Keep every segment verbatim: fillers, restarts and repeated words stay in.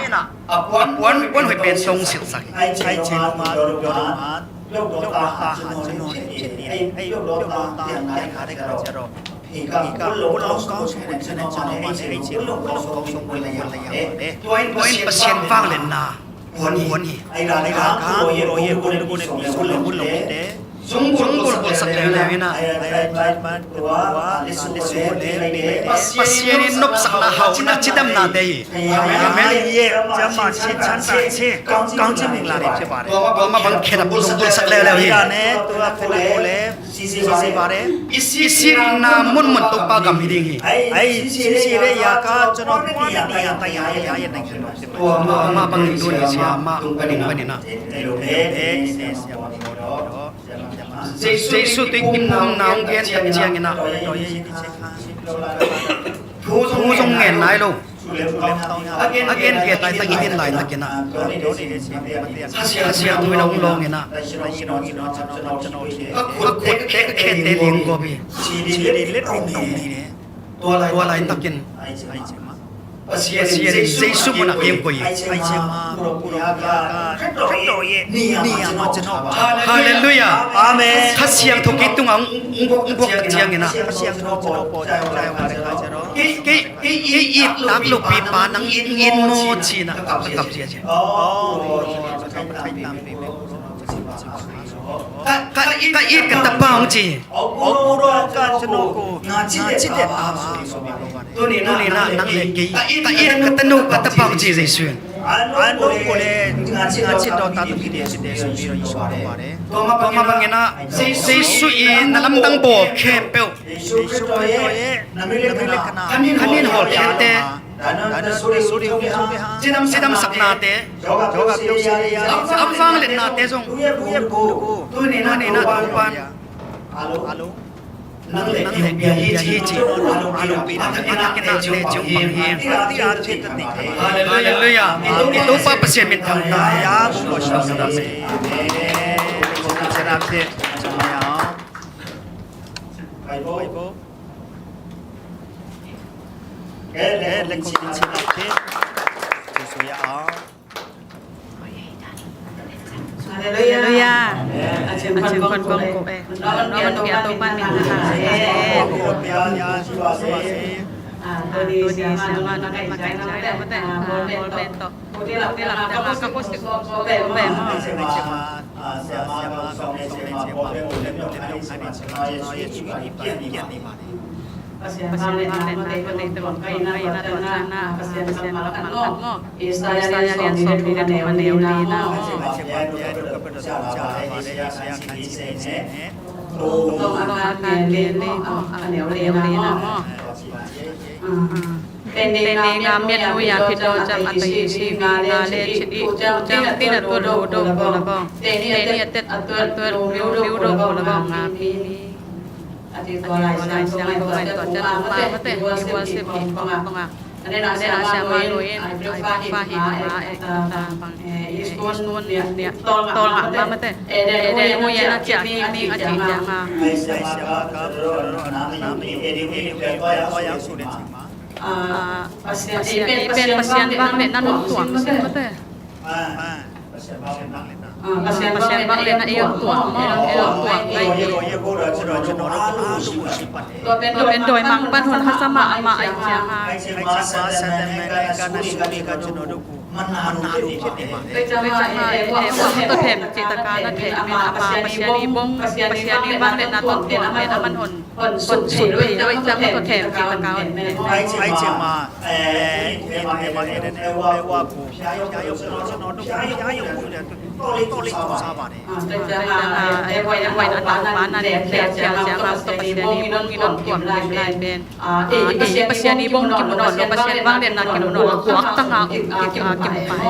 A puan, puan hoih pen tong silhsak hi. Ai cih lo ma, lo ma, lo lo ta ha cin ho le cin ni, ai lo lo ta tiang nai kha dek kha ciat aw. Hi ka, kun lo kau sung kun cin ho ma le, ai cih lo kun lo kau sung kun la yang le. Tua in Pasian vangliatna puan hi. Ai la, ai la, kun lo ye, kun lo ye, kun lo ye, kun lo ye. Zung bulbul sak leuleu hi na. Pasian in nopsakna, hauhna, cidamnate hi. Amen. Tua mah bang khedap bulbul sak leuleu hi. I sikna munmun Topa gam hi ding hi. Tua mah bang in tuni sia mah tung panin ah. Jesu tui kim hong na hong gen tak ciangin ah, thu zong ngen nai lo. A gen gen laitak, i din laitakin ah, Kha Siangtho in hong lawngin ah, ka khut, ka khut te, ka khete liang kawp hi. Tua laitakin Pasian in Jesu munah kei hong koih hi. Halleluiah. Amen. Kha Siangtho kei tungah hong, hong, hong buak tak ciangin ah, kei, kei, kei it tak lopi pa nang it, it maw ci-in ah ka kap ziahziah. Ka, ka, ka it ka tapa hong ci. Tuni in ah nang le kei, ka it ka tanu ka tapa hong ci Jesu in. Tua mah bangin ah Jesu in na lamdang bawl khempeuh, khanin hawlkhiate, cidamsaknate, a vangliatnate zong tuni in ah Topa'n nang le kei hong pia hi ci. Halleluiah. I Topa Pasian min thang ta. Halleluiah. A cin khuan kong ko e. Nong pia Topa min thang ta. Tuni siama nong makaih ciang na mate, bawl pen tawh. Kote lap ciang a ka khua sik ko be maw. Pasian vangliatna, Pasian vangliatna, Pasian vangliatna, Pasian vangliatna, Pasian vangliatna. Isaiah lian sawmnih le thum a neu lina maw. Tong a khat neu li maw, a neu lina maw. Tening a miat nuia phit dawh ciang a tei si nga le cit i tu ciang tin a tuat lu dawh gu la bawng. Tening a tet a tuat lu dawh gu la bawng nga pi ni. A ti tua Lai Siangtho ngai tua ciang ma mate i worship i kong kong a. A nena siama lui in a i fa hi ma e ta bang e i sun nia tawl ngah ma mate. E de mu ye na cia ki ming a ci ciang a. Pasian i pen Pasian vangliatna nong tuam sing mate. Pasian vangliatna i hong tuam maw, i hong tuam ngai hi. Tua pen dawimangpa in hun hasa mahmah ahih ciangin tua ciangin e, e, tua them cih taka na theih pen ama Pasian i bong, Pasian i vangliatna tawh tuam pen aman hon hon sut phei lo i ciang tua them cih taka hon. Ahih ciangin e, e, e, e, e, wa ku. Pasian i bong kimu nawn lo, Pasian vangliatna kimu nawn lo, guaktanga kimu pah.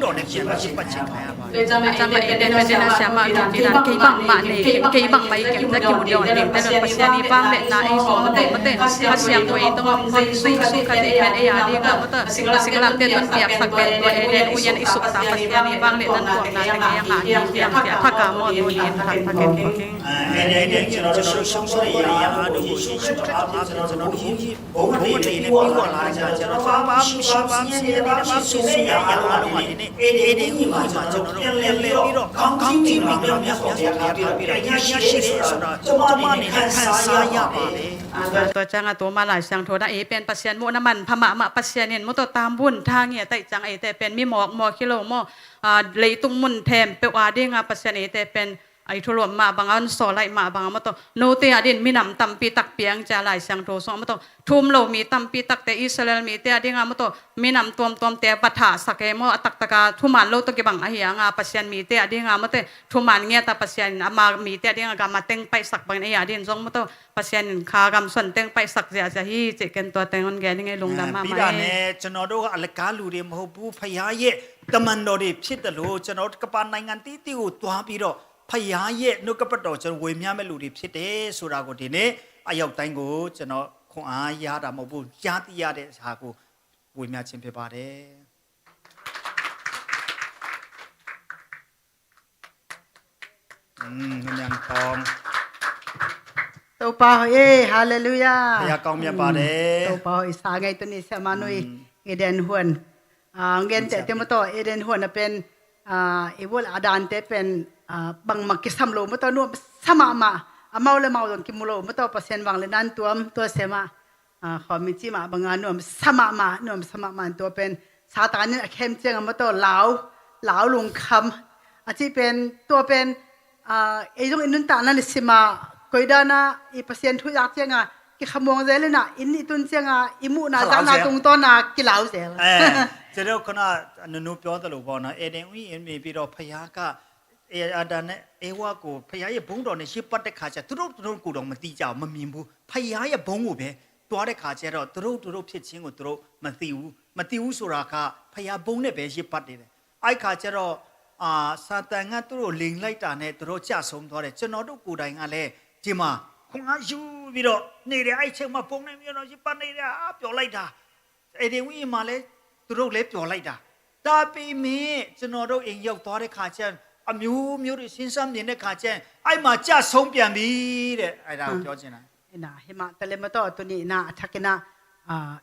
dawh ne pian a si Pasian kha. Acang a independent a siamah lungkidan kei bangmah nei kei, kei bangmah i kemta kimu dawh ding te lun Pasian i vangliatna ei sawm mawk mawk te, Kha Siangtho ei tungah hon sung sung kha dih pen ei a dingah mawk te, a singlamteh tun piaksak pen tua Eden huih in i sukta Pasian i vangliatna tuamna te ngei a ngah ding hiam cia thak a mawh tuni in thak thak in. Tua ciangah tua mah Lai Siangtho na ei pen Pasian muhna manpha mahmah, Pasian in mawk te tam bun tha ngiat ahih ciang eite pen mi mawkmawk hi lo maw, leitung mun thempeuh a dingah Pasian eite pen a i thuluam mah bangah, hon sawl laih mah bangah mawk te, note a dingin minam tampi tak piang cia Lai Siangtho sungah mawk te, thu um lo mi tampi takte, Israel mite a dingah mawk te, minam tuamtuamte va thahsak e maw, a taktak a thuman lo tawh kibang ahi hangah Pasian mite a dingah mawk te, thuman ngiat a Pasian in ama mite a dingah gam a teng paihsak bangin ei a dingin zong mawk te, Pasian in kha gam suan teng paihsak ziahziah hi cih ken tua teng hon gen ing ei, lungdam mahmah ei. ကျွန်တော်တို့က အလကားလူတွေ မဟုတ်ဘူး။ ဘုရားရဲ့ တမန်တော်တွေ ဖြစ်သလို ကျွန်တော်တို့ ကမ္ဘာ့နိုင်ငံ သီးသီးကို သွားပြီးတော့ ဖခင်ရဲ့ နှုတ်ကပတ်တော် ကျွန်တော် ဝေမျှမဲ့ လူတွေ ဖြစ်တယ်ဆိုတာကို ဒီနေ့ အရောက်တိုင်းကို ကျွန်တော် ခွန်အားရတာ မဟုတ်ဘူး။ ကြားသိရတဲ့ အရာကို ဝေမျှခြင်း ဖြစ်ပါတယ်။ อืม Topa hoih e, halleluiah. ဘုရား ကောင်းမြတ်ပါတယ်။ Topa hoih sa ngei tuni, siamah nu i Eden huan. Ngen teh te maw taw, Eden huan a pen i bual a dante pen bangmah kisam lo maw taw, nuamsa mahmah. Amau le mau zong kimu lo maw taw, Pasian vangliatna tuam, tua siamah. Khawm i cih mah bangah nuamsa mahmah, nuamsa mahmah. Tua pen Satan in a khem ciangah maw taw, lau, lau lungkham a cih pen, tua pen ei zong i nuntakna nisim ah koidan ah i Pasian thu zak ciangah kikhamuang zel in ah, inn i tun ciangah i muhna zakna tungtawn ah kilau zel. ကျွန်တော်ခုန နူနူ ပြောသလိုပေါ့နော်။ အေဒင်ဥယျာဉ် နေပြီးတော့ ဘုရားက အာဒံနဲ့ ဧဝကို ဘုရားရဲ့ ဘုန်းတော်နဲ့ ယစ်ပတ်တဲ့ခါကျ သူတို့ သူတို့ကိုယ်တော် မသိကြဘူး၊ မမြင်ဘူး။ ဘုရားရဲ့ ဘုန်းကိုပဲ သွားတဲ့ခါကျတော့ သူတို့ သူတို့ဖြစ်ခြင်းကို သူတို့ မသိဘူး။ မသိဘူးဆိုတာက ဘုရားဘုန်းနဲ့ပဲ ယစ်ပတ်နေတယ်။ အဲ့ခါကျတော့ အာ စာတန်က သူတို့ လိမ်လိုက်တာနဲ့ သူတို့ ကျဆုံးသွားတယ်။ ကျွန်တော်တို့ ကိုယ်တိုင်ကလည်း ဒီမှာ ခွန်အားယူပြီးတော့ နေတယ်။ အဲ့ချိန်မှာ ဘုန်းနဲ့ မျိုးတော် ယစ်ပတ်နေတယ်။ အာ ပျော်လိုက်တာ။ အေဒင်ဥယျာဉ်မှာလည်း သူတို့လည်း ပျော်လိုက်တာ။ ဒါပေမဲ့ ကျွန်တော်တို့ အိမ်ရောက်သွားတဲ့ခါကျရင် အမျိုးမျိုးတွေ စဉ်းစားမြင်တဲ့ခါကျရင် အဲ့မှာ ကျဆုံးပြန်ပြီတဲ့။ အဲ့ဒါကို ပြောချင်တာ။ Ina, himah tale maw taw, tuni ina a thak ina,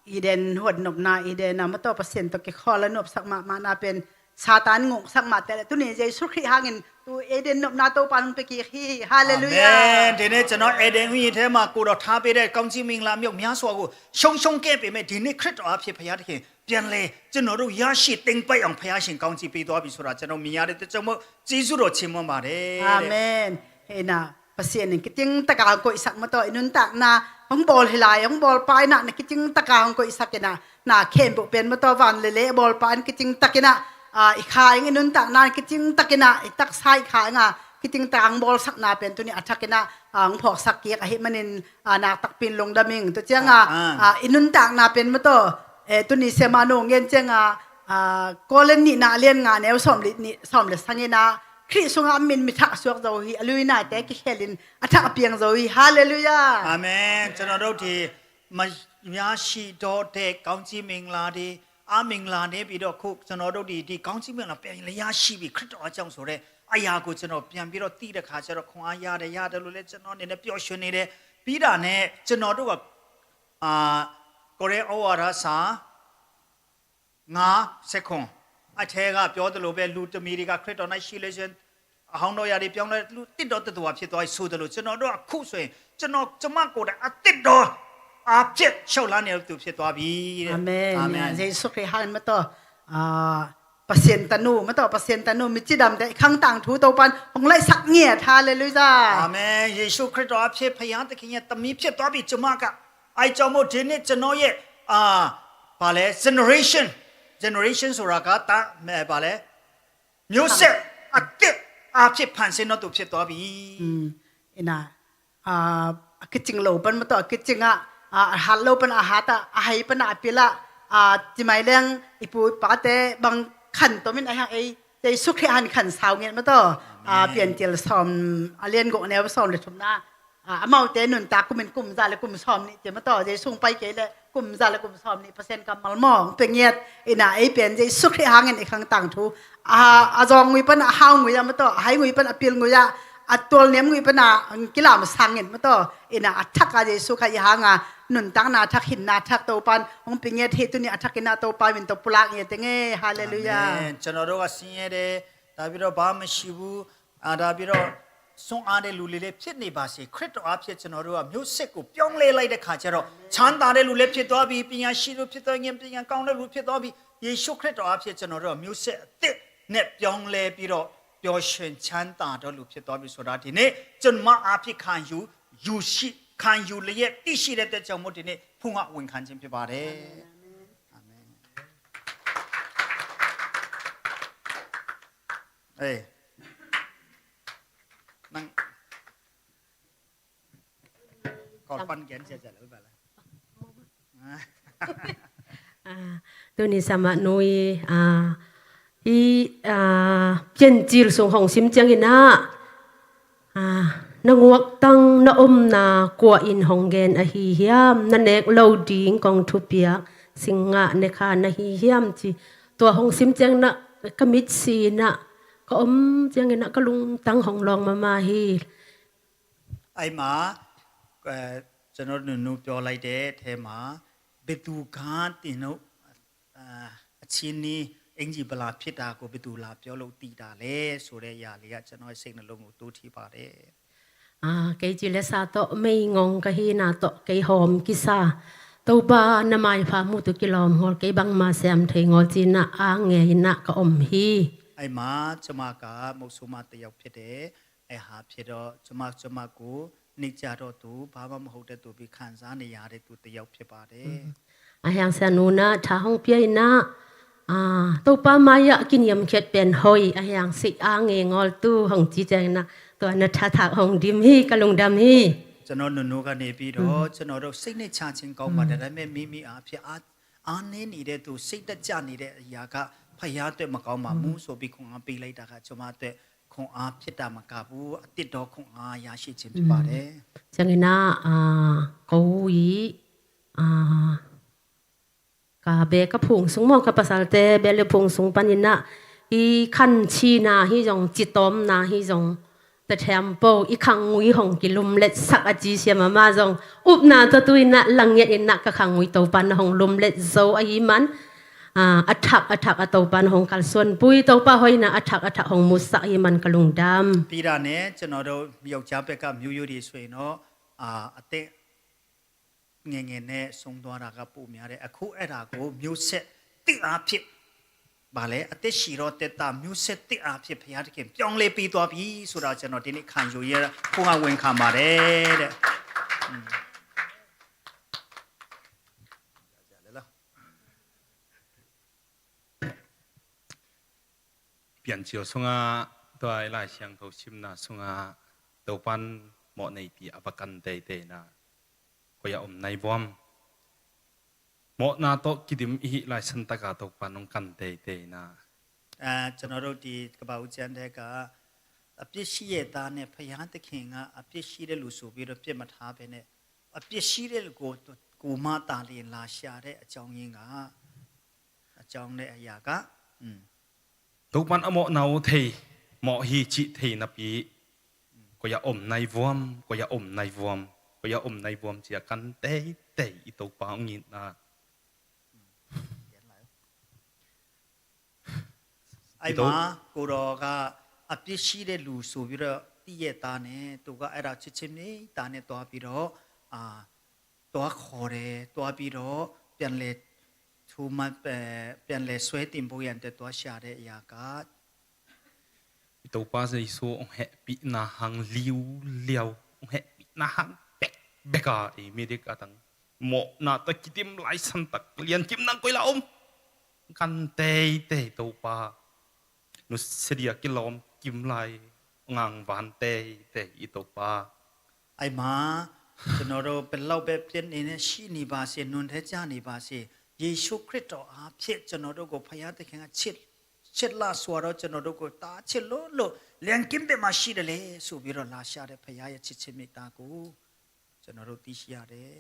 Eden huan nopna, Eden a maw taw, Pasian tawh kikhawl a nuamsak mahmahna pen Satan ngongsak mah teh le, tuni Jesu Khrih hangin tu Eden nopna Topa hong pia kik hi. Halleluiah. အာမင်။ ဒီနေ့ ကျွန်တော် အေဒင်ဥယျာဉ်ထဲမှာ ကိုယ်တော် ထားပေးတဲ့ ကောင်းချီးမင်္ဂလာ မြောက်များစွာကို ဆုံးရှုံးခဲ့ပေမဲ့ ဒီနေ့ ခရစ်တော်အားဖြင့် ဘုရားသခင် ပြန်လည် ကျွန်တော်တို့ ရရှိသိမ်းပိုက်အောင် ဘုရားရှင် ကောင်းချီးပေးသွားပြီဆိုတာ ကျွန်တော် မြင်ရတဲ့အတွက်ကြောင့်မို့ ကျေးဇူးတော် ချီးမွမ်းပါတယ်တဲ့။ Amen. Ina, Pasian in kicing taka hong koihsak maw taw, i nuntakna hong bawl hi lai, hong bawlpa ina na kicing taka hong koihsak ina, na khempeuh pen maw taw, van le lei a bawlpa in kicing tak ina, i kha ing, i nuntakna in kicing tak ina, i taksa i kha ing a kicing taka hong bawlsakna pen tuni a thak ina hong phawksak kik ahih manin, nak takpi in lungdam ing. Tua cianga i nuntakna pen maw taw, tuni siamah nu ngen cianga, Korin nihna a lian nga neu sawm le nih, sawm le sang ina, Khrih sungah a min mi thah suak zo hi, a lui naite kikhelin a thah a piang zo hi. Halleluiah. အာမင်။ ကျွန်တော်တို့ ဒီ မရရှိတော့တဲ့ ကောင်းချီးမင်္ဂလာတွေ အမင်္ဂလာနေပြီးတော့ အခု ကျွန်တော်တို့ ဒီ ဒီ ကောင်းချီးမင်္ဂလာ ပြန်လည်ရရှိပြီ ခရစ်တော်အကြောင်းဆိုတဲ့ အရာကို ကျွန်တော် ပြန်ပြီးတော့ သိတဲ့ခါကျတော့ ခွန်အားရတယ် ရတယ်လို့လည်း ကျွန်တော် အနေနဲ့ ပျော်ရွှင်နေတယ်။ ပြီးတာနဲ့ ကျွန်တော်တို့က အာ ကိုရိန္သု ဩဝါဒစာ ငါးဆယ့်ခုနစ် အထဲက ပြောသလိုပဲ လူတမည်တွေက ခရစ်တော်၌ရှိလျှင် အဟောင်းသောအရာတွေ ပြောင်းလဲ လူသစ်သောသတ္တဝါ ဖြစ်သွားပြီ ဆိုသလို ကျွန်တော်တို့ အခုဆိုရင် ကျွန်တော် ကျွန်မကိုယ်တိုင် အသစ်သော အဖြစ် လျှောက်လှမ်းနေတဲ့သူ ဖြစ်သွားပြီတဲ့။ Amen. Amen. Jesu Khrih hangin maw taw, Pasian tanu maw taw, Pasian tanu, mi cidamte i khang tangthu Topan hong laihsak ngiat. Halleluiah. အာမင်။ ယေရှုခရစ်တော်အဖြစ် ဘုရားသခင်ရဲ့ သမီးဖြစ်သွားပြီ ကျွန်မက။ အဲကြောင့်မို့ဒီနေ့ကျွန်တော်ရဲ့အာဘာလဲ generation generation ဆိုတာကတည်းကဘာလဲမျိုးဆက်အသစ်အားဖြင့်ဖန်ဆင်းတော်သူဖြစ်သွားပြီ။ อืม ina, a kicing lo pan maw taw, a kicing ah, a hat lo pan a hat ah, a hai pan a pil ah, a timai leng i pu i pate bang khan tomin a hang ei Jesu Khrih han khan sau nget maw taw. A Piantil sawm a lian guk neu sawm le thumna, amaute nuntak kumin kum za le kum sawm nih ti maw taw, Jesu pai kei le kum za le kum sawm nih Pasian kammal maw hong pe ngiat. Ina ei pen Jesu Khrih hangin i khang tangthu a zawng ngui pan a hau ngui ah maw taw, a hai ngui pan a pil ngui ah, a tualniam ngui pan a kilam sang nget maw taw. Ina a thak a Jesu kha i hanga nuntakna thak hinna thak Topan hong pe ngiat hi. Tuni a thak ina Topa min tawh pulak ngiat enge. Halleluia. အာမင်။ ကျွန်တော်တို့ကဆင်းရဲတယ်။ ဒါပြီးတော့ဘာမှမရှိဘူး။ အာဒါပြီးတော့စွန့်အားတဲ့လူတွေလည်းဖြစ်နေပါစေ။ ခရစ်တော်အားဖြင့်ကျွန်တော်တို့ကမျိုးဆက်ကိုပြောင်းလဲလိုက်တဲ့ခါကျတော့ချမ်းသာတဲ့လူလည်းဖြစ်သွားပြီ။ ပညာရှိလူဖြစ်သွားရင်ပညာကောင်းတဲ့လူဖြစ်သွားပြီ။ ယေရှုခရစ်တော်အားဖြင့်ကျွန်တော်တို့ကမျိုးဆက်အသစ်နဲ့ပြောင်းလဲပြီးတော့ပျော်ရွှင်ချမ်းသာတဲ့လူဖြစ်သွားပြီဆိုတာဒီနေ့ကျွန်မအားဖြင့်ခံယူယူရှိခံယူလျက်သိရှိတဲ့အတွက်ကြောင့်မို့ဒီနေ့ဖူးငှားဝန်ခံခြင်းဖြစ်ပါတယ်။ အာမင်။ เอ้ยนั่ง ขอฟันแกนเสียใจแล้วแบบละ Tuni sama nui, hi Piancil sung hong sim ciangin ah, na nguaktang na omna kua in hong gen ahi hiam? Na nek lo ding kong thupiak singah ne kha na hi hiam ci. Tua hong sim ciangin ah ka mitsi in ah ka om ciangin ah ka lungtang hong lawng mahmah hi. အဲ့မှာအဲကျွန်တော်တို့နုနုပြောလိုက်တဲ့အထဲမှာဘယ်သူကတင်တို့အာအချင်းနီအင်ကြီးဗလာဖြစ်တာကိုဘယ်သူလာပြောလို့တည်တာလဲဆိုတဲ့အရာလေးကကျွန်တော်ရဲ့စိတ်နှလုံးကိုတိုးထိပါတယ်။ Kei ci le sa tawh mei ngong ka hina tawh kei hawm kisa Topa na maipha mutu kilawm ngol kei bangma sem thei ngol cina a ngei ina ka om hi. အဲ့မှာကျွန်မကမုတ်ဆိုးမတစ်ယောက်ဖြစ်တယ်။ အဲဟာဖြစ်တော့ကျွန်မကျွန်မကိုနှိပ်စက်တော့သူဘာမှမဟုတ်တဲ့သူပြီးခံစားနေရတဲ့သူတစ်ယောက်ဖြစ်ပါတယ်။ Ahiang sa nuna tha hong pia ina Topa maya kiniam khiat pen hoi ahiang si a nge ngol tu hong ci ciang ina tua na tha thak hong dim hi ka lungdam hi. ကျွန်တော်နုနုကနေပြီးတော့ကျွန်တော်တို့စိတ်နှိပ်ချခြင်းကောင်းပါတယ်ဒါပေမဲ့မိမိအားဖြင့်အားအားနည်းနေတဲ့သူစိတ်တကျနေတဲ့အရာကဖယားအတွက်မကောင်းပါဘူးဆိုပြီးခွန်အားပေးလိုက်တာကကျွန်မအတွက်ခွန်အားဖြစ်တာမကဘူးအသစ်တော်ခွန်အားရရှိခြင်းဖြစ်ပါတယ်။ Ciangina ko i ka be ka phung sung maw ka pasalte be le phung sung panina i khan china hi zong citawmna hi zong Tathem po i khangngui hong kilumlet sak a ci siam ama zong upna tawh tu inah langiat inah ka khangngui Topa na hong lumlet zo ahi man a thak a thak a Topa na hong kalsuan pui Topa hoihna a thak a thak hong musak ahi man ka lungdam. ပြီးတာနဲ့ကျွန်တော်တို့ယောက်ျားဘက်ကမျိုးရိုးတွေဆိုရင်တော့အာအသက် ငယ်ငယ်နဲ့ဆုံးသွားတာကပိုများတယ်အခုအဲ့ဒါကိုမျိုးဆက်သစ်အားဖြင့်ဗာလဲအသက်ရှည်တော့သက်သာမျိုးဆက်သစ်အားဖြင့်ဘုရားသခင်ပြောင်းလဲပေးသွားပြီဆိုတာကျွန်တော်ဒီနေ့ခံယူရခုဟန်ဝင်ခံပါတယ်တဲ့။ Piancil sungah tua i Lai Siangtho simna sungah Topan mawh neipi a va kan teitei na koi a om nai vuam. Mawhna tawh kidim i hih lai santaka Topan hong kan teitei na. အဲကျွန်တော်တို့ဒီကပ္ပဦးကျမ်းထဲကအပြစ်ရှိရဲ့သားနဲ့ဘုရားသခင်ကအပြစ်ရှိတဲ့လူဆိုပြီးတော့ပြစ်မထားဘဲနဲ့အပြစ်ရှိတဲ့လူကိုကိုမသာလျှင်လာရှာတဲ့အကြောင်းရင်းကအကြောင်းတဲ့အရာကอืม Topan a mawhna uh thei mawh hi cih thei napi koi a om nai vuam koi a om nai vuam koi a om nai vuam cia kan teitei i Topa hong itna. အဲ့မှာကိုတော်ကအပြစ်ရှိတဲ့လူဆိုပြီးတော့တည့်ရဲ့သားနဲ့သူကအဲ့ဒါချစ်ချင်းမေတ္တာနဲ့သွားပြီးတော့အာသွားခေါ်တယ်သွားပြီးတော့ပြန်လဲထူမှတ်ပြန်လဲဆွဲတင်ဖို့ရန်အတွက်သွားရှာတဲ့အရာက I Topa Jesu hong hehpihna hang liuliau hong hehpihna hang bekbek a ei midik a tang Mawhna tawh kidim lai santak liankim nang koi la om. Kan teitei Topa. Nusia dia kilawm kim lai ngangvan teitei i Topa. အဲ့မှာကျွန်တော်တို့ဘယ်လောက်ပဲပြစ်နေနဲ့ရှိနေပါစေနွံထဲကျနေပါစေယေရှုခရစ်တော်အားဖြင့်ကျွန်တော်တို့ကိုဘုရားသခင်ကချစ်ချစ်လာစွာတော့ကျွန်တော်တို့ကိုတားချစ်လို့လို့လျံကင်းပင်မှာရှိတယ်လေဆိုပြီးတော့လာရှာတဲ့ဘုရားရဲ့ချစ်ခြင်းမေတ္တာကိုကျွန်တော်တို့သိရှိရတယ်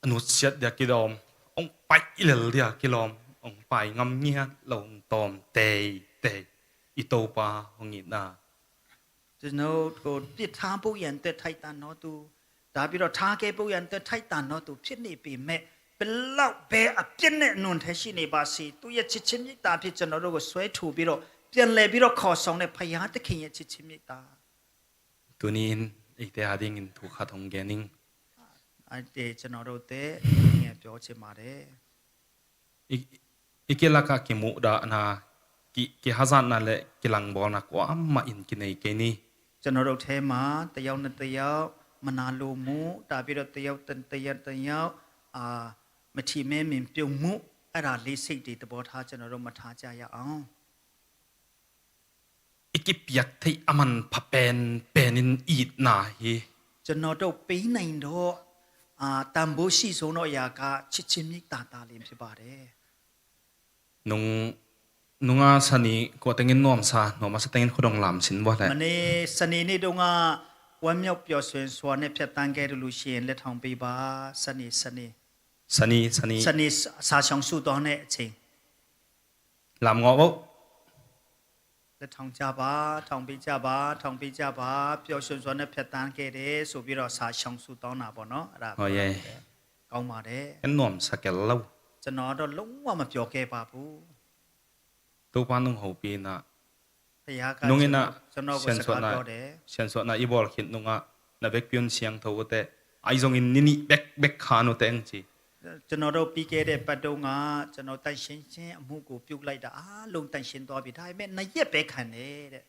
A nusiat dia kilawm, hong pai i lel dia kilawm, hong pai ngam ngiat lo hong tawm teitei i Topa hong itna. ကျွန်တော်တို့ကိုပြစ်ထားဖို့ရန်အတွက်ထိုက်တန်သောသူဒါပြီးတော့ထားခဲ့ဖို့ရန်အတွက်ထိုက်တန်သောသူဖြစ်နေပေမဲ့ဘယ်လောက်ပဲအပြစ်နဲ့အနွံထဲရှိနေပါစေသူ့ရဲ့ချစ်ချင်းမြတ်တာဖြစ်ကျွန်တော်တို့ကိုဆွဲထုတ်ပြီးတော့ပြန်လည်ပြီးတော့ခေါ်ဆောင်တဲ့ဘုရားသခင်ရဲ့ချစ်ချင်းမြတ်တာ Tuni in eite a dingin thu khat hong gen ing. အဲ့ဒီကျွန်တော်တို့တဲ့ငယ်ပြောချင်ပါတယ် I, i kilaka kimuhdahna, ki, kihazatna le kilangbawlna kuamah in kinei kei ni. ကျွန်တော်တို့ထဲမှာတယောက်နဲ့တယောက်မနာလိုမှုဒါပြီးတော့တယောက်တတယောက်တယောက်အာမထီမဲ့မြင်ပြုံမှုအဲ့ဒါလေးစိတ်တွေသဘောထားကျွန်တော်တို့မထားကြရအောင် I kipiak theih a manpha penpen in itna hi. ကျွန်တော်တို့ပေးနိုင်တော့အာတန်ဖိုးရှိဆုံးတော့အရာကချစ်ချင်းမေတ္တာသာလျှင်ဖြစ်ပါတယ် Nung, nunga sani kua tengin nuamsa, nuamasa tengin khuadong lam sin bua le. မနေ့စနေနေ့တုန်းကဝမ်းမြောက်ပျော်ရွှင်စွာနဲ့ဖြတ်သန်းခဲ့တယ်လို့ရှိရင်လက်ထောင်ပေးပါစနေစနေ Sani, sani. စနေစာဆောင်ဆုတောင်းတဲ့အချိန် Lam ngawh bo. လက်ထောင်ကြပါထောင်ပေးကြပါထောင်ပေးကြပါပျော်ရွှင်စွာနဲ့ဖြတ်သန်းခဲ့တယ်ဆိုပြီးတော့စာဆောင်ဆုတောင်းတာပေါ့နော်အဲ့ဒါ Oh, yeah. ကောင်းပါတယ် Kan nuamsa kel lo. ကျွန်တော်တော့လုံးဝမပျော်ခဲ့ပါဘူး Topa nung hopina. ဘုရားက Nung ကျွန် ina တော်ကျွန်တော်ကိုစကားပြောတယ် siansuahna i bawl khit nunga na vekpi un siangtho ute. Ai zongin nini bek bek khan ute ang ci. ကျွန်တော်တို့ပြီးခဲ့တဲ့ပတ်တုန်းကကျွန်တော်တန်ရှင်းခြင်းအမှုကိုပြုတ်လိုက်တာအားလုံးတန်ရှင်းသွားပြီဒါပေမဲ့နှစ်ရက်ပဲခံတယ်တဲ့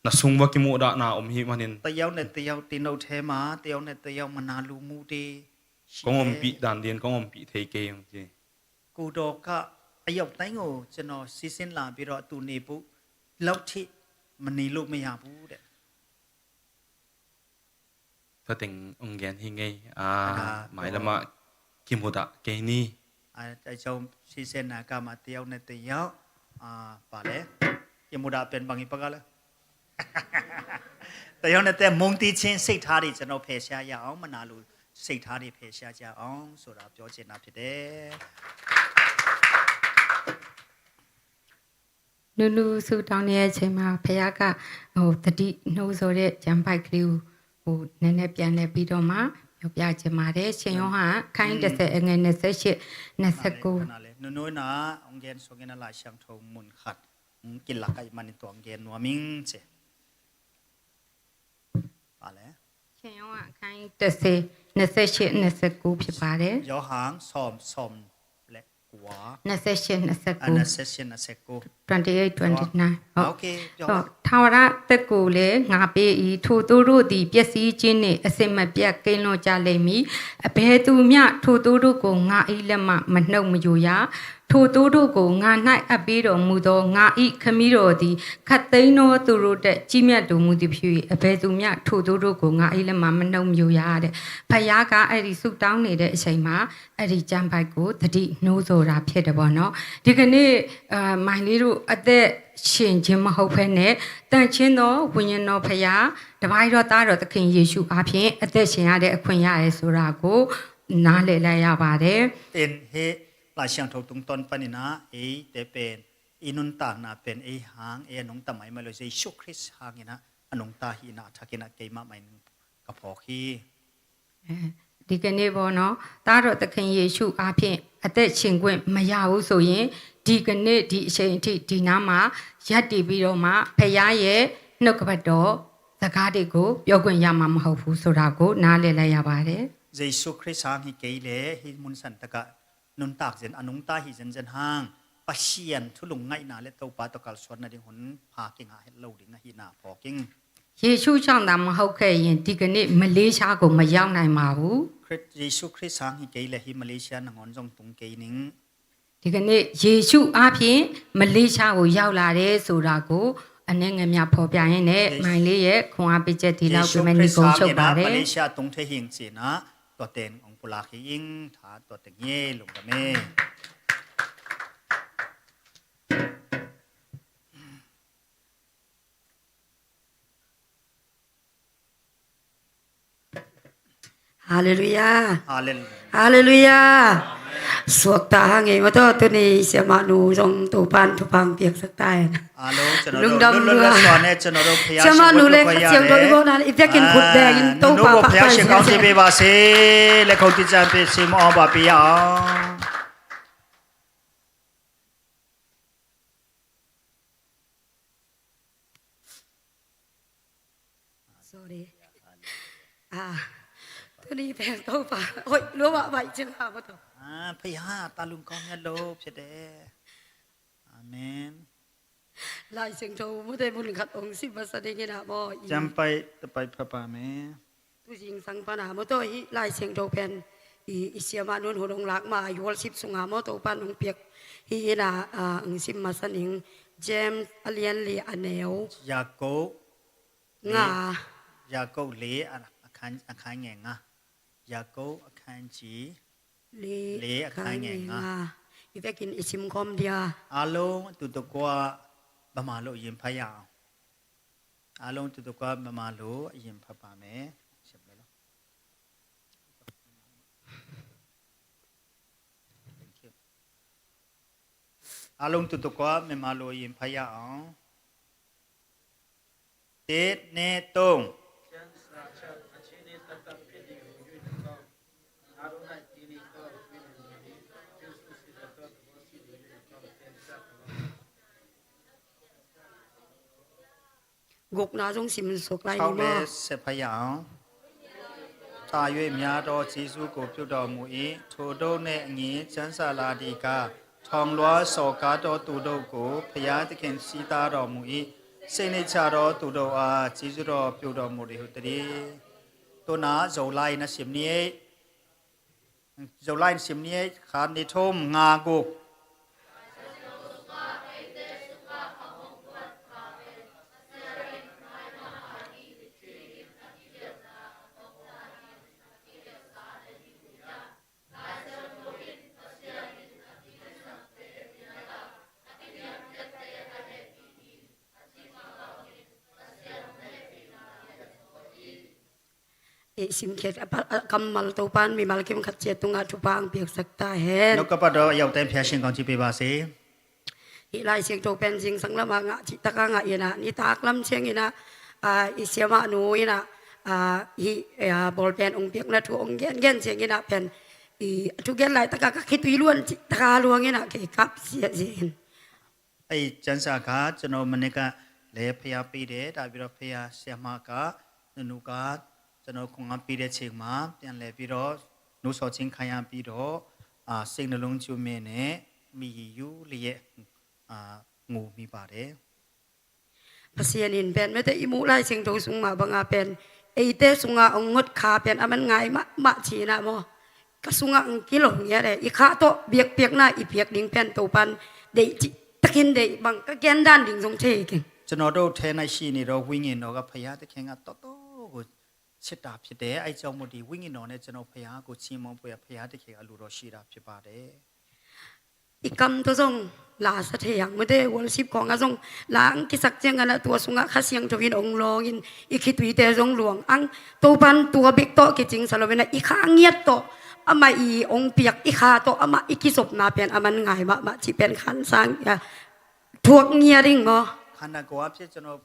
Na sung va kimuhdahna om hi manin. တယောက်နဲ့တယောက်တင်းတို့ထဲမှာတယောက်နဲ့တယောက်မနာလိုမှုတွေရှိတယ် Kong ompih dan din, kong ompih thei kei ang ci. ကိုတော်ကအယောက်တိုင်းကိုကျွန်တော်စီးဆင်းလာပြီးတော့သူနေဖို့လောက်ထိမနေလို့မရဘူးတဲ့ Tua teng ong gen hi ngei. Ah, mai lama kimudah kei ni. အဲအကြောင်းစီးဆင်းနာကမှာတယောက်နဲ့တယောက်အာပါလေ ယမူဒါပင်ပင်ပကလည်းတယောက်နဲ့တည်းမုန်းတီးခြင်းစိတ်ထားတွေကျွန်တော်ဖယ်ရှားရအောင်မနာလိုစိတ်ထားတွေဖယ်ရှားကြအောင်ဆိုတာပြောချင်တာဖြစ်တယ် နူးနူးဆူတောင်းနေတဲ့အချိန်မှာဘုရားကဟိုတတိနှိုးစော်တဲ့ကျမ်းပိုက်ကလေးကိုဟိုနည်းနည်းပြန်လည်ပြီးတော့မှပြောပြချင်ပါတယ်ရှင်ယောဟန်အခန်းတစ်ဆယ်အငယ်နှစ်ဆယ့်ရှစ်နှစ်ဆယ့်ကိုး နူးနူးနာအောင်ကဲဆိုကဲနလာရှန်ထုံမွန်ခတ်ကလကအိမန်တွင်ကဲနွားမင်းချေပါလေ ရှင်ယောဟန်အခန်းကြီးတစ်ဆယ်နှစ်ဆယ့်ရှစ်နှစ်ဆယ့်ကိုးဖြစ်ပါတယ် ယောဟန်ဆမ်ဆမ်လက်ကွာ နှစ်ဆယ့်ရှစ်နှစ်ဆယ့် အ ကိုး နှစ်ဆယ့်ရှစ်နှစ်ဆယ့်ကိုး twenty-eight twenty-nine ဟုတ် โอเคပြော တော့ထာဝရသက်ကိုလည်းငါပေး၏ထိုသို့တို့သည်ပျက်စီးခြင်းနှင့်အစင်မပြတ်ကင်းလွတ်ကြလိမ့်မည်အဘယ်သူမျှထိုသို့တို့ကိုငါ၏လက်မှမနှုတ်မယူရထိုသို့တို့ကိုငါ၌အပ်ပေးတော်မူသောငါ၏ခမည်းတော်သည်ခတ်သိမ်းသောသူတို့ထက်ကြီးမြတ်တော်မူသည်ဖြစ်၍အဘယ်သူမျှထိုသို့တို့ကိုငါ၏လက်မှမနှုတ်မယူရတဲ့ဖယားကအဲ့ဒီဆုတောင်းနေတဲ့အချိန်မှာအဲ့ဒီကျမ်းပိုက်ကိုသတိနှိုးဆိုတာဖြစ်တယ်ပေါ့နော်ဒီကနေ့အာမိုင်လေးတို့အသက်ရှင်ခြင်းမဟုတ်ဘဲနဲ့တန်ချင်းသောဝိညာဉ်တော်ဖယားတပါးသောသားတော်သခင်ယေရှုအားဖြင့်အသက်ရှင်ရတဲ့အခွင့်ရတယ်ဆိုတာကိုနားလည်လိုက်ရပါတယ် တင်ဟေလာရှန်ထုံတုံတွန်ပနိနာအေးတဲပင်အနုန်တာနာပင်အေးဟန်အေးနုန်တမိုင်မလို့ယေရှုခရစ်ဟန်နာအနုန်တာဟိနာထကိနာကေမမိုင်ကဖော်ခိ ဒီကနေ့ပေါ့နော်သားတော်သခင်ယေရှုအားဖြင့်အသက်ရှင်ခွင့်မရဘူးဆိုရင်ဒီကနေ့ဒီအချိန်အထိဒီနားမှာရပ်တည်ပြီးတော့မှဖခင်ရဲ့နှုတ်ကပတ်တော်စကားတွေကိုပြောခွင့်ရမှာမဟုတ်ဘူးဆိုတာကိုနားလည်လိုက်ရပါတယ် ယေရှုခရစ်ဟန်ဟိကေလေဟိမုန်ဆန်တကနုန်တာဇင်အနုန်တာဟိဇင်ဇင်ဟန်ပရှီယန်ထုလုံငိုင်နာလေတော့ပါတော့ကလ်ဆွတ်နာဒီဟွန်ဖာကင်းဟဲလို့ဒီငါဟိနာဖော်ကင်း ယေရှုကြောင့်သာမဟုတ်ခဲ့ရင်ဒီကနေ့မလေးရှားကိုမရောက်နိုင်ပါဘူး ခရစ်၊ ယေရှုခရစ်ဆန်ဟီကီးလီဟီ မလေးရှားနငွန်ဇွန်တုံကီးနင်း။ ဒီကနေ့ ယေရှုအားဖြင့် မလေးရှားကို ရောက်လာတယ်ဆိုတာကို အနည်းငယ်များ ဖော်ပြရင်းနဲ့ မိုင်လေးရဲ့ ခွန်အားပေးချက် ဒီလောက်ပဲ နိဂုံးချုပ်ပါတယ်။ ယေရှုခရစ်ဆန်ဟီကီးလီဟီ မလေးရှားတုံထဲဟင်းစင်နာ တွတ်တဲငွန်ပူလာခီအင်း ထါတွတ်တဲငဲလုံကမဲ။ Halleluia. Halleluia. Halleluia. Amen. Suakta hang ei maw, tuni siamah nu zong Topan thupha piaksak ta hen. Halleluia. Lungdam lua. Siamah nu le Kha Siangtho i bawl na i biakinn khut bengin Topa pakpai sia. Sorry. Ah, tuni pen Topa hoih lua mah baih cing ha maw, Topa. Ah, phaya ta lungkong ngiat lo phiat e. Amen. Lai Siangtho maw, te mun khat hong sim masa ding hi na maw. Ciampai tapai phapa me. Tu zingsang pan a maw, tua hih Lai Siangtho pen i, i siamah nun hun hong lak ma, i worship sung a maw, Topan hong piak hi in a, a, hong sim masa ning. James a lian li a neu. Jakob nga. Jakob li a, a khan, a khan nge nga. Jakob a khan ci. Li, li a khan nge nga. I vekin i sim khawm dia. A lung tu tu kua ba ma lo yin phaya. A lung tu tu kua ba ma lo yin phapa me. Siam lo. Thank you. A lung tu tu kua me ma lo yin phaya ang. Tet ne tong. Gukna zong sim suk lai ni maw. ခြောက်လေး ဆက်ဖတ်ရအောင်။ သာ၍များသော ကျေးဇူးကို ပြုတော်မူ၏။ ထိုသို့နှင့်အညီ ကျမ်းစာလာသည်ကား၊ ထောင်လွှာစော်ကားသော သူတို့ကို ဘုရားသခင် ဆီးတားတော်မူ၏။ စိတ်နှိမ့်ချသော သူတို့အား ကျေးဇူးတော် ပြုတော်မူသည်ဟု သတိ။ တို့နာ ဇော်လိုက် နှစ်ဆယ့်နှစ် Zolai sim ni kha ni thum nga guk. I simkhiat a pa-, a kammal Topan mimal kimkhat ciat tungah thupha ang piaksak ta hen. နှုတ်ကပတ်တော် အရောက်တိုင်း ဘုရားရှင် ကောင်းချီးပေးပါစေ။ Hih Lai Siangtho pen zingsang lamah ngah cih takah ngah inah, nitak lam cianginah, a, i siamah nu inah, a, hih, a, bawlpen ong piakna thu ong gengen cianginah pen, i, a thugen laitakah ka khitui luan cih takah luanginah kei kap siah zin. အဲ့ဒီကျမ်းစာက ကျွန်တော်မနေ့ကလည်း ဖျားပေးတယ်။ ဒါပြီးတော့ ဖျားဆရာမက နနူက ကျွန်တော်ခွန်အားပေးတဲ့အချိန်မှာ ပြန်လည်ပြီးတော့ နှိုးဆော်ခြင်းခံရပြီးတော့ အာ၊ စိတ်နှလုံးကျိုးမဲ့နဲ့ မီးယူလျက် အာ၊ ငိုမိပါတယ်။ Pasian in pen mete i muh Lai Siangtho sung mah banga pen, eite sunga ong ngot kha pen a man ngai mahmah cina maw. Ka sungah ang kilawm ngiat e, i kha tawh biakpiakna i piak ding pen Topan deih cih takin deih bang ka gen dan ding zong thei keng. ကျွန်တော်တို့ထဲ၌ရှိနေသော ဝိညာဉ်တော်က ဘုရားသခင်က တော်တော်ကို ချစ်တာဖြစ်တယ်။ အဲဒါကြောင့်မို့ ဒီဝိညာဉ်တော်နဲ့ ကျွန်တော်ဘုရားကို ချီးမွမ်းဖို့ရန် ဘုရားသခင်က အလိုတော်ရှိတာ ဖြစ်ပါတယ်။ I kam tawh zong la sa thei ang mete, worship khawngah zong la ang kisak ciangin ah tua sungah Kha Siangtho in ong lawngin i khituite zong luang ang. Topan tua bek tawh kicingsa loin ah i kha ngiat tawh amah i ong piak i kha tawh amah i kizopna pen a man ngai mahmah cih pen khan sang, ah, thuak ngiat ding maw. ခန္ဓာကိုယ်အားဖြင့် ကျွန်တော်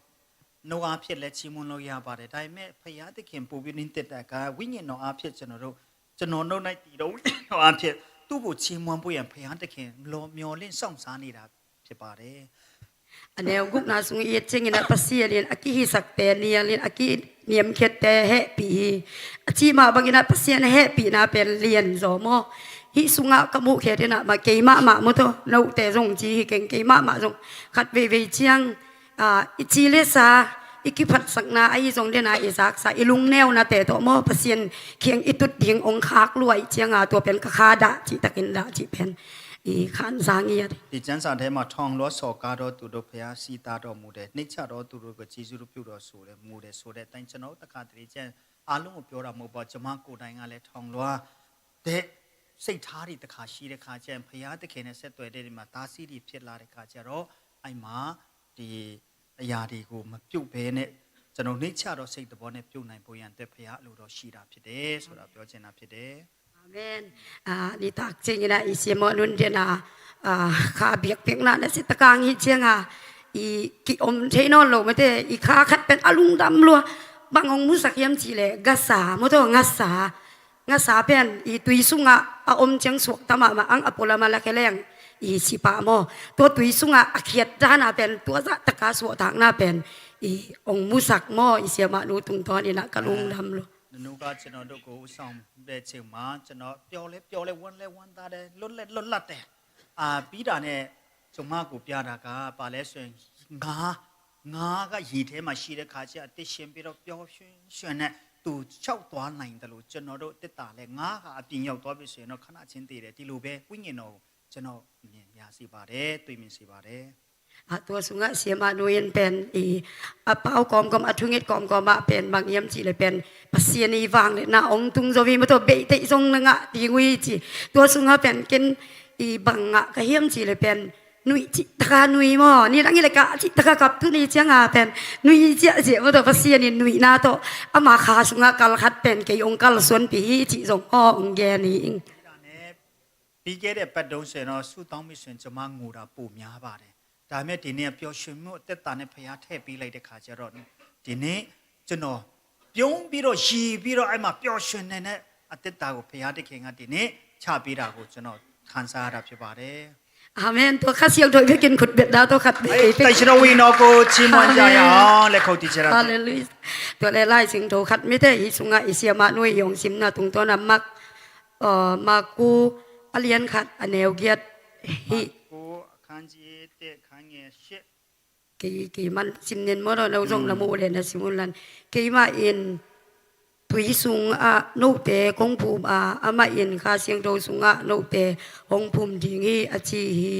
နှုတ်အားဖြင့်လည်း ချီးမွမ်းလို့ရပါတယ်။ ဒါပေမဲ့ ဘုရားသခင် ပိုပြီးနှစ်သက်တာက ဝိညာဉ်တော်အားဖြင့် ကျွန်တော်တို့ ကျွန်တော်တို့၌တည်သော ဝိညာဉ်တော်အားဖြင့် သူ့ကိုချီးမွမ်းဖို့ရန် ဘုရားသခင် မျှော်မျှော်လင့်စောင့်စားနေတာ ဖြစ်ပါတယ်။ A neu gukna sung i et ciangin ah Pasian in a kihisakte nialin a kiniamkhiatte hehpih hi. A cih mah bangin ah Pasian a hehpihna pen lian zaw maw. Hih sungah ka muhkhiat in ah mah keimah mah maw tawh note zong ci hi keng, keimah mah zong khat veivei ciang, a, i ci le sa, i kiphatsakna ahi zong dena i zaksa i lungneunate tawh maw Pasian kiang i tut ding ong khak luai cianga tua pen ka kha dah cih takin dah cih pen i khansa ngiat. ဒီကျမ်းစာထဲမှာ ထောင်လွှားစော်ကားသောသူတို့ ဘုရားဆီးတားတော်မူတယ်။ နှိပ်စက်သောသူတို့ကို ကျေးဇူးပြုတော်ဆိုတယ်။ မူတယ်ဆိုတဲ့အတိုင်း ကျွန်တော်တို့တခါတလေကျရင် အားလုံးကိုပြောတာမဟုတ်ပါဘူး။ ကျွန်မကိုယ်တိုင်ကလည်း ထောင်လွှားတဲ့စိတ်ထားတွေတခါရှိတဲ့ခါကျရင် ဘုရားသခင်နဲ့ဆက်သွယ်တဲ့နေရာမှာ တားဆီးတွေဖြစ်လာတဲ့ခါကျတော့ အဲ့မှာဒီအရာတွေကိုမပြုတ်ဘဲနဲ့ ကျွန်တော်နှိပ်စက်သောစိတ်သဘောနဲ့ပြုတ်နိုင်ဖို့ရန်အတွက် ဘုရားအလိုတော်ရှိတာဖြစ်တယ်ဆိုတာ ပြောချင်တာဖြစ်တယ်။ Amen. Ah, nitak cingina i siamo nun dena, ah, kha biakpiakna na si takang hi cianga i kiom thei nawn lo mate, i kha khat pen a lungdam lua. Bang ong musak hiam cih leh gasa maw, tua ngasa, ngasa pen i tui sungah a om ciang suakta mahmah ang, a pualam a la khe leng i si pah maw. Tua tui sungah a khiat dana pen, tua zahtaka suahtakna pen i ong musak maw, i siamah nu tungtawn inah ka lungdam lua. နနူကကျွန်တော်တို့ကိုဦးဆောင်တဲ့အချိန်မှာ ကျွန်တော်ပျော်လဲပျော်လဲ ဝမ်းလဲဝမ်းသာတယ် လွတ်လဲလွတ်လပ်တယ်။ အာပြီးတာနဲ့ ကျွန်မကိုပြတာက ဘာလဲဆိုရင် ငါးငါးကရေထဲမှာရှိတဲ့ခါကျအသက်ရှင်ပြီးတော့ပျော်ရွှင်ရွှင်နဲ့သူလျှောက်သွားနိုင်တယ်လို့ ကျွန်တော်တို့အသက်တာလဲ ငါးကအပြင်ရောက်သွားပြီဆိုရင်တော့ ခဏချင်းသေတယ်။ ဒီလိုပဲဝိညာဉ်တော်ကို ကျွန်တော်မြင်ရစေပါတယ်။ တွေ့မြင်စေပါတယ်။ Ah, tua sungah siamah nu in pen i, a pau kawmkawm, a thungit kawmkawm ah pen bang hiam cih leh pen Pasian i vangliatna ong tung zo hi maw, tua beitei zong na ngah ding uh hi ci. Tua sungah pen ken i bang ngah ka hiam cih leh pen nuih cih taka nui maw, nidang i leh kah cih taka kap, tuni cianga pen nui ciahciah maw, tua Pasian in nuihna tawh ama kha sungah kal khat pen kei ong kalsuanpih hi cih zong aw ong gen hi ing. ပြီးခဲ့တဲ့အပတ်တုန်းဆိုရင်တော့ ဆုတောင်းပြီးဆိုရင် ကျွန်မငိုတာပိုများပါတယ်။ ဒါပေမဲ့ ဒီနေ့က ပျော်ရွှင်မှုအသက်တာနဲ့ ဘုရားထည့်ပေးလိုက်တဲ့ခါကျတော့ ဒီနေ့ကျွန်တော်ပြုံးပြီးတော့ ရည်ပြီးတော့ အဲ့မှာပျော်ရွှင်နေတဲ့ အသက်တာကို ဘုရားသခင်က ဒီနေ့ချပေးတာကို ကျွန်တော်ခံစားရတာဖြစ်ပါတယ်။ Amen. Tua Kha Siangtho i biakinn khut beng dah, tua khat beng. အဲ့ သန့်ရှင်တော်ဝိညာဉ်တော်ကို ချီးမွမ်းကြရအောင်။ လက်ခုပ်တီးချီး Hallelujah. Tua leh Lai Siangtho khat mite, hih sungah i siamah nu i ong simna tungtawn a Mak, uh, Maku a lian khat a neu giat hi. မၢကူ အခန်းကြီးတစ် အခန်းငယ်ရှစ်။ Kei, kei man sim nen maw, no zong na mu leh na sim un lan. Keimah in tui sungah note kong phum a, amah in Kha Siangtho sungah note hong phum ding hi, a ci hi.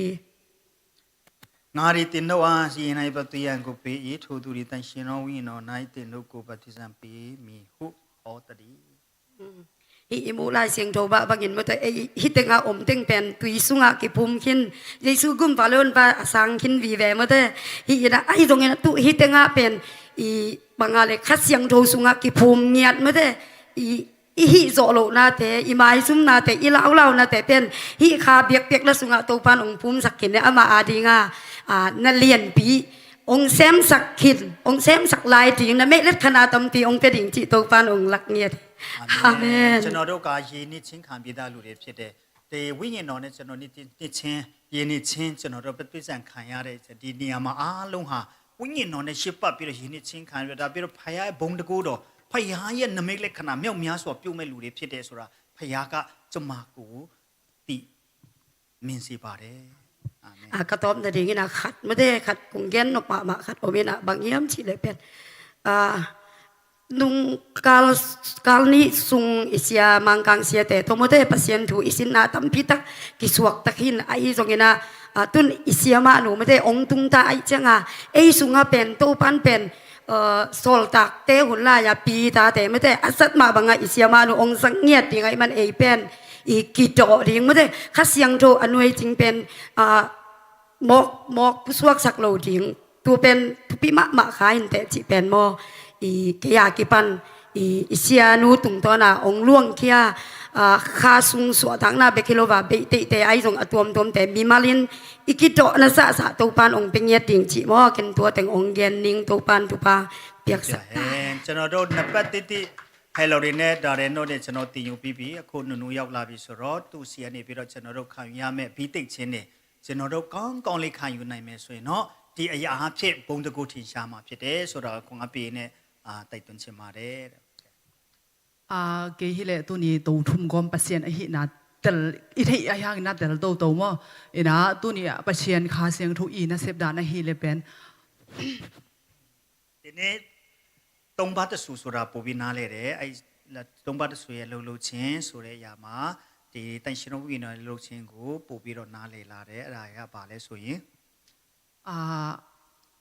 ငါသည်သင်တို့အား ရေ၌ဘပ်တိဇံကိုပေး၏။ ထိုသူသည် သန့်ရှင်းသောဝိညာဉ်တော်၌သင်တို့ကို ဘပ်တိဇံပေးမည်ဟု ဟောသတည်း။ Hih i muh Lai Siangtho mah bangin maw te, ei hih tengah om teng pen tui sungah kiphum khin, Jesu gumpa le honpa a sang khin vive maw te. Hih inah ahi zongin a tuh hih tengah pen i banga le Kha Siangtho sungah kiphum ngiat maw te. I, i hih zawh lohnate, i maizumnate, i laulaunate pen hih kha biakpiakna sungah Topan ong phumsak khin le ama adinga, a, na lianpi ong semsak khin, ong semsak lai ding, na meihlet khana tampi ong pia ding cih Topan ong lak ngiat. Amen. ကျွန်တော်တို့က ရေနစ်ခြင်းခံပြီးသားလူတွေဖြစ်တယ်။ ဒီဝိညာဉ်တော်နဲ့ ကျွန်တော်နစ်နစ်ခြင်း၊ ရေနစ်ခြင်း၊ ကျွန်တော်တို့ ဘပ်တိဇံခံရတဲ့ ဒီနေရာမှာ အားလုံးဟာ ဝိညာဉ်တော်နဲ့ ရှေ့ပတ်ပြီးတော့ ရေနစ်ခြင်းခံပြီးတော့၊ ဒါပြီးတော့ ဘုရားရဲ့ ဘုန်းတန်ခိုးတော်၊ ဘုရားရဲ့ နိမိတ်လက္ခဏာ မြောက်များစွာ ပြုမဲ့လူတွေ ဖြစ်တယ်ဆိုတာ ဘုရားက ကျွန်မကို သိမြင်စေပါတယ်။ Amen. A, ka tawpna dingin a khat maw te, khat kong gen nop mahmah khat om inah, bang hiam cih leh pen, a, nung kal, kal nih sung i sia, Mangkang siate tawh maw te, Pasian thu i sinna tampi tak kisuak tak hin, ahi zongin a, a, tun i siamah nu maw te ong tungta ahih cianga, ei sungah pen Topan pen, a, sawltakte hun lai-a Peter-te maw te a zat mah bangah i siamah nu ong zang ngiat ding ahih man ei pen i kidawh ding maw te, Kha Siangtho a nuai cing pen, a, mawk, mawk pusuaksak lo ding. Tua pen thupi mahmah kha inteh cih pen maw, i kei a kipan i, i sianu tungtawna ong luangkhia, a, kha sung suahtakna bek hi lo a, beiteite ahi zong a tuamtuamte mimalin i kidawhna sahsah Topan ong pia ngiat ding cih maw, ken tua teng ong gen ning. Topan thupha piaksak ta hen. ကျွန်တော်တို့ နံပါတ်တစ် ဟဲလိုရီနဲ့ ဒါရဲနို့နဲ့ ကျွန်တော် သင်ယူပြီးပြီ။ အခု နူနူ ရောက်လာပြီဆိုတော့ သူ့ဆီကနေပြီးတော့ ကျွန်တော်တို့ ခံယူရမယ့် ဘီးသိပ်ခြင်းတွေ ကျွန်တော်တို့ ကောင်းကောင်းလေး ခံယူနိုင်မယ်ဆိုရင်တော့ ဒီအရာအားဖြင့် ဘုန်းတန်ခိုး ထင်ရှားမှာ ဖြစ်တယ်ဆိုတာကို ကိုငါ ပေးနဲ့ အာ တိုက်တွန်းချင်ပါတယ်။ အာ ကဲ ဟိလေ သူ့နီ တူထုမ် ကွမ် ပစံ အဟိနာ တဲလ် အဟိနာ တဲလ် တူတူ မီၤ အဟိနာ သူ့နီ ပစံ ခါစံ ထူ အဟိနာ စပ်ဒါ နဟိလေ ပန် ဒီနေ့ သုံးပါးတဆူဆိုတာ ပိုပြီးနားလည်တယ်။ အဲ၊ သုံးပါးတဆူရဲ့ အလုပ်လုပ်ခြင်းဆိုတဲ့အရာမှာ ဒီသန့်ရှင်းသောဝိညာဉ်တော်ရဲ့ လုပ်ခြင်းကို ပိုပြီးတော့ နားလည်လာတယ်။ အဲ့ဒါက ဘာလဲဆိုရင်၊ အာ၊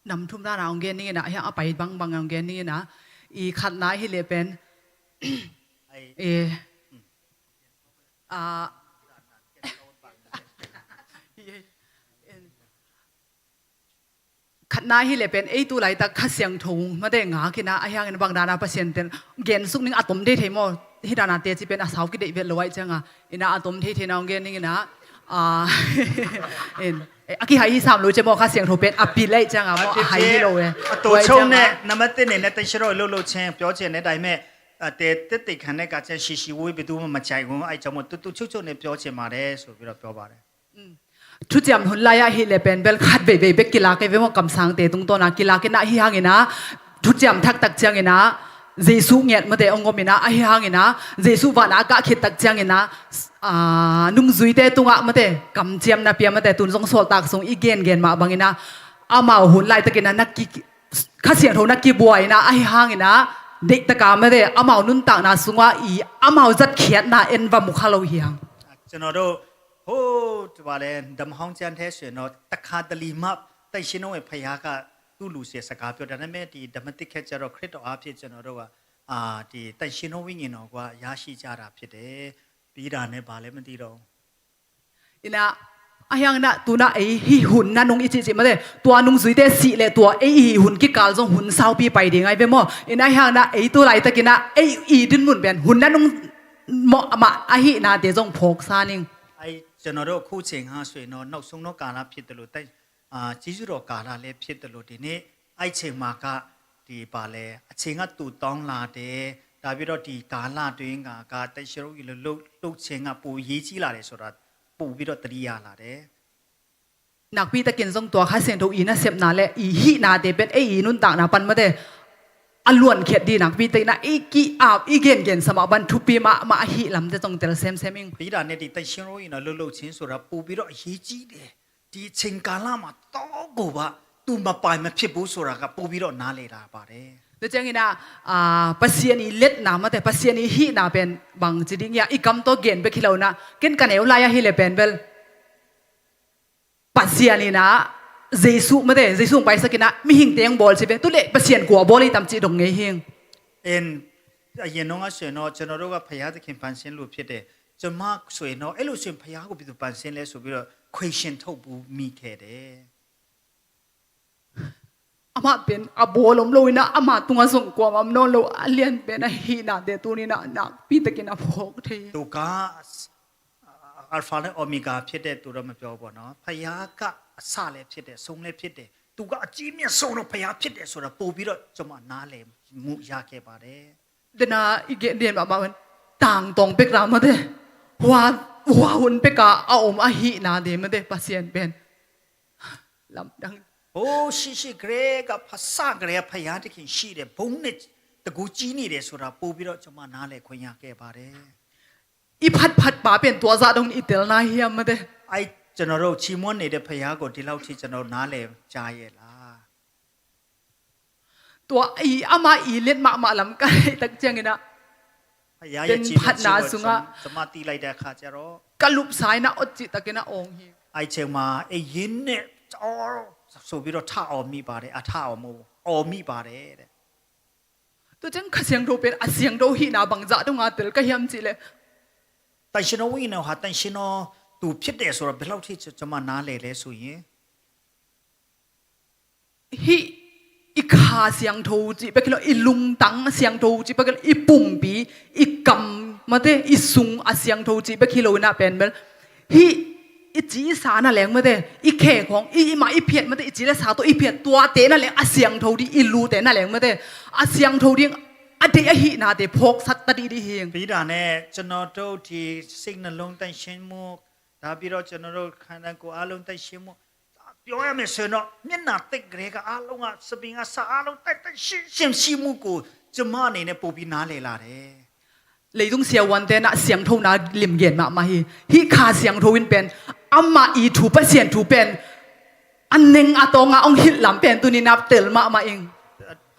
နမ်ထုမ်ဒါနာ အောင်ဂဲနင်းနာ၊ အဟျာ၊ အပိုင်ဘင်ဘင် အောင်ဂဲနင်းနာ၊ အီ၊ ခတ်နာ၊ ဟီလေပင်၊ အဲ၊ အဲ၊ အာ၊ ခတ်နာ၊ ဟီလေပင်၊ အဲ၊ တူလိုက်တက ခါစျံထိုမတဲ့ ငါကနာ၊ အဟျာ၊ ဘင်ဒါနာ ပစျံတန်၊ ဂဲနဆုကနင်း အတုမ်ထေထေမော၊ ဟီဒါနာတဲ၊ စျံပင်၊ အဆောက်ကိးဒဲးဝဲ လိုဝဲစျံငါ၊ အနာ၊ အတုမ်ထေထေနာ အောင်ဂဲနင်းနာ၊ အာ၊ အဲ၊ အကီဟီ၊ ဟီဆမ်လိုစျံမော၊ ခါစျံထိုပင်၊ အပီလဲစျံငါမော၊ အဟီလေဝဲ၊ အတူချုပ်နဲ့ နံပါတ်တစ်အနေနဲ့ သန့်ရှင်းသောဝိညာဉ် လှုပ်လှုပ်ခြင်း ပြောချင်တယ်။ ဒါပေမဲ့၊ အဲ၊ တဲ၊ တဲ၊ တဲ၊ ခါနဲ့ ကစျံ၊ ရှီရှီဝေး၊ ဘယ်သူမှ မကြိုက်ဘူး။ အဲကြောင့်မို့ တူတူချုပ်ချုပ်နဲ့ ပြောချင်ပါတယ်ဆိုပြီးတော့ ပြောပါတယ်။ ထူၣ်စျံႁုၼ်လႆႈ၊ အဟီလေပင်၊ ဘဲလ်၊ ခတ်ဝဲဝဲ၊ ဘဲကီလာက့ဝဲမော၊ ကမ်စၢင်တ့၊ တုင်တွၼ်ႈနာ၊ ကီလာက့နာ၊ အဟျာ၊ ဟီဟျာ၊ နာ၊ ထူၣ်စျံထၢၵ်ႇတကစျံနာ၊ ယေရှုငဲးမတဲ့ အောင်ငိုမနာ၊ အဟျာ၊ ဟီနာ၊ ယေရှုဝါနာ ကၢၢ်ခိတ်တကစျံနာ၊ အာ၊ နုင်ႈယုၢ်တ့တုင်၊ မတဲ့၊ ကမ်စျံနာပျဲ၊ မတဲ့၊ တုၼ်ႈစုင်၊ သွၼ်တၢၵ်ႇစုင်၊ အီဂဲနဂဲနမဘင်နာ၊ အမဝ်ႁုၼ်လႆႈတကနာ၊ နကီ၊ ခါစျံထိုနကီဘွဲနာ၊ အဟျာ၊ ဟီနာ၊ ဒိတ်တကာ၊ မတဲ့၊ အမဝ်နုၼ်တၢၵ်ႇနာ၊ စုင်ဝါ၊ အီ၊ အမဝ်ယတ်ၢတ်ႈၶႅတ်ၼၢၼ်ႇ အဲၼ်ဝႃႈမူၶႃၼ်လဝ်ႁဵင်။ ကျွန်တော်တို့၊ ဟိုး၊ ဘာလဲ၊ ဓမ္မဟောင်းကျမ်းထဲဆိုရင်တော့ တစ်ခါတလေမှ သန့်ရှင်းသောဝိညာဉ်ဘုရားက သူ့လူစီဆန် စကားပြောတာ။ ဒါပေမဲ့ ဒီဓမ္မသစ်ခေတ်ကျတော့ ခရစ်တော်အားဖြင့် ကျွန်တော်တို့က၊ အာ၊ ဒီသန့်ရှင်းသောဝိညာဉ်တော်က ရရှိကြတာဖြစ်တယ်။ ပြီးတာနဲ့ ဘာလဲမသိတော့ဘူး။ အီနာ၊ အဟျာ၊ ဟီနာ၊ တူနာ၊ အဲ၊ ဟီႁုၼ်နာၼုင်ႈ၊ အီ၊ စျံ၊ စျံ၊ မတဲ့၊ တူဝ်နုင်ႈယုၢ်တ့ စံးလႄႈ၊ တူဝ်၊ အဲ၊ ဟီႁုၼ်၊ ကီကာလ်စုင်၊ ႁုၼ်သဝ်ပီပၢႆဒဵင်ႁႂ်ႈဝဲမော၊ အီနာ၊ ဟီနာ၊ အဲ၊ တူလိုက်တကနာ၊ အဲ၊ အီ၊ ဒိၼ်မုၼ်ပဵၼ်၊ ႁုၼ်နာၼုင်ႈ၊ မ၊ မ၊ အဟီနာတ့ စုင်၊ ၽွၵ်ႈသႃၼိုင်ႈ။ အဲ၊ ကျွန်တော်တို့ အခုချိန်ဟာဆိုရင်တော့ နောက်ဆုံးသောကာလဖြစ်သလို၊ တ၊ အာ၊ ကျေးဇူးတော်ကာလလည်းဖြစ်သလို၊ ဒီနေ့၊ အဲ၊ အချိန်မှာက ဒီ၊ ဘာလဲ၊ အချိန်ကတိုတောင်းလာတယ်။ ဒါပြီးတော့ ဒီကာလတွင်းက၊ က၊ သန့်ရှင်းသောဝိညာဉ်လှုပ်၊ လှုပ်ခြင်းက ပိုအရေးကြီးလာတယ်ဆိုတာ ပိုပြီးတော့ သတိရလာတယ်။ နာၵ်ႈပီႈတၵိၼ်၊ စုင်၊ တူဝ်၊ ခါစျံထို၊ အီ၊ နာ၊ စဵပ်ႈနာလႄႈ၊ အီ၊ ဟီနာတ့ပဵၼ်၊ အဲ၊ အီ၊ နုၼ်တၢၵ်ႇနာပၼ်၊ မတဲ့၊ အလွၼ်ႇၶႅတ်ႇ၊ ဒီး နာၵ်ႈပီႈတၵိၼ်၊ အဲ၊ ကီ၊ အ၊ အီ၊ ဂဲနဂဲန သမ်ႉမဘၼ်၊ ထူပီမးမး၊ အဟီလမ်တႄႉ စုင်၊ တႄႇသဵမ်ႈသဵမ်ႈဢိင်။ ပြီးတာနဲ့ ဒီသန့်ရှင်းသောဝိညာဉ်တော် လှုပ်လှုပ်ခြင်းဆိုတာ ပိုပြီးတော့ အရေးကြီးတယ်။ ဒီအချိန်ကာလမှာ တော့ကိုပါ သူမပိုင်မဖြစ်ဘူးဆိုတာက ပိုပြီးတော့ နားလည်လာပါတယ်။ တူဝ်ၸၢင်ႈဢီနာ၊ အာ၊ ပသျၢၼ်ႇအီႈလဵတ်ႈၼႃႇ၊ မတဲ့၊ ပသျၢၼ်ႇအီႈႁိၼႃႇပဵၼ်၊ ပၢင်ႇၸိုင်ယႃႈ ဢီႈၵမ်တေႃႈၵဵၼ်ႇပႅတ်ႈၶိလဝ်ၼႃႇ၊ ၵဵၼ်ႇၵႃႈၼႆႉ ဢဝ်လၢႆးဢႃႈ ႁိလႄႈပဵၼ်ပႅတ်ႈ ပသျၢၼ်ႇဢီႈၼႃႇ၊ ယေႇသု မတဲ့၊ ယေႇသု ပႆႇသၵ်ႉၵိၼ်ၼႃႇ၊ မီးႁိင်ႈတဵင်ႈ ပေႃးလႆႈသေပဵၼ်၊ တူၺ်းလႄႈ ပသျၢၼ်ႇၵူႈပေႃးလႆႈ တမ်းၸိုင် တေႃႇငႄႈႁိင်ႈ။ အရင်၊ အရင်တုန်းကဆိုရင်တော့ ကျွန်တော်တို့က ဘုရားသခင် ဖန်ဆင်းလို့ဖြစ်တယ်။ ကျွန်မဆိုရင်တော့ အဲ့လိုဆိုရင် ဘုရားကို ဘယ်သူဖန်ဆင်းလဲဆိုပြီးတော့ ခွေရှင်ထုတ်ဘူးမိခဲ့တယ်။ အမပဵၼ် အပေႃးလူမ်လူမ်ၼႃႇ၊ အမတုင်း အသုင်းၵႂၢမ်း ဢမ်ႇၼွၼ်းလူး၊ အလဵၼ်ႈပဵၼ် အႁိၼႃႇတႄႉ တူဝ်ၼႆႉၼႃႇ၊ ၼႃႇ ပီႈတၵိၼ် ဢၽွၵ်ႈတႄႉ။ သူက Alpha နဲ့ Omega ဖြစ်တဲ့သူတော့ မပြောဘူးပေါ့နော်။ ဘုရားက အစလည်းဖြစ်တယ်၊ အဆုံးလည်းဖြစ်တယ်။ သူက အကြီးမြတ်ဆုံးသော ဘုရားဖြစ်တယ်ဆိုတာ ပိုပြီးတော့ ကျွန်မ နားလည်မှု ရခဲ့ပါတယ်။ ဒၼႃႇ ဢီႈၵေႇ လဵၼ်ႈမႃးမႃး တၢင်ႇတွင်းပႅၵ်ႇလႃႈ မႃးတႄႉ၊ ဝႃႈ ဝႃႈႁုၼ်ပႅၵ်ႇၵႃႈ ဢဝ်ဢမ်ႇ ဢႁိၼႃႇတႄႉ မႃးတႄႉ ပသျၢၼ်ႇပဵၼ် လမ်ႇတၢင်း ဟိုး ရှိရှိကတည်းက ဖဆကတည်းက ဘုရားသခင်ရှိတယ်။ ဘုန်းနဲ့တန်ခိုးကြီးနေတယ်ဆိုတာ ပိုပြီးတော့ ကျွန်မ နားလည်ခွင့်ရခဲ့ပါတယ်။ ဢီႈၽတ်းၽတ်းပႃးပဵၼ် တူဝ်ၸႃႉတုင်း ဢီႈတႄႉၼႃႇ ႁိုဝ် မႃးတႄႉ။ အဲ၊ ကျွန်တော်တို့ ချီးမွမ်းနေတဲ့ ဘုရားကို ဒီလောက်ထိ ကျွန်တော်တို့ နားလည်ကြရဲ့လား။ တူဝ်ဢီႈ ဢမဢီႈ လဵၼ်ႈမႃးမႃး လမ်ႇၵႃႈတၢင်းၸႅင်ႈၼႃႇ။ ဘုရားရဲ့ ပဵၼ် ချီးမွမ်းခြင်းကို ၽတ်းၼႃႇသုင်ဢႃႈ ကျွန်မ သိလိုက်တဲ့အခါကျတော့ ၵႃႈလုၵ်ႈၸၢႆးၼႃႇ ဢူၺ်းၸိုင် တၵ်းၵႄႈၼႃႇ ဢွင်ႇႁိုဝ်။ အဲဒီအချိန်မှာ အရင်းနဲ့ အော်ဆိုပြီးတော့ ထအော်မိပါတယ်။ အထအော်မိ၊ အော်မိပါတယ်တဲ့။ တူဝ်ၸိုင် ၶႃႈသဵင်ထူဝ်းပဵၼ် ဢသဵင်ထူဝ်းႁိၼႃႇ ပၢင်ၸႃႉတုင်းဢႃႈ တႄႉ ၵႃႈႁဵမ်ၸိူင်ႉလႄႈ သန့်ရှင်းသောဝိညာဉ်တော်ဟာ သန့်ရှင်းသောသူဖြစ်တယ်ဆိုတာ ဘယ်လောက်ထိ ကျွန်မ နားလည်လဲဆိုရင် ႁိ ဢီႈၶႃႈသဵင်ထူဝ်းၸိုင် ပႅၵ်ႇၶိလႄႈ ဢီႈလုင်းတၢင်းသဵင်ထူဝ်းၸိုင် ပႅၵ်ႇၶိလႄႈ ဢီႈပုင်ႇပီႇ ဢီႈၵမ် မႃးတႄႉ ဢီႈသုင် ဢသဵင်ထူဝ်းၸိုင် ပႅၵ်ႇၶိလႄႈ ၼႃႇ ပဵၼ်မႃး ႁိ ဢီႈၸီႈသႃႇၼႃႇလႅင် မႃးတႄႉ ဢီႈၶႄႇၶွင် ဢီႈ ဢီႈမႃႇ ဢီႈၽႅတ်ႇ မႃးတႄႉ ဢီႈၸီႈလႄႈသႃႇတူဝ် ဢီႈၽႅတ်ႇ တူဝ်တႄႉၼႃႇလႅင် မႃးတႄႉ ဢသဵင်ထူဝ်းတီႈ ဢီႈလူတႄႉၼႃႇလႅင် မႃးတႄႉ အသဵင်ထူဝ်းတီႈ ဢတႄႉ ဢႁိၼႃႇတႄႉ ၽွၵ်ႈသတ်းတႄႉ တီႈတီႈႁိုင်။ ပြီးတာနဲ့ ကျွန်တော်တို့ ဒီစိတ်နှလုံးသန့်ရှင်းမှု၊ ဒါပြီးတော့ ကျွန်တော်တို့ ခန္ဓာကိုယ်အားလုံး သန့်ရှင်းမှု ပြောရမယ်ဆိုရင်တော့ မျက်နှာသစ်ကတည်းက အားလုံးက စပင်ကစ အားလုံး သန့်ရှင်း ရှင်းမှုကို ကျွန်မအနေနဲ့ ပိုပြီးနားလည်လာတယ်။ လီတုင်းသဵင်ဝၼ်းတႄႉၼႃႇ သဵင်ထူဝ်းၼႃႇ လဵမ်ႈငႅၼ်းမႃးမႃးႁိုဝ်။ ႁိ ၶႃႈသဵင်ထူဝ်းဝိၼ်ႇပဵၼ် ဢမႃႇဢီႈထူဝ်း ပသဵင်ထူဝ်းပဵၼ် ဢၼ်ၼႅင်ႈဢတွင်းဢႃႈ ဢွင်ႈႁိတ်းလမ်ပဵၼ် တူၺ်းၼႃႇ တႄႇမႃးမႃးဢိင်။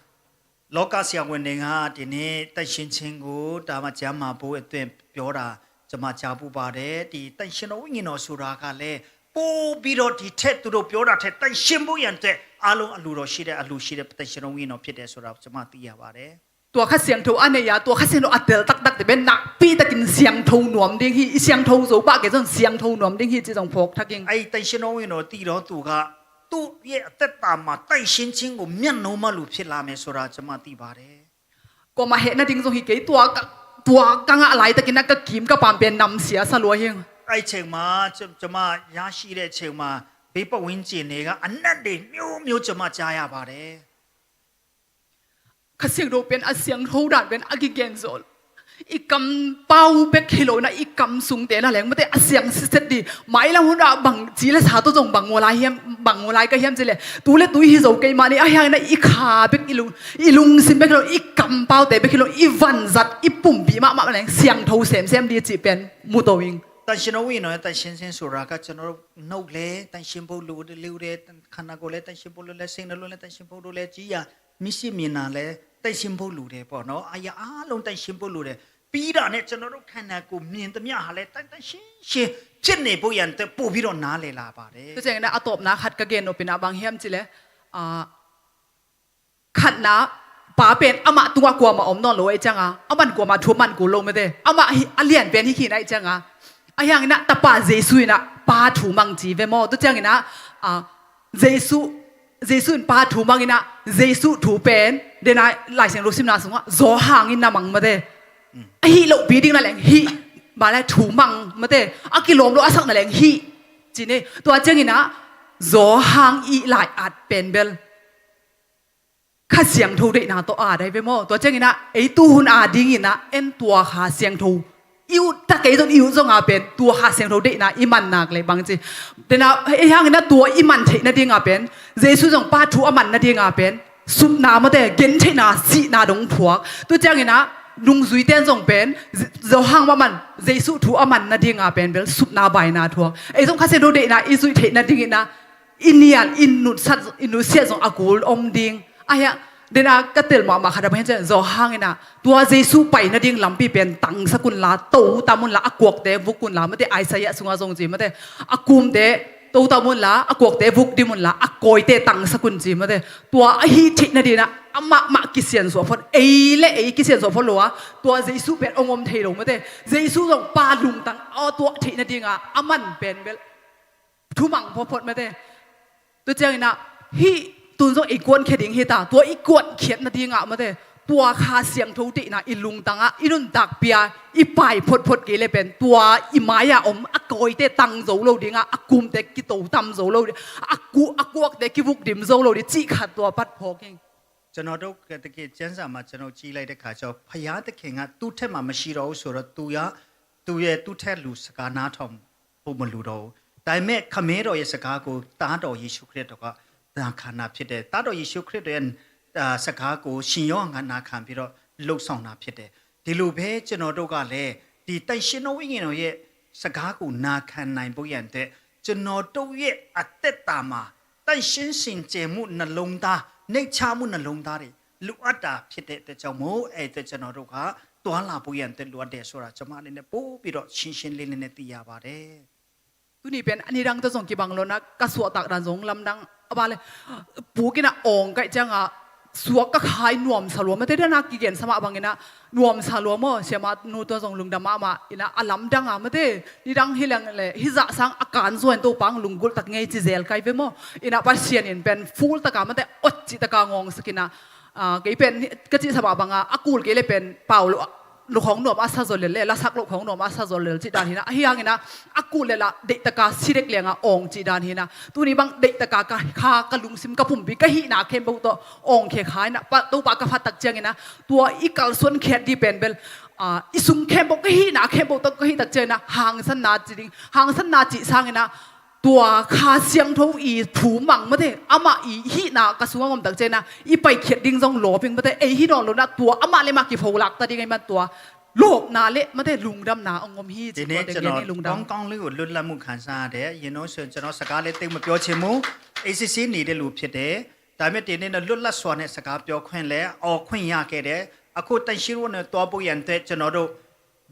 လောကဆရာဝန်တွေက ဒီနေ့ သန့်ရှင်းခြင်းကို ဒါမှ ကျန်းမာဖို့အတွက် ပြောတာ ကျွန်မ ကြားဖူးပါတယ်။ ဒီ သန့်ရှင်းသောဝိညာဉ်တော် ဆိုတာကလည်း ပိုပြီးတော့ ဒီထက် သူတို့ ပြောတာထက် သန့်ရှင်းဖို့ရန်အတွက် အားလုံး အလိုတော်ရှိတဲ့ အလိုရှိတဲ့ သန့်ရှင်းသောဝိညာဉ်တော် ဖြစ်တယ်ဆိုတာ ကျွန်မ သိရပါတယ်။ Tua Kha Siangtho a nei a, tua Kha Siangtho a tel taktak te pen nakpi takin siangtho nuam ding hi, i siangtho zo pah kei zong siangtho nuam ding hi cih zong phawk thak ing. အဲ့ဒီ သန့်ရှင်းသောဝိညာဉ်တော် သိတော့ သူက သူ့ရဲ့ အသက်တာမှာ သန့်ရှင်းခြင်းကို မျက်နှာမလူ ဖြစ်လာမယ်ဆိုတာ ကျွန်မ သိပါတယ်။ Kuamah heh nading zong hi kei, tua ka, tua ka ngah laitakin a ka kim ka pam pen namsia sa lua hi. အဲ့ချိန်မှာ ကျွန်မ ရရှိတဲ့အချိန်မှာ ဒီပတ်ဝန်းကျင်တွေက အနံ့တွေ မျိုးမျိုး ကျွန်မ ကြားရပါတယ်။ Kha Siangtho pen a siangtho dan pen a kigen zo lo. I kampau bek hi lo in a, i kam sungte na leng mate a siang sitset ding. Mailam hun ah bang ci le sa tawh zong bang ngawlai hiam, bang ngawlai ka hiam ci le, tu le tui hi zo kei mah ni, a hiang in a i kha bek, i lung, i lungsim bek hi lo, i kampaute bek hi lo, i vanzat, i pumpi mahmah leng siangtho semsem ding cih pen mu to ing. သန့်ရှင်းသောဝိညာဉ်တော်ရဲ့ သန့်ရှင်းခြင်းဆိုတာက ကျွန်တော်တို့ နှုတ်လည်း သန့်ရှင်းဖို့လိုတယ်၊ ခန္ဓာကိုယ်လည်း သန့်ရှင်းဖို့လိုတယ်၊ စိတ်နှလုံးလည်း သန့်ရှင်းဖို့လိုတယ်၊ ကြည့်ရ မျက်စိမြင်တာလည်း သန့်ရှင်းဖို့လိုတယ်ပေါ့နော်။ အရာအားလုံး သန့်ရှင်းဖို့လိုတယ်။ ပြီးတာနဲ့ ကျွန်တော်တို့ ခန္ဓာကိုယ် မြင်သမျှဟာလည်း သန့်သန့်ရှင်းရှင်း ဖြစ်နေဖို့ရန်အတွက် ပိုပြီးတော့ နားလည်လာပါတယ်။ Tua ciangin a tawpna khat ka gen nop in a bang hiam ci le, a, khatna, Pa pen amah tungah kuamah om nawn lo ahih cianga, aman kuamah thu a man kul lo mate. Amah hi, a lian pen hi khin ahih cianga, a hiang in a Tapa Jesu in a Pa thu mang ci ve maw. Tua ciangin a, a, Jesu, Jesu in Pa thu mang in a, Jesu thu pen, den a Lai Siangtho simna sungah Johan in na mang mate. Ahi lohpi ding na leng hih, ma le thu mang mate. A kilawm lo a sak na leng hih, ci ni. Tua ciangin a Johan i lai-at pen bel Kha Siangtho deihna tawh a dai ve maw. Tua ciangin a ei tu hun a dingin a en tua Kha Siangtho i ut ta kei zong, i ut zong a pen tua Kha Siangtho deihna i man nak le bang ci. Den a ei hangin a tua i man theih nading a pen Jesu zong Pa thu a man nading a pen supna mate, gentheihna, sihna dong phuak. Tua ciangin a nungzuite in zong pen Johan mah man, Jesu thu a man nading a pen bel supna baina thuak. Ei zong Kha Siangtho deihna i zuih theih nadingin a i nial, i nutsat, i nutsiat zong a kul om ding. A hiang, den a ka tel mahmah khat a bang hiam ci le, Johan in a tua Jesu pai nading lampi pen tangsak unla, to tam unla, a kuakte vuk unla mate, Isaiah sungah zong ci mate, a kumte to tam unla, a kuakte vuk dim unla, a kawite tangsak un ci mate. Tua a hih theih nading a amah mah kisiansuah phot, ei le ei kisiansuah phot lo a, tua Jesu pen hong om thei lo mate. Jesu zong Pa lungtang a tuah theih nading a a man pen bel thumang photphot mate. Tua ciangin a hih tun zong i kuankhia ding hi ta, tua i kuankhiat nading a mate, tua Kha Siangtho deihna i lungtang a i nuntakpia i pai photphot kei le pen tua i mai-a om a kawite tang zo lo ding a, a kumte kito tam zo lo ding, a ku, a kuakte kivuk dim zo lo ding cih khat tua pat phawk ing. ကျွန်တော်တို့ က တကယ် ကျမ်းစာမှာ ကျွန်တော် ကြည့်လိုက်တဲ့အခါကျတော့ ဘုရားသခင်က သူ့ထက်မှာ မရှိတော့ဘူးဆိုတော့ သူက သူ့ရဲ့ သူ့ထက်လူစကားနားထောင်ဖို့ မလိုတော့ဘူး။ ဒါပေမဲ့ ခမည်းတော်ရဲ့ စကားကို သားတော်ယေရှုခရစ်တော်က နာခံတာဖြစ်တယ်။ သားတော်ယေရှုခရစ်တော်ရဲ့ အာ စကားကို ရှင်ယောဟန်က နာခံပြီးတော့ လုပ်ဆောင်တာဖြစ်တယ်။ ဒီလိုပဲ ကျွန်တော်တို့ကလည်း ဒီ သန့်ရှင်းသောဝိညာဉ်တော်ရဲ့ စကားကို နာခံနိုင်ဖို့ရန်အတွက် ကျွန်တော်တို့ရဲ့ အသက်တာမှာ သန့်ရှင်းစင်ကြယ်မှု နှလုံးသား၊ နှိမ့်ချမှု နှလုံးသားတွေ လိုအပ်တာ ဖြစ်တဲ့အတွက်ကြောင့်မို့ အဲ့အတွက် ကျွန်တော်တို့က သွားလာဖို့ရန်အတွက် လိုအပ်တယ်ဆိုတာ ကျွန်မအနေနဲ့ ပိုပြီးတော့ ရှင်းရှင်းလင်းလင်းနဲ့ သိရပါတယ်။ Tuni pen a nidang tawh zong kibang lo in a, ka suahtak dan zong lamdang a, ba le, puk in a awng ka hih cianga suak ka kha in nuamsa lua mate, den a kigen sa mah bangin a nuamsa lua maw, siamah nu tawh zong lungdam mahmah in a, a lamdang a mate, nidang hi leng le hih zah sang a kan zua in Topa hong lunggulh tak ngei ci zel kai ve maw. In a Pasian in pen full taka mate, awt cih taka ngawngsak in a, a, kei pen ka cih sa mah banga a kul kei le pen pau lo, lo khawng nuam a sa zaw lel le, lasak lo khawng nuam a sa zaw lel cih dan hi in a, ahi hangin a, a kul le la deihtaka si dek lianga awng cih dan hi in a, tuni bang deihtaka ka kha, ka lungsim, ka pumpi, ka hihna khempeuh tawh awng khia kha in a, pa, Topa ka phat tak ciangin a, tua i kalsuan khiat ding pen bel, a, i sung khempeuh, ka hihna khempeuh tawh ka hih tak ciangin a, hangsanna ci ding, hangsanna cih sangin a, tua Kha Siangtho i thu mang mate, amah i hihna ka sungah om tak ciangin a, i paikhiat ding zong lawp ing mate, ei hi nawn lo in a, tua amah le amah kipholak ta ding ahih man tua lawpna le mate, lungdamna hong om hi ci. ဒီနေ့ tua te ကျွန်တော် gen hi, lungdam. ကောင်းကောင်းလေးကို လွတ်လပ်မှု ခံစားရတယ်။ အရင်တုန်းဆိုရင် ကျွန်တော် စကားလည်း သိပ်မပြောချင်ဘူး။ အေးဆေးဆေးနေတဲ့လူ ဖြစ်တယ်။ ဒါပေမဲ့ ဒီနေ့တော့ လွတ်လပ်စွာနဲ့ စကားပြောခွင့်လည်း အော်ခွင့်ရခဲ့တယ်။ အခု သန့်ရှင်းတော်နဲ့ သွားဖို့ရန်အတွက် ကျွန်တော်တို့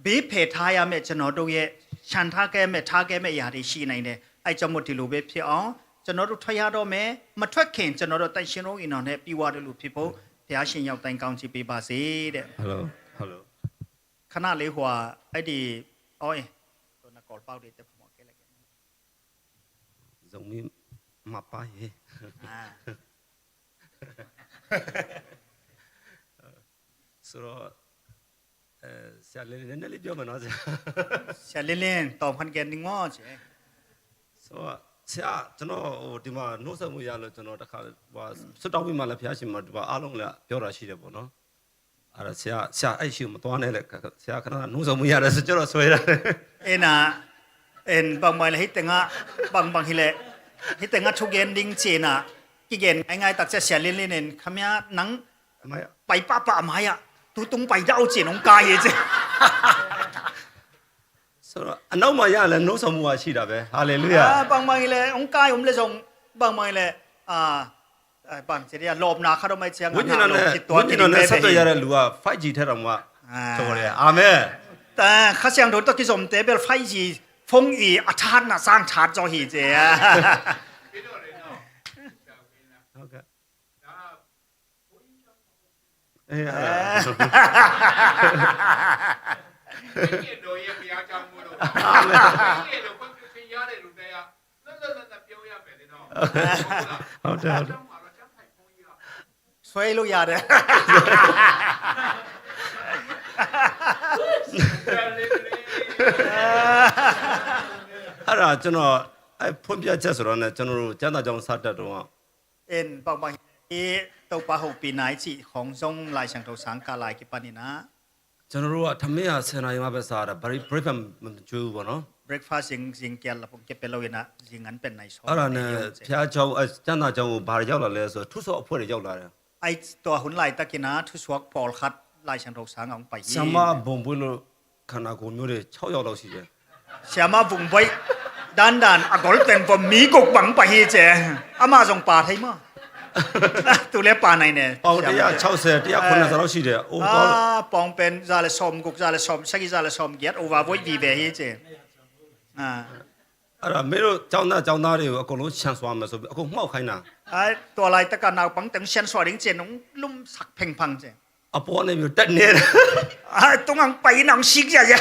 ဘေးဖယ်ထားရမယ့် ကျွန်တော်တို့ရဲ့ ချန်ထားခဲ့မဲ့ ထားခဲ့မဲ့ အရာတွေ ရှိနိုင်တယ်။ အဲကြောင့်မို့ ဒီလိုပဲဖြစ်အောင် ကျွန်တော်တို့ ထွက်ရတော့မယ်။ မထွက်ခင် ကျွန်တော်တို့ သန့်ရှင်းတော်နဲ့ ပြည့်ဝတဲ့လူဖြစ်ဖို့ ဘုရားရှင် ရောက်တိုင်း ကောင်းချီးပေးပါစေတဲ့။ Hello, hello. ခဏလေး ဟိုဟာ အဲ့ဒီ အော် အေး ကို နကော်ပေါက်တွေ တက်ဖို့ မဟုတ်ကဲလဲ ကဲ Zomi mapa ye. အာ ဆိုတော့အဲဆရာလင်းလင်းနည်းနည်းလေးပြောမယ်နော်ဆရာ။ ဆရာလင်းလင်း တောင်ဖန်ကဲ နင်းမော့ချေ။ ဆိုတော့ဆရာကျွန်တော်ဟိုဒီမှာနှိုးဆက်မှုရလို့ကျွန်တော်တခါဟိုဆွတ်တောင်းပြီးမှလည်းဘုရားရှင်မှာဒီမှာအားလုံးလည်းပြောတာရှိတယ်ပေါ့နော်။ အဲ့ဒါဆရာဆရာအဲ့ရှိမသွားနဲ့လေဆရာခဏနှိုးဆက်မှုရတယ်ဆိုကျွန်တော်ဆွဲရတယ်။ အဲ့နာ En bangmai le hei tenga bangbang hile hei tenga thugen ding cina kigen ngaingai tak cia sia linlin en khamia nang အမရ pai papa amaya tutung pai dau cin ong kai e ce. ဆိုတော့အနောက်မှာရလည်းနှိုးဆောင်မှုရှိတာပဲ။ Hallelujah. Bangmai le ong kai om le zong bangmai le bang cin ya lom na kha do mai cia ဝိညာဉ်တော်နဲ့ witness နဲ့ဆက်သွယ်ရတဲ့လူက five G ထဲတောင်မှကျော်တယ်။ Amen. Kha siang do to kizom te bel five G phone i a that na sang that zo hi ce. ဟုတ်ကဲ့။ အဲအဲ့ဒါ ဘုန်းကြီးရဲ့တော်ရဲ့ဘုရားကျောင်းမို့လို့ဘုန်းကြီးရဲ့တော်ဘုန်းကြီးရတဲ့လူတွေကလွတ်လွတ်လပ်လပ်ပြောရမယ်လေနော်။ ဟုတ်တယ်ဟုတ်တယ်။ ဘုရားကျောင်းမှာတော့ကျောင်းထိုင်ဘုန်းကြီးကဆွဲလို့ရတယ်။ အဲ့ဒါကျွန်တော်အဲ့ဖွင့်ပြချက်ဆိုတော့ねကျွန်တော်တို့ကျမ်းစာကျောင်းစတက်တော့ En bangmai i Topa hopih nai ci khong zong lai siangtho sang ka lai kipan ina. ကျွန်တော်တို့ကထမင်းဟာဆယ်နာရီမှပဲစားရတယ်။ Break breakfast မမကျွေးဘူးပေါ့နော်။ Breakfast zing zing kial la pung ke pelo ina zing an pen nai so. အဲ့ဒါနဲ့ဘုရားကျောင်းအဲကျမ်းစာကျောင်းကိုဘာရောက်လာလဲဆိုတော့ထူးစော်အဖွဲ့တွေရောက်လာတယ်။ Ai to hun lai takina thusuak pawl khat lai siangtho sang ang pai hi. ဆရာမဘုံပွေးလို့ ခန္ဓာကိုယ်မျိုးတွေခြောက်ယောက်လောက်ရှိတယ်။ Siama Vungboi dandan a gol ten vom mi guk bang pai hi ce. Ama zong pa thei maw? Tu le pa nai ne. ပေါင်တစ်ရာခြောက်ဆယ် တစ်ရာခုနှစ်ဆယ်လောက်ရှိတယ်။ Overweight အာပေါင်ပင်ဇာလsom guk zale som sagi zale som giat overweight vive hi ce. အဲ့ဒါမင်းတို့ကျောင်းသားကျောင်းသားတွေကိုအကုန်လုံးရှန်စွာမယ်ဆိုပြီးအခုမှောက်ခိုင်းတာ။ Ai to lai taka naupang teng sian sua ding ce nung lum sak pheng phang ce. အပေါ်နေပြီးတော့တက်နေတယ်။ Ai tung ang pai nang sik ya ya.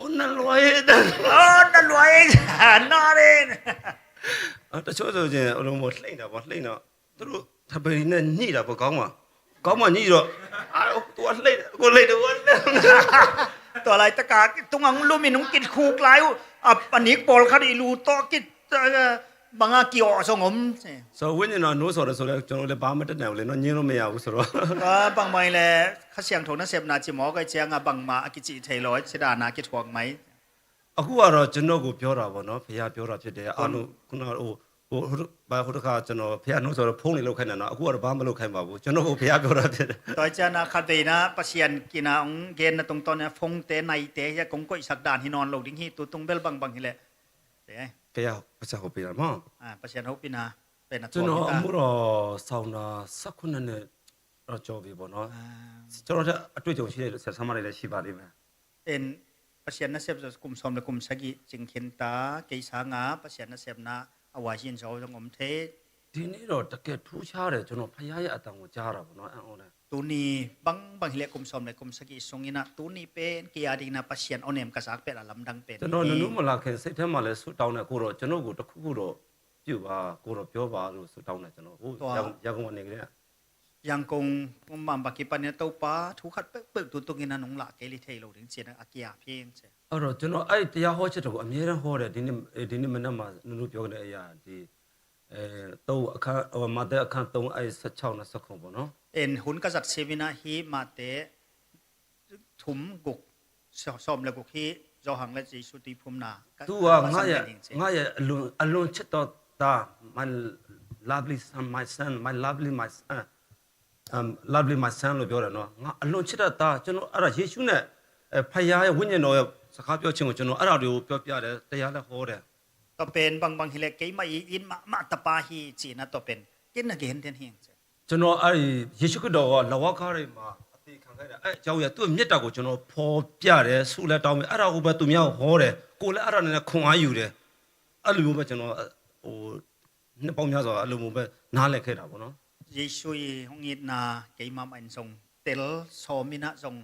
အိုးနလွယ်တယ်။ Oh na luai na re. အဲတချို့ဆိုရင်အလိုမျိုးလှိမ့်တာပေါ့။ လှိမ့်တော့သူတို့ထပရီနဲ့ညှိတာပေါ့။ ကောင်းမှာကောင်းမှာညှိတော့အဲသူကလှိမ့်တယ်။ ကိုလှိမ့်တယ်။ ကိုလှိမ့်တယ်။ To lai taka tung ang lum in ung kit khuk lai u. Anik pawl khat i lu to kit ဘင်ကီအိုဆိုငုံ ဆိုတော့ဝိညာဉ်တော်နှိုးဆော်တယ်ဆိုတော့ကျွန်တော်လည်းဘာမှတတ်နိုင်ဘူးလေနော်။ ငြင်းလို့မရဘူးဆိုတော့ Bangmai le kha siangtho na sepna ci mawk ai cianga bangma a kici thei lo ai ci dana kithuak mai. အခုကတော့ကျွန်တော်ကိုပြောတာပေါ့နော်။ ဘုရားပြောတာဖြစ်တယ်။ အားလုံးခုနကဟိုဟိုဟိုဘာဟိုတခါကျွန်တော်ဘုရားနှိုးဆော်တော့ဖုန်းနေလောက်ခိုင်းတယ်နော်။ အခုကတော့ဘာမှလုပ်ခိုင်းပါဘူး။ ကျွန်တော်ကိုဘုရားပြောတာဖြစ်တယ်။ Toi ciana kha veina Pasian kina ong genna tungtawn phone te nai te ya kong koisak dan hi nawn lo ding hi. Tutung bel bangbang hi le. ဘုရားပတ်စံဟောပေးတာနော်။ Pasian hopih na pen a ကျွန်တော်အမှုတော်ဆောင်တာဆယ့်ခုနစ်နှစ်တော့ကျော်ပြီပေါ့နော်။ ကျွန်တော်ထက်အတွေ့အကြုံရှိတဲ့ဆရာဆရာမတွေလည်းရှိပါလိမ့်မယ်။ En Pasian nasep zo kum som le kum sagi cingkhin ta kei sanga Pasian nasepna a wazin zo zong om thei. ဒီနေ့တော့တကယ်ထူးခြားတယ်။ ကျွန်တော်ဖခင်ရဲ့အတန်ကိုကြားတာပေါ့နော်။ အံ့ဩတယ်။ Tuni bangbang hi le kum som le kum sagi sungina tuni pen kei a dingna Pasian onem ka zak pen a lamdang pen. ကျွန်တော်နနူးမလာခင်စိတ်ထဲမှာလည်းဆုတောင်းတယ်။ ကိုတော့ကျွန်တော်ကိုတစ်ခုခုတော့ပြုပါကိုတော့ပြောပါလို့ဆုတောင်းတယ်။ ကျွန်တော်ဟိုရန်ကုန်ရန်ကုန်ကနေကလေး Yangkung mambaki panin Topa thu khat peuhpeuh tutungin a nung lah kei li thei lo ding cin a kia phieng ce. အဲ့တော့ကျွန်တော်အဲ့ဒီတရားဟောချက်တွေကိုအမြဲတမ်းဟောတယ်။ ဒီနေ့ဒီနေ့မနက်မှာနူးနူးပြောနေတဲ့အရာဒီအဲသုံးအခန်းဟိုမဿဲအခန်းသုံးအဲ့ဆယ့်ခြောက်နဲ့ဆယ့်ခုနစ်ပေါ့နော်။ En hun ka zat sivina hi Mate thum guk som le guk hi Johan le Jesu ti phumna. သူကငါရဲ့ငါရဲ့အလွန်အလွန်ချစ်တော်သား my lovely son my son my lovely my son um lovely my son လို့ပြောတယ်နော်။ ငါအလွန်ချစ်တဲ့သားကျွန်တော်အဲ့ဒါယေရှုနဲ့အဲဖခင်ရဲ့ဝိညာဉ်တော်ရဲ့စကားပြောခြင်းကိုကျွန်တော်အဲ့ဒါတွေကိုပြောပြတယ်။ တရားလည်းဟောတယ်။ To pen bangbang hi le keima i in ma ma tapa hi cina to pen ကဲနာ်ကဲဟဲန်တန်ဟဲန် ကျွန်တော်အဲ့ဒီယေရှုခရစ်တော်ကလက်ဝါးကားတွေမှာအသေခံခဲ့တာအဲအကြောင်းအရာသူ့မျက်နှာကိုကျွန်တော်ဖော်ပြတယ်ဆုလည်းတောင်းပြီးအဲ့ဒါကိုပဲသူများကိုဟောတယ်ကိုယ်လည်းအဲ့ဒါနဲ့ခွန်အားယူတယ်အဲ့လိုမျိုးပဲကျွန်တော်ဟိုနှစ်ပေါင်းများစွာအဲ့လိုမျိုးပဲနားလည်ခဲ့တာပေါ့နော် Jesu i hong itna keima mah in zong tel sawm in ah zong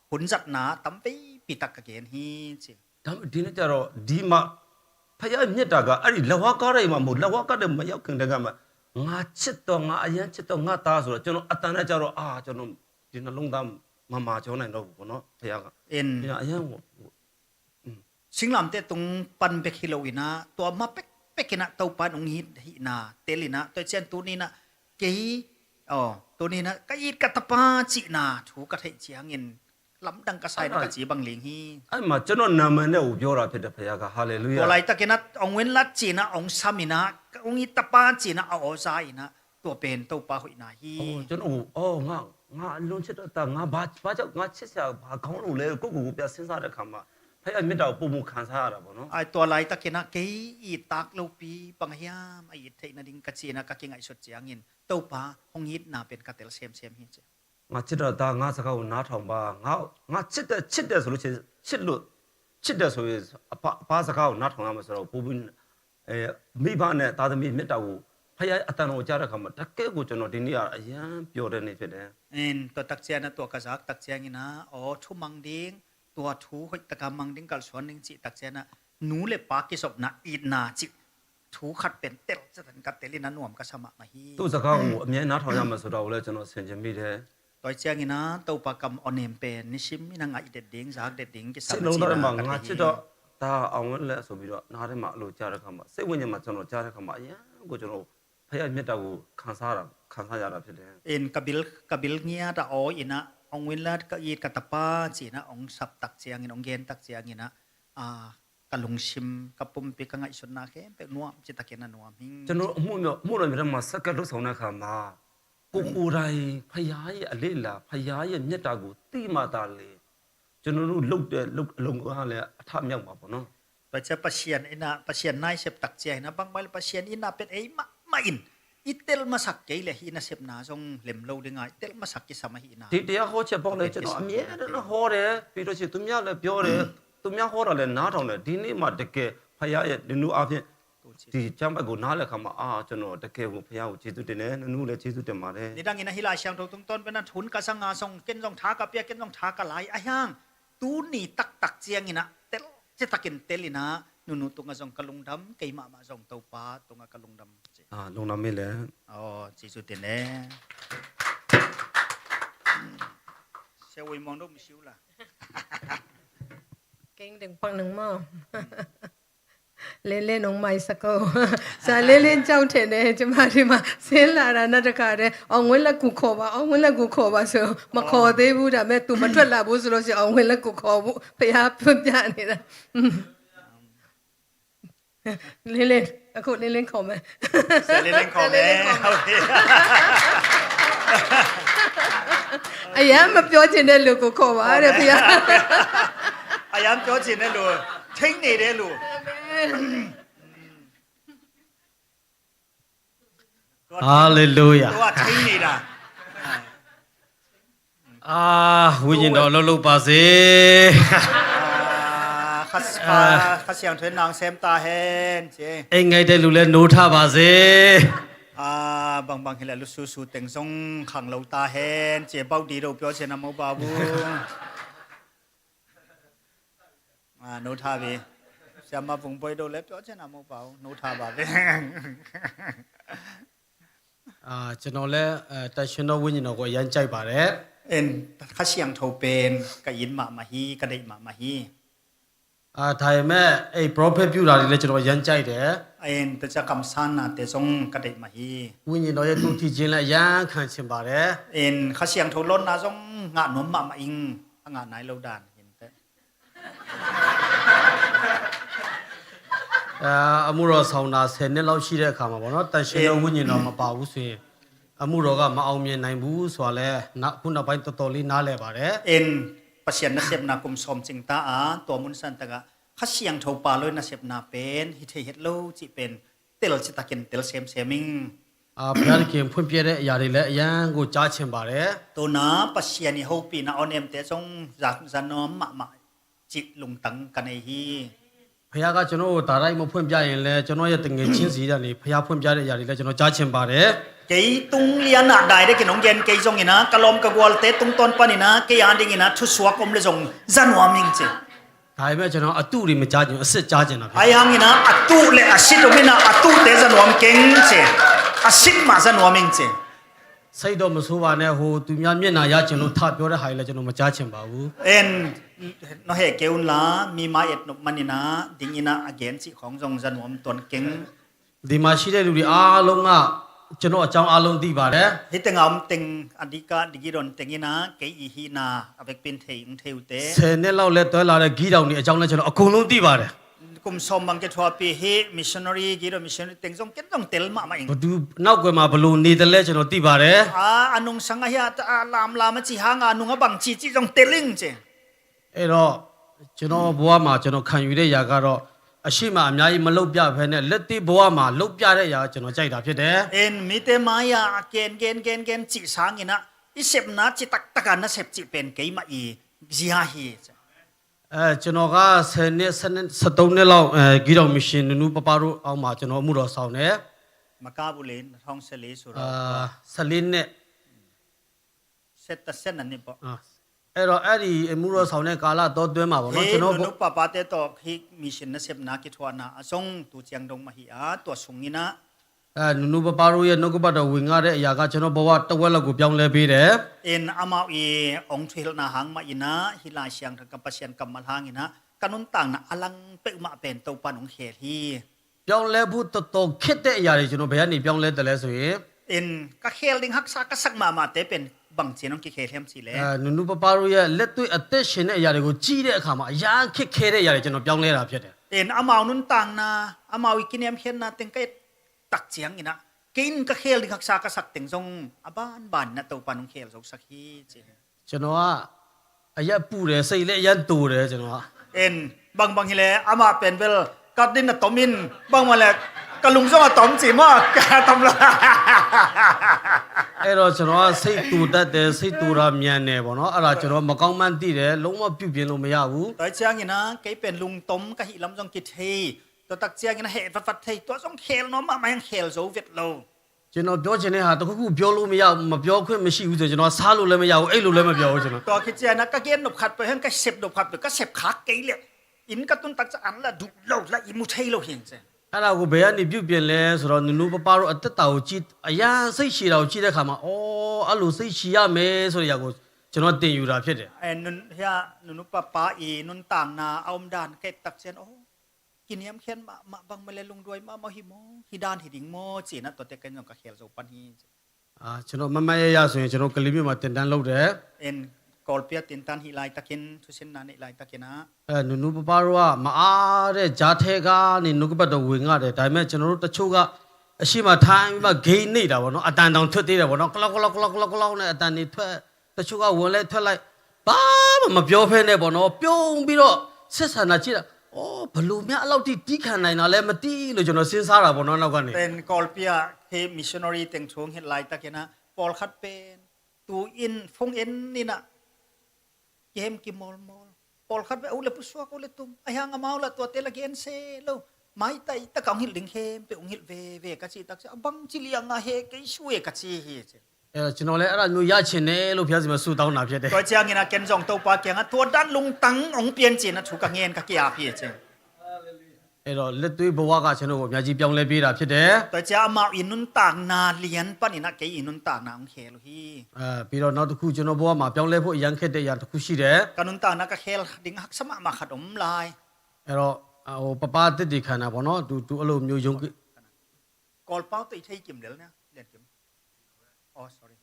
hun zatna tam veipi tak ka gen hi ci. ဒါပေမဲ့ဒီနေ့ကျတော့ဒီမှာဖခင်မျက်တာကအဲ့ဒီလက်ဝါးကားတွေမှာမဟုတ်လက်ဝါးကားတွေမရောက်ခင်တည်းကမှငါချစ်တော်ငါအရမ်းချစ်တော်ငါသားဆိုတော့ကျွန်တော်အတန်နဲ့ကျတော့အာကျွန်တော်ဒီနှလုံးသားမမာကျော်နိုင်တော့ဘူးပေါ့နော်ဖခင်က In ဒီကအရမ်းဟို Singlamteh tung pan bek hi lo in ah tua ma pekpek in ah Topa in hong it hi in ah tel in ah tua ciang tuni in ah kei aw tuni in ah ka it ka tapa cihna thu ka theih ciangin lamdang ka sa in ah ka ci bang ling hi. အဲ့မှာကျွန်တော်နာမည်နဲ့ကိုပြောတာဖြစ်တယ်ဖခင်ကဟာလေလုယာ Tua laitak in ah hong wen lat cih in ah hong sam in ah hong it tapa cih in ah a aw za in ah tua pen Topa hoihna hi. ကျွန်တော်ကိုအော်ငါငါအလွန်ချစ်တော့တာငါဘာဘာကြောင့်ငါချစ်စရာဘာကောင်းလို့လဲကိုယ့်ကိုယ်ကိုပြန်စဉ်းစားတဲ့အခါမှာဖခင်မျက်တာကိုပုံမူခံစားရတာပေါ့နော် Ai tua laitak in ah kei i tak lopi bang hiam a it theih nading ka ci in ah ka kingaihsut ciangin Topa hong itna pen ka tel semsem hi ci. ငါချစ်တော့တာငါစကားကိုနားထောင်ပါငါငါချစ်တယ်ချစ်တယ်ဆိုလို့ချင်းချစ်လို့ချစ်တယ်ဆိုရင်အပအပားစကားကိုနားထောင်ရမှာဆိုတော့ပိုပြီးအဲမိဘနဲ့သားသမီးမျက်တာကိုဖခင်အတန်တော်ကြားတဲ့အခါမှာတကယ်ကိုကျွန်တော်ဒီနေ့ကအရမ်းပျော်တဲ့နေ့ဖြစ်တယ် En tua takciang ah tua ka zak takciang in ah aw thu mang ding tua thu hoih taka mang ding kalsuan ding cih takciang ah nu le pa kizopna itna cih thu khat pen tel catan ka tel in ah nuam ka sa mahmah hi. သူ့စကားကိုအမြဲနားထောင်ရမှာဆိုတာကိုလည်းကျွန်တော်ဆင်ခြင်မိတယ် Tua ciangin ah Topa kam awnem pen nisim in ah ngaih det ding zak det ding kisam စိတ်လုံးသားထဲမှာငါချစ်တော့ဒါအောင်လဲဆိုပြီးတော့နားထဲမှာအလိုကြားတဲ့ခါမှာစိတ်ဝိညာဉ်မှာကျွန်တော်ကြားတဲ့ခါမှာအရမ်းကိုကျွန်တော်ဖခင်မျက်တာကိုခံစားရတာခံစားရတာဖြစ်တယ် In ka bil ka bil ngiat a aw in ah hong win lat ka it ka tapa ci in ah hong sap takciangin hong gen takciangin ah ka lungsim ka pumpi ka ngaihsutna khempeuh nuam ci takin a nuam hing ကျွန်တော်အမှုတော်အမှုတော်များထဲမှာဆက်ကပ်လုပ်ဆောင်တဲ့အခါမှာကိုကိုယ်တိုင်ဖခင်ရဲ့အလေးအလာဖခင်ရဲ့မျက်တာကိုသိမှသာလေကျွန်တော်တို့လုပ်တဲ့လုပ်အလုပ်ကလည်းအထမြောက်မှာပေါ့နော် Tua ciang Pasian in ah Pasian naisep takciang in ah bangmah le Pasian in ah pen ei mahmah in i tel masak kei le hi nasepna zong lem lo ding a i tel masak kisam ahi in ah ဒီတရားဟောချက်ပေါင်းလည်းကျွန်တော်အမြဲတမ်းဟောတယ်ပြီးတော့ချင်းသူများလည်းပြောတယ်သူများဟောတာလည်းနားထောင်တယ်ဒီနေ့မှတကယ်ဖခင်ရဲ့နူးနူးအားဖြင့်ဒီကျမ်းပိုဒ်ကိုနားလည်ခါမှာအာကျွန်တော်တကယ်ကိုဖခင်ကိုကျေးဇူးတင်တယ်နူးနူးလည်းကျေးဇူးတင်ပါတယ် Nidang in ah hi Lai Siangtho tungtawn pen ah hun ka zang a zong ken zong tha ka pia ken zong tha ka lai a hiang tuni taktak ciangin ah tel citakin tel in ah nunu tungah zong ka lungdam kei mahmah zong Topa tungah ka lungdam ci. အာလုံလောက်မိလေ Aw ci cu tin le. Sia Wei Muang dong mi siu la. Keng deng pak nang maw. Lele nong mai sako. Sa lele chau te ne chima chima. Sela ra na taka de. Ong wela ku khoba. Ong wela ku khoba so. Ma kho de bu da me tu ma twat la bu so lo si ong wela ku khobu. Pya pya ne da. Lele. Ako lele khome. Sa lele khome. Ayan ma pyo chin de lu ku khoba de pya. Ayan pyo chin de lu. Thing ne de lu. Hallelujah. Tua thing ne da. အာဝိညာဉ်တော်လှုပ်လှုပ်ပါစေ။ အာခါခါခါဆံထွေးနောင်စဲမ်တာဟဲန်ချေ။ အိမ်ငိုက်တဲ့လူလည်းနိုးထပါစေ။ အာဘင်ဘင်ဟိလလူဆူဆူတင်ဆောင်ခန့်လို့တာဟဲန်ချေ။ ဘဝ်ဒီတို့ပြောချင်တာမဟုတ်ပါဘူး။ အာနိုးထပြီ။ ဆရာမဘုံဘွဲတို့လည်းပြောချင်တာမဟုတ်ပါဘူး။ နိုးထပါပဲ။ အာကျွန်တော်လည်းအဲတန်ရှင်သောဝိညာဉ်တော်ကိုအရမ်းကြိုက်ပါတယ်။ အင်းခါဆံထွေးပင်ကရင်မမဟီကဒိတ်မမဟီ အာဒါပေမဲ့အဲ့ prophet ပြုတာတွေလည်းကျွန်တော်အရမ်းကြိုက်တယ်။ အင်းတခြားကမ္ဆာနာတေဆုံးကဒိတ်မဟီ။ ဝိညာဉ်တော်ရဲ့တူးထီခြင်းလည်းအရမ်းခံချင်ပါတယ်။ အင်းခါဆံထွေးလောနာဆုံးငါနွမ်းမမအင်းငါနိုင်လို့ဒါနဟင်တဲ့ အဲအမှုတော်ဆောင်တာဆယ်နှစ်လောက်ရှိတဲ့အခါမှာပေါ့နော်တန်ရှင်သောဝိညာဉ်တော်မပါဘူးဆိုရင်အမှုတော်ကမအောင်မြင်နိုင်ဘူးဆိုတာလဲနာခုနောက်ပိုင်းတော်တော်လေးနားလည်ပါတယ်။ အင်းပစံနစပ်နာကုမ်ဆောင်စင်တာအာตัวมุนสันตะกะขะเสียงโทปาลอยนเสพนาเป็นฮิตเฮตโลจิเป็นเตลสิตากินเตลเซมเซมิง အာ၊ ဘုရားသခင်ဖွင့်ပြတဲ့အရာတွေလည်းအရမ်းကိုကြားချင်ပါတယ်။ Tuna Pasian i hopihna awnemte zong za, za nuam mahmah cih lungtang ka nei hi. ဘုရားကကျွန်တော်ကိုဒါရိုက်မဖွင့်ပြရင်လည်းကျွန်တော်ရဲ့တငယ်ချင်းစီကနေဘုရားဖွင့်ပြတဲ့အရာတွေလည်းကျွန်တော်ကြားချင်ပါတယ်။ Kei tung lianah direct in hong gen kei zongin ah ka lawm ka gualte tungtawn panin ah kei a dingin ah thusuak om le zong za nuam ing ci. ဒါပေမဲ့ကျွန်တော်အတုတွေမကြားချင်ဘူး၊ အစစ်ကြားချင်တာဖြစ်တယ်။ Ahi hangin ah a tuh le a sit om in ah a tuhte za nuam keng ci. A sit mah za nuam ing ci. စိတ်တော့မဆိုးပါနဲ့၊ ဟိုသူများမျက်နှာရချင်လို့ထပြောတဲ့ဟာတွေလည်းကျွန်တော်မကြားချင်ပါဘူး။ En, no he keun la, mi mai et nop manin ah dingin ah a gen cih khawng zong za nuam tuan keng. ဒီမှာရှိတဲ့လူတွေအားလုံးကကျွန်တော်အကြောင်းအားလုံးသိပါတယ်။ Hih tengah om teng, a dika digi don tengin ah kei i hihna a vekpi in thei, hong thei uh te. ဆယ်နှစ်လောက်လဲတွဲလာတဲ့ဂီးတောင်တွေအကြောင်းလည်းကျွန်တော်အကုန်လုံးသိပါတယ်။ Kum sawm bang kithuahpih hih missionary, giro missionary teng zong ken zong tel mahmah ing. ဘယ်သူနောက်ကွယ်မှာဘယ်လိုနေသလဲကျွန်တော်သိပါတယ်။ အာ၊ a nungsang ahi a, a lamlam a ci hang a, a nung a bang ci ci zong tel ing ci. အဲ့တော့ကျွန်တော်ဘဝမှာကျွန်တော်ခံယူတဲ့ຢာကတော့အရှေ့မှာအများကြီးမလုပ်ပြဘဲနဲ့လက်တွေ့ဘဝမှာလုပ်ပြတဲ့ຢာကျွန်တော်ကြိုက်တာဖြစ်တယ်။ En, mite mai-a a ken gen gen gen ci sangin ah i sepna ci taktak a na sep ci pen keimah i zia hi ci. အဲကျွန်တော်ကဆယ်နှစ်၊ ဆယ့်နှစ်၊ ဆယ့်သုံးနှစ်လောက်အဲဂီးတောင်မရှင်နူနူပပတို့အောက်မှာကျွန်တော်အမှုတော်ဆောင်တယ်။ Makap ulin thong seli sura. အာ၊ ဆယ့်လေးနှစ်။ Set ta set na ni po. အာ၊ အဲ့တော့အဲ့ဒီအမှုတော်ဆောင်တဲ့ကာလအတောအတွင်းမှာပေါ့နော်၊ Hih, ကျွန်တော် nunu papate tawh hih mission nasepna kithuahna a zong tu ciang dong mah hi a, tua sungin ah အဲ၊ နူနူပပတို့ရဲ့နှုတ်ကပတ်တော်ဝင်ငါတဲ့အရာကကျွန်တော်ဘဝတစ်ဝက်လောက်ကိုပြောင်းလဲပေးတယ်။ En, amau i hong thuhilhna hang mah in ah hih Lai Siangtho ka Pasian kammal hangin ah ka nuntakna a lang peuhmah pen Topa'n hong khel hi. ပြောင်းလဲဖို့တော်တော်ခက်တဲ့အရာတွေကျွန်တော်ဘယ်ကနေပြောင်းလဲတယ်လဲဆိုရင်၊ En, ka khel ding haksa ka sak mahmahte pen bangci in hong kikhel hiam cih leh, အဲ၊ နူနူပပတို့ရဲ့လက်တွေ့အသက်ရှင်တဲ့အရာတွေကိုကြည့်တဲ့အခါမှာအရမ်းခက်ခဲတဲ့အရာတွေကျွန်တော်ပြောင်းလဲတာဖြစ်တယ်။ En, amau nuntakna, amau i kiniamkhiatna teng ka et tak ciangin ah kei in ka khel ding haksa ka sak teng zong a banban in ah Topa'n hong khel zosak hi ci. ကျွန်တော်ကအရမ်းပူတယ်၊ စိတ်လည်းအရမ်းတိုတယ်ကျွန်တော်က။ En, bangbang hi leh amah pen bel ka din a tom in, bangmah leh ka lung zong a tom ci maw, ka tom lo. အဲ့တော့ကျွန်တော်ကစိတ်တူတတ်တယ်၊ စိတ်တူတာမြန်တယ်ပေါ့နော်။ အဲ့ဒါကျွန်တော်မကောင်းမှန်းသိတယ်၊ လုံးဝပြုပြင်လို့မရဘူး။ Tua ciangin ah kei pen lungtom ka hih lam zong kithei, tua tak ciangin ah heh vatvat thei, tua zong khel nuam mahmah hang, khel zo vet lo. ကျွန်တော်ပြောချင်တဲ့ဟာတစ်ခုခုပြောလို့မရဘူး၊ မပြောခွင့်မရှိဘူးဆိုကျွန်တော်စားလို့လည်းမရဘူး၊ အိပ်လို့လည်းမပြောဘူးကျွန်တော်။ Tua khit ciangin ah ka gen nop khat peuh hang, ka sep nop khat peuh ka sep khak kei leh inn ka tun tak ciang an la duh lo, la ihmu thei lo hi ci. အဲ့ဒါကိုဘယ်ကနေပြုပြင်လဲဆိုတော့၊ နူနူပပတို့အသက်တာကိုကြည့်၊ အရမ်းစိတ်ရှည်တာကိုကြည့်တဲ့အခါမှာ၊ အော်၊ အဲ့လိုစိတ်ရှည်ရမယ်ဆိုတဲ့အရာကိုကျွန်တော်သင်ယူတာဖြစ်တယ်။ En, nun, hih a nunu papa i nuntakna a omdan ka et tak ciang, aw, kiniamkhiat mahmah, bangmah leh lungduai mahmah hi maw, hih dan hi ding maw ci-in ah tuate ken zong ka khel zo pan hi ci. အာ၊ ကျွန်တော်မှတ်မှတ်ရရဆိုရင်ကျွန်တော်ကလေးမြို့မှာသင်တန်းလုပ်တယ်။ En, Kawlpi ah tintan hih laitakin, thusinna neih laitakin ah, အဲ၊ နူနူပပတို့ကမအားတဲ့ကြားထဲကနေနှုတ်ကပတ်တော်ဝင်ငါတယ်။ ဒါပေမဲ့ကျွန်တော်တို့တချို့ကအရှေ့မှာထိုင်ပြီးမှဂိမ်းနေတာပေါ့နော်။ အတန်တောင်ထွက်သေးတယ်ပေါ့နော်။ ကလောက်ကလောက်ကလောက်ကလောက်ကလောက်နဲ့အတန်တွေထွက်၊ တချို့ကဝင်လိုက်ထွက်လိုက်၊ ဘာမှမပြောဘဲနဲ့ပေါ့နော်၊ ပြုံးပြီးတော့ဆက်ဆံတာကြည့်တာ၊ အော်၊ ဘယ်လိုများအဲ့လောက်ထိတီးခံနိုင်တာလဲမသိလို့ကျွန်တော်စဉ်းစားတာပေါ့နော်၊ နောက်ကနေ။ Pen Kawlpi ah hih missionary teng thu hong hilh laitakin ah pawlkhat pen tu in phone en in ah kihem kimawlmawl. Pawlkhat pen a ut le pusuak, a ut le tum, ahi hang amau lah tuate la gen se lo. Maitai tak a hong hilh ding khempeuh hong hilh veve ka cih tak ciang, a bangci liang a heh kei sue ka ci hi ci. အဲ၊ ကျွန်တော်လည်းအဲ့ဒါမျိုးရချင်တယ်လို့ဘုရားဆီမှာဆုတောင်းတာဖြစ်တယ်။ Tua ciangin ah ken zong Topa kiangah tua dan lungtang hong pia in ci-in ah thu ka ngen, ka ki-ap hi ci. အဲ့တော့လက်တွေ့ဘဝကကျွန်တော်ကိုအများကြီးပြောင်းလဲပေးတာဖြစ်တယ်။ Tua ciang amau i nuntakna lian panin ah kei i nuntakna hong khel uh hi. အဲ၊ ပြီးတော့နောက်တစ်ခုကျွန်တော်ဘဝမှာပြောင်းလဲဖို့အရမ်းခက်တဲ့အရာတစ်ခုရှိတယ်။ Ka nuntakna ka khel ding haksa mahmah khat om lai. အဲ့တော့ဟိုပပသက်သေခံတာပေါ့နော်။ သူသူအဲ့လိုမျိုးယုံကြည် Kawlpau tawh i thei kim lel na, lian kim. Oh, sorry.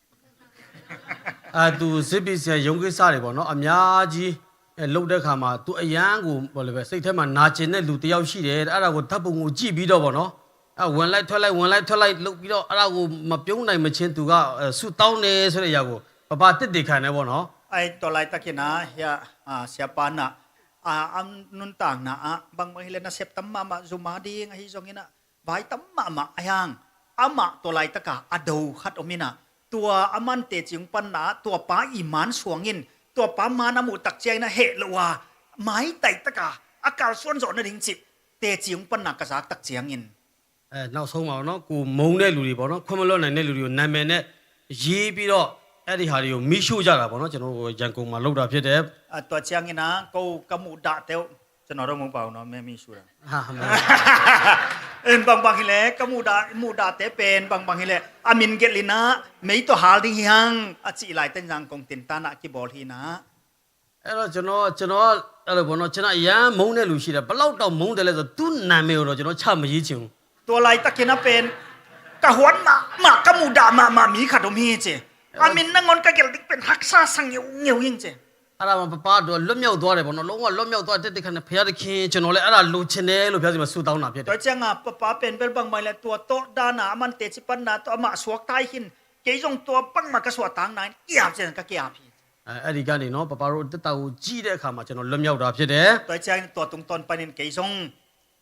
အဲ၊ သူစစ်ပီဆရာရုံးကိစ္စတွေပေါ့နော်၊ အများကြီးအဲလုပ်တဲ့အခါမှာသူအရမ်းကိုဘာလဲပဲစိတ်ထဲမှာနာကျင်တဲ့လူတစ်ယောက်ရှိတယ်။ အဲ့ဒါကိုဓာတ်ပုံကိုကြည့်ပြီးတော့ပေါ့နော်၊ အဲဝင်လိုက်ထွက်လိုက်ဝင်လိုက်ထွက်လိုက်လုပ်ပြီးတော့အဲ့ဒါကိုမပြုံးနိုင်မချင်းသူကအဲဆုတောင်းနေဆိုတဲ့အရာကိုပပသက်သေခံတယ်ပေါ့နော်။ Ai, tua laitakin ah hih a, a, siapa na, a, a nuntakna ah bangbang hi leh nasep tam mahmah, zum a ding ahi zongin ah vai tam mahmah ahi hang, amah tua laitaka a do khat om inah, tua a man teci hong panna ah tua pa i man suang in, tua pa man a muh tak ciangin a heh lo a, maitai taka a kalsuan zawh nading cih teci hong panna ka zak tak ciangin, အဲ၊ နောက်ဆုံးမှာပေါ့နော်၊ ကိုမုန်းတဲ့လူတွေပေါ့နော်၊ ခွင့်မလွှတ်နိုင်တဲ့လူတွေကို နာမည်နဲ့ရေးပြီးတော့၊ အဲ့ဒီဟာတွေကို မီးရှို့ကြတာပေါ့နော်။ ကျွန်တော်တို့ရန်ကုန်မှာလုပ်တာဖြစ်တယ်။ Ah, tua ciangin ah, ko ka muhdahte uh, ကျွန်တော်တို့မဟုတ်ပါဘူးနော်၊ မင်းမီးရှို့တာ။ Ah, amen. In bangbang hileh ka muhdah, muhdahte pen bangbang hileh a min gelh inah, mei tawh hal ding hi hang, a cih lai ten Zangkong tintan ah kibawl hi inah. အဲ့တော့ကျွန်တော်၊ ကျွန်တော်က၊ အဲ့လိုပေါ့နော်၊ ကျွန်တော်အရမ်းမုန်းတဲ့လူရှိတယ်။ ဘယ်လောက်တောင်မုန်းတယ်လဲဆိုတော့၊ သူ့နာမည်ကိုတော့ကျွန်တော်ချမရေးချင်ဘူး။ Tua laitakin a pen ka huan mahmah, ka muhdah mahmah mi khat om hi ci. A min nangawn ka gelh ding pen haksa sa ngeungeu hi ci. အဲ့ဒါမှ ပပါတော့လွတ်မြောက်သွားတယ်ပေါ့နော်။ လုံးဝလွတ်မြောက်သွားတဲ့တခါနဲ့ ဘုရားသခင်၊ ကျွန်တော်လည်းအဲ့ဒါလိုချင်တယ်လို့ ဘုရားသခင်မှာဆုတောင်းတာဖြစ်တယ်။ Tua cianga papa pen bel bangbang hileh tua tawh dana a man teci panna tawh amah suakta hi khin, kei zong tua bangmah ka suahtakna in ki-ap cian ka ki-ap hi. အဲ၊ အဲ့ဒီကနေနော်၊ ပပါတို့အသက်တာကိုကြည့်တဲ့အခါမှာ ကျွန်တော်လွတ်မြောက်တာဖြစ်တယ်။ Tua ciangin tua tungtawn panin kei zong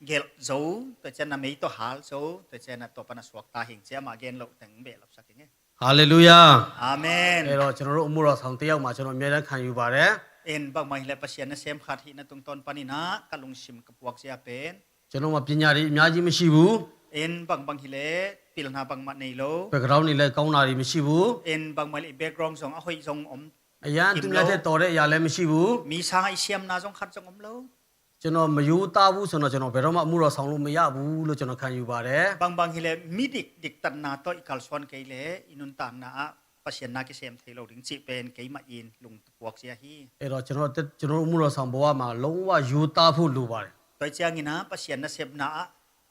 gelh zo, tua ciang a mei tawh hal zo, tua ciang a tua pan a suakta hi ing ci, amah gen loh teng behlap sak ing e. Hallelujah. Amen. အဲ့တော့ကျွန်တော်တို့အမှုတော်ဆောင်တစ်ယောက်မှာ ကျွန်တော်အမြဲတမ်းခံယူပါတယ်။ In bangbang hileh Pasian nasem khat hihna tungtawn panin ah ka lungsim ka puak zia pen, ကျွန်တော်မှာပညာတွေအများကြီးမရှိဘူး။ In bangbang hileh pilna bangmah nei lo. Background တွေလည်းကောင်းတာတွေမရှိဘူး။ In bangbang hileh i background zong a hoih zong om အရမ်းသူများထက်တော်တဲ့အရာလည်းမရှိဘူး။ Misa i siamna zong khat zong om lo. ကျွန်တော်မရိုးသားဘူးဆိုတော့၊ ကျွန်တော်ဘယ်တော့မှအမှုတော်ဆောင်လို့မရဘူးလို့ ကျွန်တော်ခံယူပါတယ်။ Bangbang hileh midik diktatna tawh i kalsuan kei leh i nuntakna ah Pasian na kisem thei lo ding cih pen keimah in lungpuak zia hi. အဲ့တော့ကျွန်တော်၊ ကျွန်တော်တို့အမှုတော်ဆောင်ဘဝမှာ လုံးဝရိုးသားဖို့လိုပါတယ်။ Tua ciangin ah Pasian nasepna ah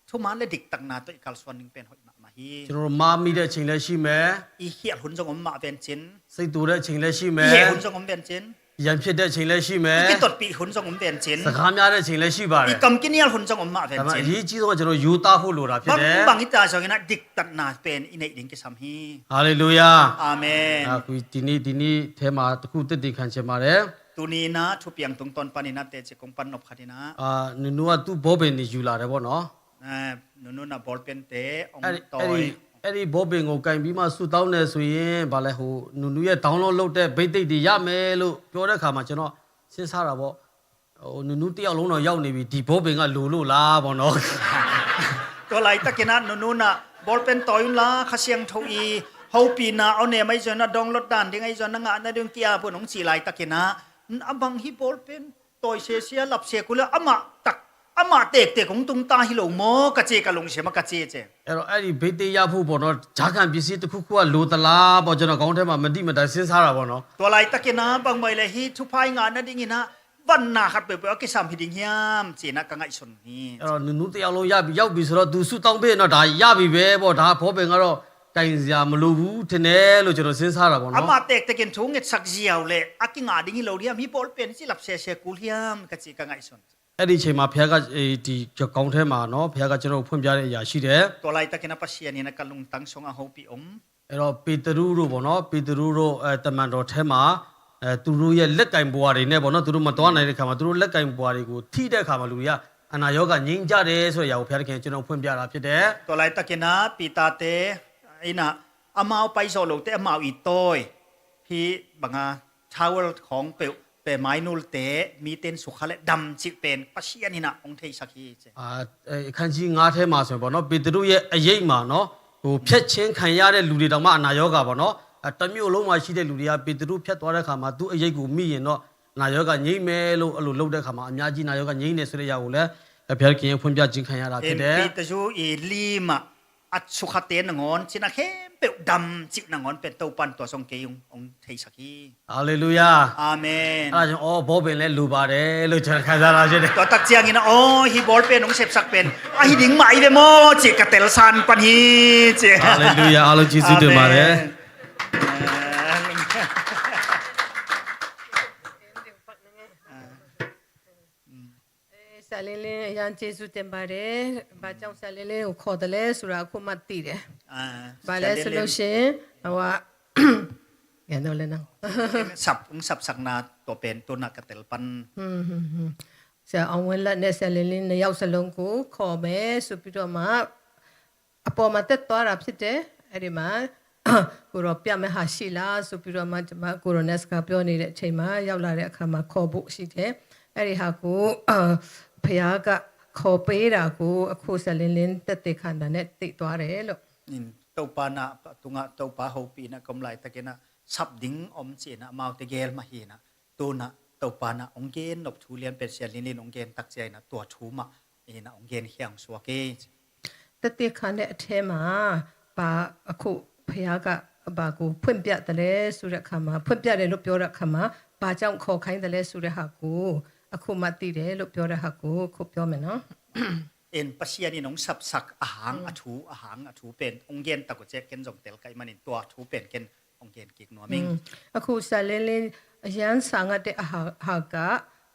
thuman le diktakna tawh i kalsuan ding pen hoih mahmah hi. ကျွန်တော်တို့မှားမိတဲ့အချိန်လည်းရှိမယ်။ I khial hun zong om mah vencin. စိတ်တူတဲ့အချိန်လည်းရှိမယ်။ I heh hun zong om vencin. ရန်ဖြစ်တဲ့အချိန်လည်းရှိမယ်။ I kitotpih hun zong om vencin. စကားများတဲ့အချိန်လည်းရှိပါတယ်။ I kam kinial hun zong om mah vencin. ဒါပေမဲ့အရေးကြီးဆုံးက ကျွန်တော်ရိုးသားဖို့လိုတာဖြစ်တယ်။ Bangbang i ta zongin ah diktatna pen i neih ding kisam hi. Hallelujah. Amen. အာ၊ ဒီနေ့၊ ဒီနေ့ထဲမှာတစ်ခုသက်သေခံချင်ပါတယ်။ Tuni in ah thupiang tungtawn panin ah teci kong pan nop khat in ah, အာ၊ နူနူကသူ့ဘောပင်တွေယူလာတယ်ပေါ့နော်။ Eh, Nunu in ah ballpen te hong အဲ့ဒီ၊ အဲ့ဒီ၊ toi. အဲ့ဒီဘောပင်ကိုကိုင်ပြီးမှဆုတောင်းတယ်ဆိုရင်၊ ဘာလဲ၊ ဟို၊ နူနူရဲ့ download လုပ်တဲ့ဘိသိက်တွေရမယ်လို့ပြောတဲ့အခါမှာ ကျွန်တော်စဉ်းစားတာပေါ့။ ဟို၊ နူနူတစ်ယောက်လုံးတော့ရောက်နေပြီ၊ ဒီဘောပင်ကလိုလို့လားပေါ့နော်။ Tua laitakin ah Nunu in ah ballpen toi unla, Kha Siangtho i hopihna a ne mai zong a download dan ding ahi zong a ngah nading ki-ap un hong cih laitakin ah, a bang hi ballpen toi sese a lap se kul a, amah tak, amah tektek hong tungta hi lo maw ka ci, ka lungsim ah ka ci ci. အဲ့တော့၊ အဲ့ဒီဘိသိက်ရဖို့ပေါ့နော်၊ ကြားခံပစ္စည်းတစ်ခုခုကလိုသလားပေါ့၊ ကျွန်တော်ခေါင်းထဲမှာမတိမတာစဉ်းစားတာပေါ့နော်။ Tua laitakin ah bangbang hileh hih thupha i ngah nadingin ah vanna khat peuhpeuh a kisam hi ding hiam ci-in ah ka ngaihsun hi. အဲ့တော့၊ နူနူတစ်ယောက်လုံးရပြီ၊ ရောက်ပြီဆိုတော့၊ သူဆုတောင်းပေးရင်တော့ဒါရပြီပဲပေါ့၊ ဒါဘောပင်ကတော့ကိုင်စရာမလိုဘူးထင်တယ်လို့ ကျွန်တော်စဉ်းစားတာပေါ့နော်။ Amah tektekin thu ngetsak ziau leh a kingah ding hi lo hiam, hih ballpen ci lap sese kul hiam ka ci, ka ngaihsun. အဲ့ဒီအချိန်မှာဘုရားက၊ အေး၊ ဒီခေါင်းထဲမှာနော်၊ ဘုရားကကျွန်တော်ကိုဖွင့်ပြတဲ့အရာရှိတယ်။ Tua laitakin ah Pasian in ah ka lungtang sungah hopih om. အဲ့တော့၊ ပေတရုတို့ပေါ့နော်၊ ပေတရုတို့၊ အဲ၊ တမန်တော်ထဲမှာ၊ အဲ၊ သူတို့ရဲ့လက်ကင်ပဝါတွေနဲ့ပေါ့နော်၊ သူတို့မသွားနိုင်တဲ့အခါမှာ သူတို့လက်ကင်ပဝါတွေကိုထိတဲ့အခါမှာ၊ လူတွေကအနာရောဂါငြိမ်းကြတယ်ဆိုတဲ့အရာကို ဘုရားသခင်ကကျွန်တော်ကိုဖွင့်ပြတာဖြစ်တယ်။ Tua laitakin ah Peter te in ah amau pai zawh lote amau i toi, hih banga towel khawng peuh, peuh mainulte mite in sukha le dam cih pen Pasian in ah hong theisak hi ci. အာ၊ အဲ၊ အခန်းကြီးငါးထဲမှာဆိုရင်ပေါ့နော်၊ ပေတရုရဲ့အရိပ်မှာနော်၊ ဟို၊ ဖြတ်ခြင်းခံရတဲ့လူတွေတောင်မှအနာရောဂါပေါ့နော်၊ အဲ၊ တစ်မြို့လုံးမှာရှိတဲ့လူတွေက ပေတရုဖြတ်သွားတဲ့အခါမှာ သူ့အရိပ်ကိုမိရင်တော့နာရောဂါငြိမ်းမယ်လို့၊ အဲ့လိုလုပ်တဲ့အခါမှာ အများကြီးနာရောဂါငြိမ်းတယ်ဆိုတဲ့အရာကိုလည်း၊ အဲ၊ ဘုရားသခင်ရဲ့ဖွင့်ပြခြင်းခံရတာဖြစ်တယ်။ In Peter i lim ah a sukhate nangawn cih a khempeuh dam cih nangawn pen Topan tua zong kei hong, hong theisak hi. Hallelujah. Amen. အဲ့ဒါကြောင့်၊ အော်၊ ဘောပင်လည်းလိုပါတယ်လို့ ကျွန်တော်ခံစားလာဖြစ်တယ်။ Tua tak ciangin ah, aw, hih ballpen hong sepsak pen ahi ding mah hi ve maw ci ka telsan pan hi ci. Hallelujah. အားလုံးကျေးဇူးတင်ပါတယ်။ Amen. Eh, Sialele, အရမ်းကျေးဇူးတင်ပါတယ်။ ဘာကြောင့် Sialele ကိုခေါ်တယ်လဲဆိုတာ အခုမှသိတယ်။ Ah, ဘာလဲဆိုလို့ရှိရင်၊ ဟိုက၊ ငယ်တော့လဲနော်။ Sap, hong sapsakna tua pen tu in ah ka tel pan. Hmm, hmm, hmm. ဆရာအောင်ဝင်းလတ်နဲ့ Sialele နှစ်ယောက်စလုံးကိုခေါ်မယ်ဆိုပြီးတော့မှ အပေါ်မှာ တက်သွားတာဖြစ်တယ်။ အဲ့ဒီမှာ ကိုယ်တော်ပြမယ်ဟာရှိလားဆိုပြီးတော့မှ ကျွန်မ ကိုယ်တော်နဲ့ စကားပြောနေတဲ့အချိန်မှာ ရောက်လာတဲ့အခါမှာ ခေါ်ဖို့ရှိတယ်။ အဲ့ဒီဟာကို အာ ဘုရားက ခေါ်ပေးတာကို အခု Sister Lin Lin သက်သေခံတာနဲ့ သိသွားတယ်လို့။ In, Topa na, tunga Topa hopih na ka om laitakin a, sap ding om ci-in a, amaute gel mah hi-in a, tu-in a Topa na hong gen nop thu lian pen Sister Lin Lin hong gen tak ciangin a, tua thu mah in a hong gen khia hong suak hi. သက်သေခံတဲ့အထဲမှာ ဘာ အခု ဘုရားက ဘာကို ဖွင့်ပြသလဲဆိုတဲ့အခါမှာ ဖွင့်ပြတယ်လို့ ပြောတဲ့အခါမှာ ဘာကြောင့် ခေါ်ခိုင်းသလဲဆိုတဲ့ဟာကို အခုမှ သိတယ်လို့ ပြောတဲ့ဟာကို အခု ပြောမယ်နော်။ In, Pasian in hong sapsak a hang a thu, a hang a thu pen hong gen tak uh ciang, ken zong tel ka hih manin tua thu pen ken hong gen kik nuam ing. အခု Sister Lin Lin အရမ်းဆောင်ရတဲ့အဟာက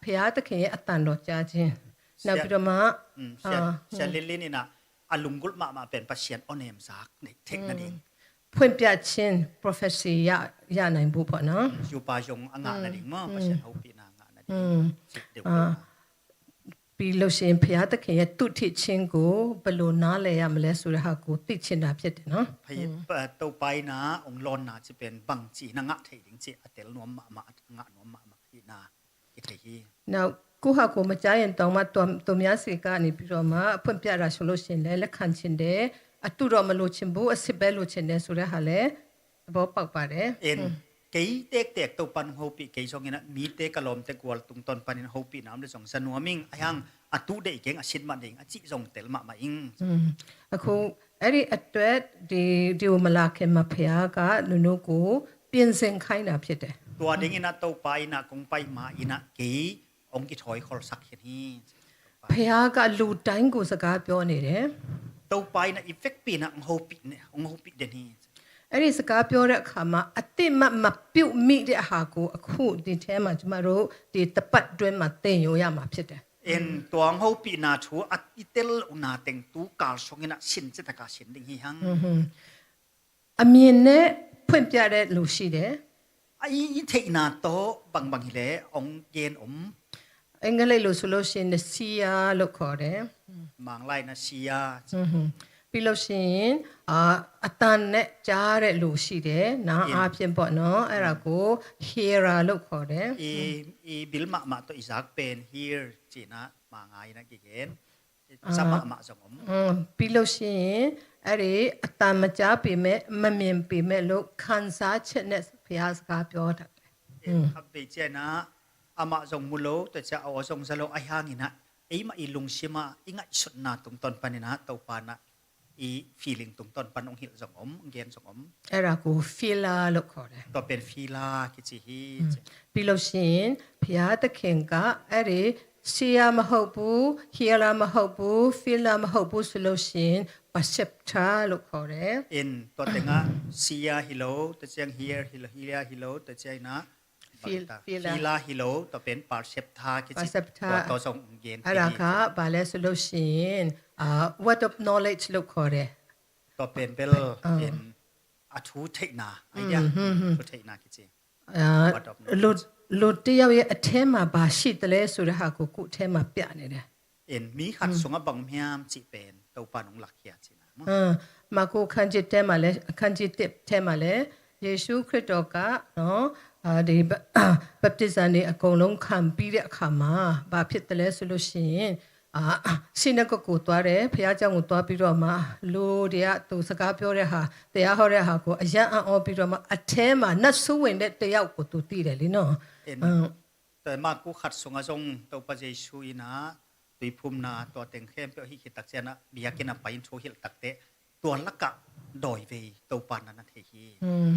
ဘုရားသခင်ရဲ့ အသံတော်ကြားခြင်း။ နောက်ပြီးတော့မှ အာ Sister Lin Lin in a, a lunggulh mahmah pen Pasian awnem zak theihna ding. ဖွင့်ပြခြင်း prophecy ရရနိုင်ဖို့ပေါ့နော်။ Yupa zong a ngah nading maw, Pasian hopihna a ngah nading. Cik deuh. ပြီးလို့ရှိရင် ဘုရားသခင်ရဲ့ သူ့ထင်ခြင်းကို ဘယ်လို နားလည်ရမလဲဆိုတဲ့ဟာကို သိချင်တာဖြစ်တယ်နော်။ Topa in a hong lawnna ci pen bangci in a ngah thei ding ci a tel nuam mahmah, a ngah nuam mahmah hihna kithei hi. Now, ကိုယ့်ဟာကိုယ် မကြားရင်တောင်မှ သူသူများဆီကနေပြီးတော့မှ ဖွင့်ပြတာဆိုလို့ရှိရင်လည်း လက်ခံချင်တယ်။ အတုတော့ မလိုချင်ဘူး၊ အစစ်ပဲ လိုချင်တယ်ဆိုတဲ့ဟာလည်း သဘောပေါက်ပါတယ်။ In, kei tektek Topa in hong hopih kei zongin a, mite, ka lawmte gual tungtawn panin hopihna om le zong za nuam ing. Ahi hang a tu deih keng, a sit mah deih ing a cih zong tel mahmah ing. အခု အဲ့ဒီအတွက် ဒီ ဒီကို မလာခင်မှာ ဘုရားက နူနူကို ပြင်ဆင်ခိုင်းတာဖြစ်တယ်။ Tua dingin a Topa in a kong pai ma-in a kei hong kithawi kholsak khin hi. ဘုရားက လူတိုင်းကို စကားပြောနေတယ်။ Topa in a i vekpi in a hong hopih ne, hong hopih den hi. အဲ့ဒီ စကားပြောတဲ့အခါမှာ အသိမှတ် မပြုမိတဲ့ဟာကို အခု ဒီထဲမှာ ကျမတို့ ဒီတစ်ပတ်အတွင်းမှာ သင်ယူရမှာဖြစ်တယ်။ In, tua hong hopihna thu a i tel lohna teng tu kal sungin a sin citak a sin ding hi hang. အမြင်နဲ့ ဖွင့်ပြတဲ့လူရှိတယ်။ A i, i theihna tawh bangbang hi leh hong gen om. အင်္ဂလိပ်လိုဆိုလို့ရှိရင် seer လို့ခေါ်တယ်။ Manglai in a seer. ပြီးလို့ရှိရင် အာ အသံနဲ့ ကြားတဲ့လူရှိတယ်။ နားအားဖြင့်ပေါ့နော်။ အဲ့ဒါကို hearer လို့ခေါ်တယ်။ I, i bil mahmah tawh i zak pen hear ci-in a, Manglai in a kigen. Za mahmah zong om. ပြီးလို့ရှိရင် အဲ့ဒီ အသံမကြားပေမဲ့ မမြင်ပေမဲ့လို့ ခံစားချက်နဲ့ ဘုရားစကားပြောတတ်တယ်။ Khatvei ciang in a, amah zong mu lo, tua ciang a aw zong za lo, ahi hangin a, eimah i lungsim a i ngaihsutna tungtawn panin a, Topa in a i feeling tungtawn pan hong hilh zong om, hong gen zong om. အဲ့ဒါကို feeler လို့ခေါ်တယ်။ Tua pen feeler kici hi. ပြီးလို့ရှိရင် ဘုရားသခင်က အဲ့ဒီ seer မဟုတ်ဘူး၊ hearer မဟုတ်ဘူး၊ feeler မဟုတ်ဘူးဆိုလို့ရှိရင် perceptor လို့ခေါ်တယ်။ In, tua teng a seer hi lo, tua ciang hear hi lo, hearer hi lo, tua ciang in a Feel, feeler. Feeler hi lo, tua pen perceptor kici. Perceptor. Tua tawh zong gen. အဲ့ဒါက ဘာလဲဆိုလို့ရှိရင် အာ word of knowledge လို့ခေါ်တယ်။ Tua pen bel, in, a thu theihna, a thu theihna kici. အာ Word of knowledge. လူ လူတစ်ယောက်ရဲ့အထဲမှာ ဘာရှိသလဲဆိုတဲ့ဟာကို ကိုယ့်အထဲမှာ ပြနေတယ်။ In, mi khat sungah bang om hiam cih pen Topa in hong lakkhia cihna maw. အာ မာကို အခန်းကြီးထဲမှာလည်း အခန်းကြီးတစ်ထဲမှာလည်း ယေရှုခရစ်တော်က နော် အာ ဒီ baptism တွေ အကုန်လုံးခံပြီးတဲ့အခါမှာ ဘာဖြစ်သလဲဆိုလို့ရှိရင် အာ synagogue ကိုသွားတယ်။ ဘုရားကျောင်းကိုသွားပြီးတော့မှ လူတွေက သူစကားပြောတဲ့ဟာ၊ တရားဟောတဲ့ဟာကို အရမ်းအံ့ဩပြီးတော့မှ အထဲမှာ နတ်ဆိုးဝင်တဲ့တစ်ယောက်ကို သူသိတယ်လीနော်။ In, အာ Tua Marku khat sungah zong Topa Jesu in a tuiphumna tua teng khempeuh hih khit tak ciang a biakinn a pai in thu hilh takteh tua lakah dawivei Topa in a na thei hi. อืม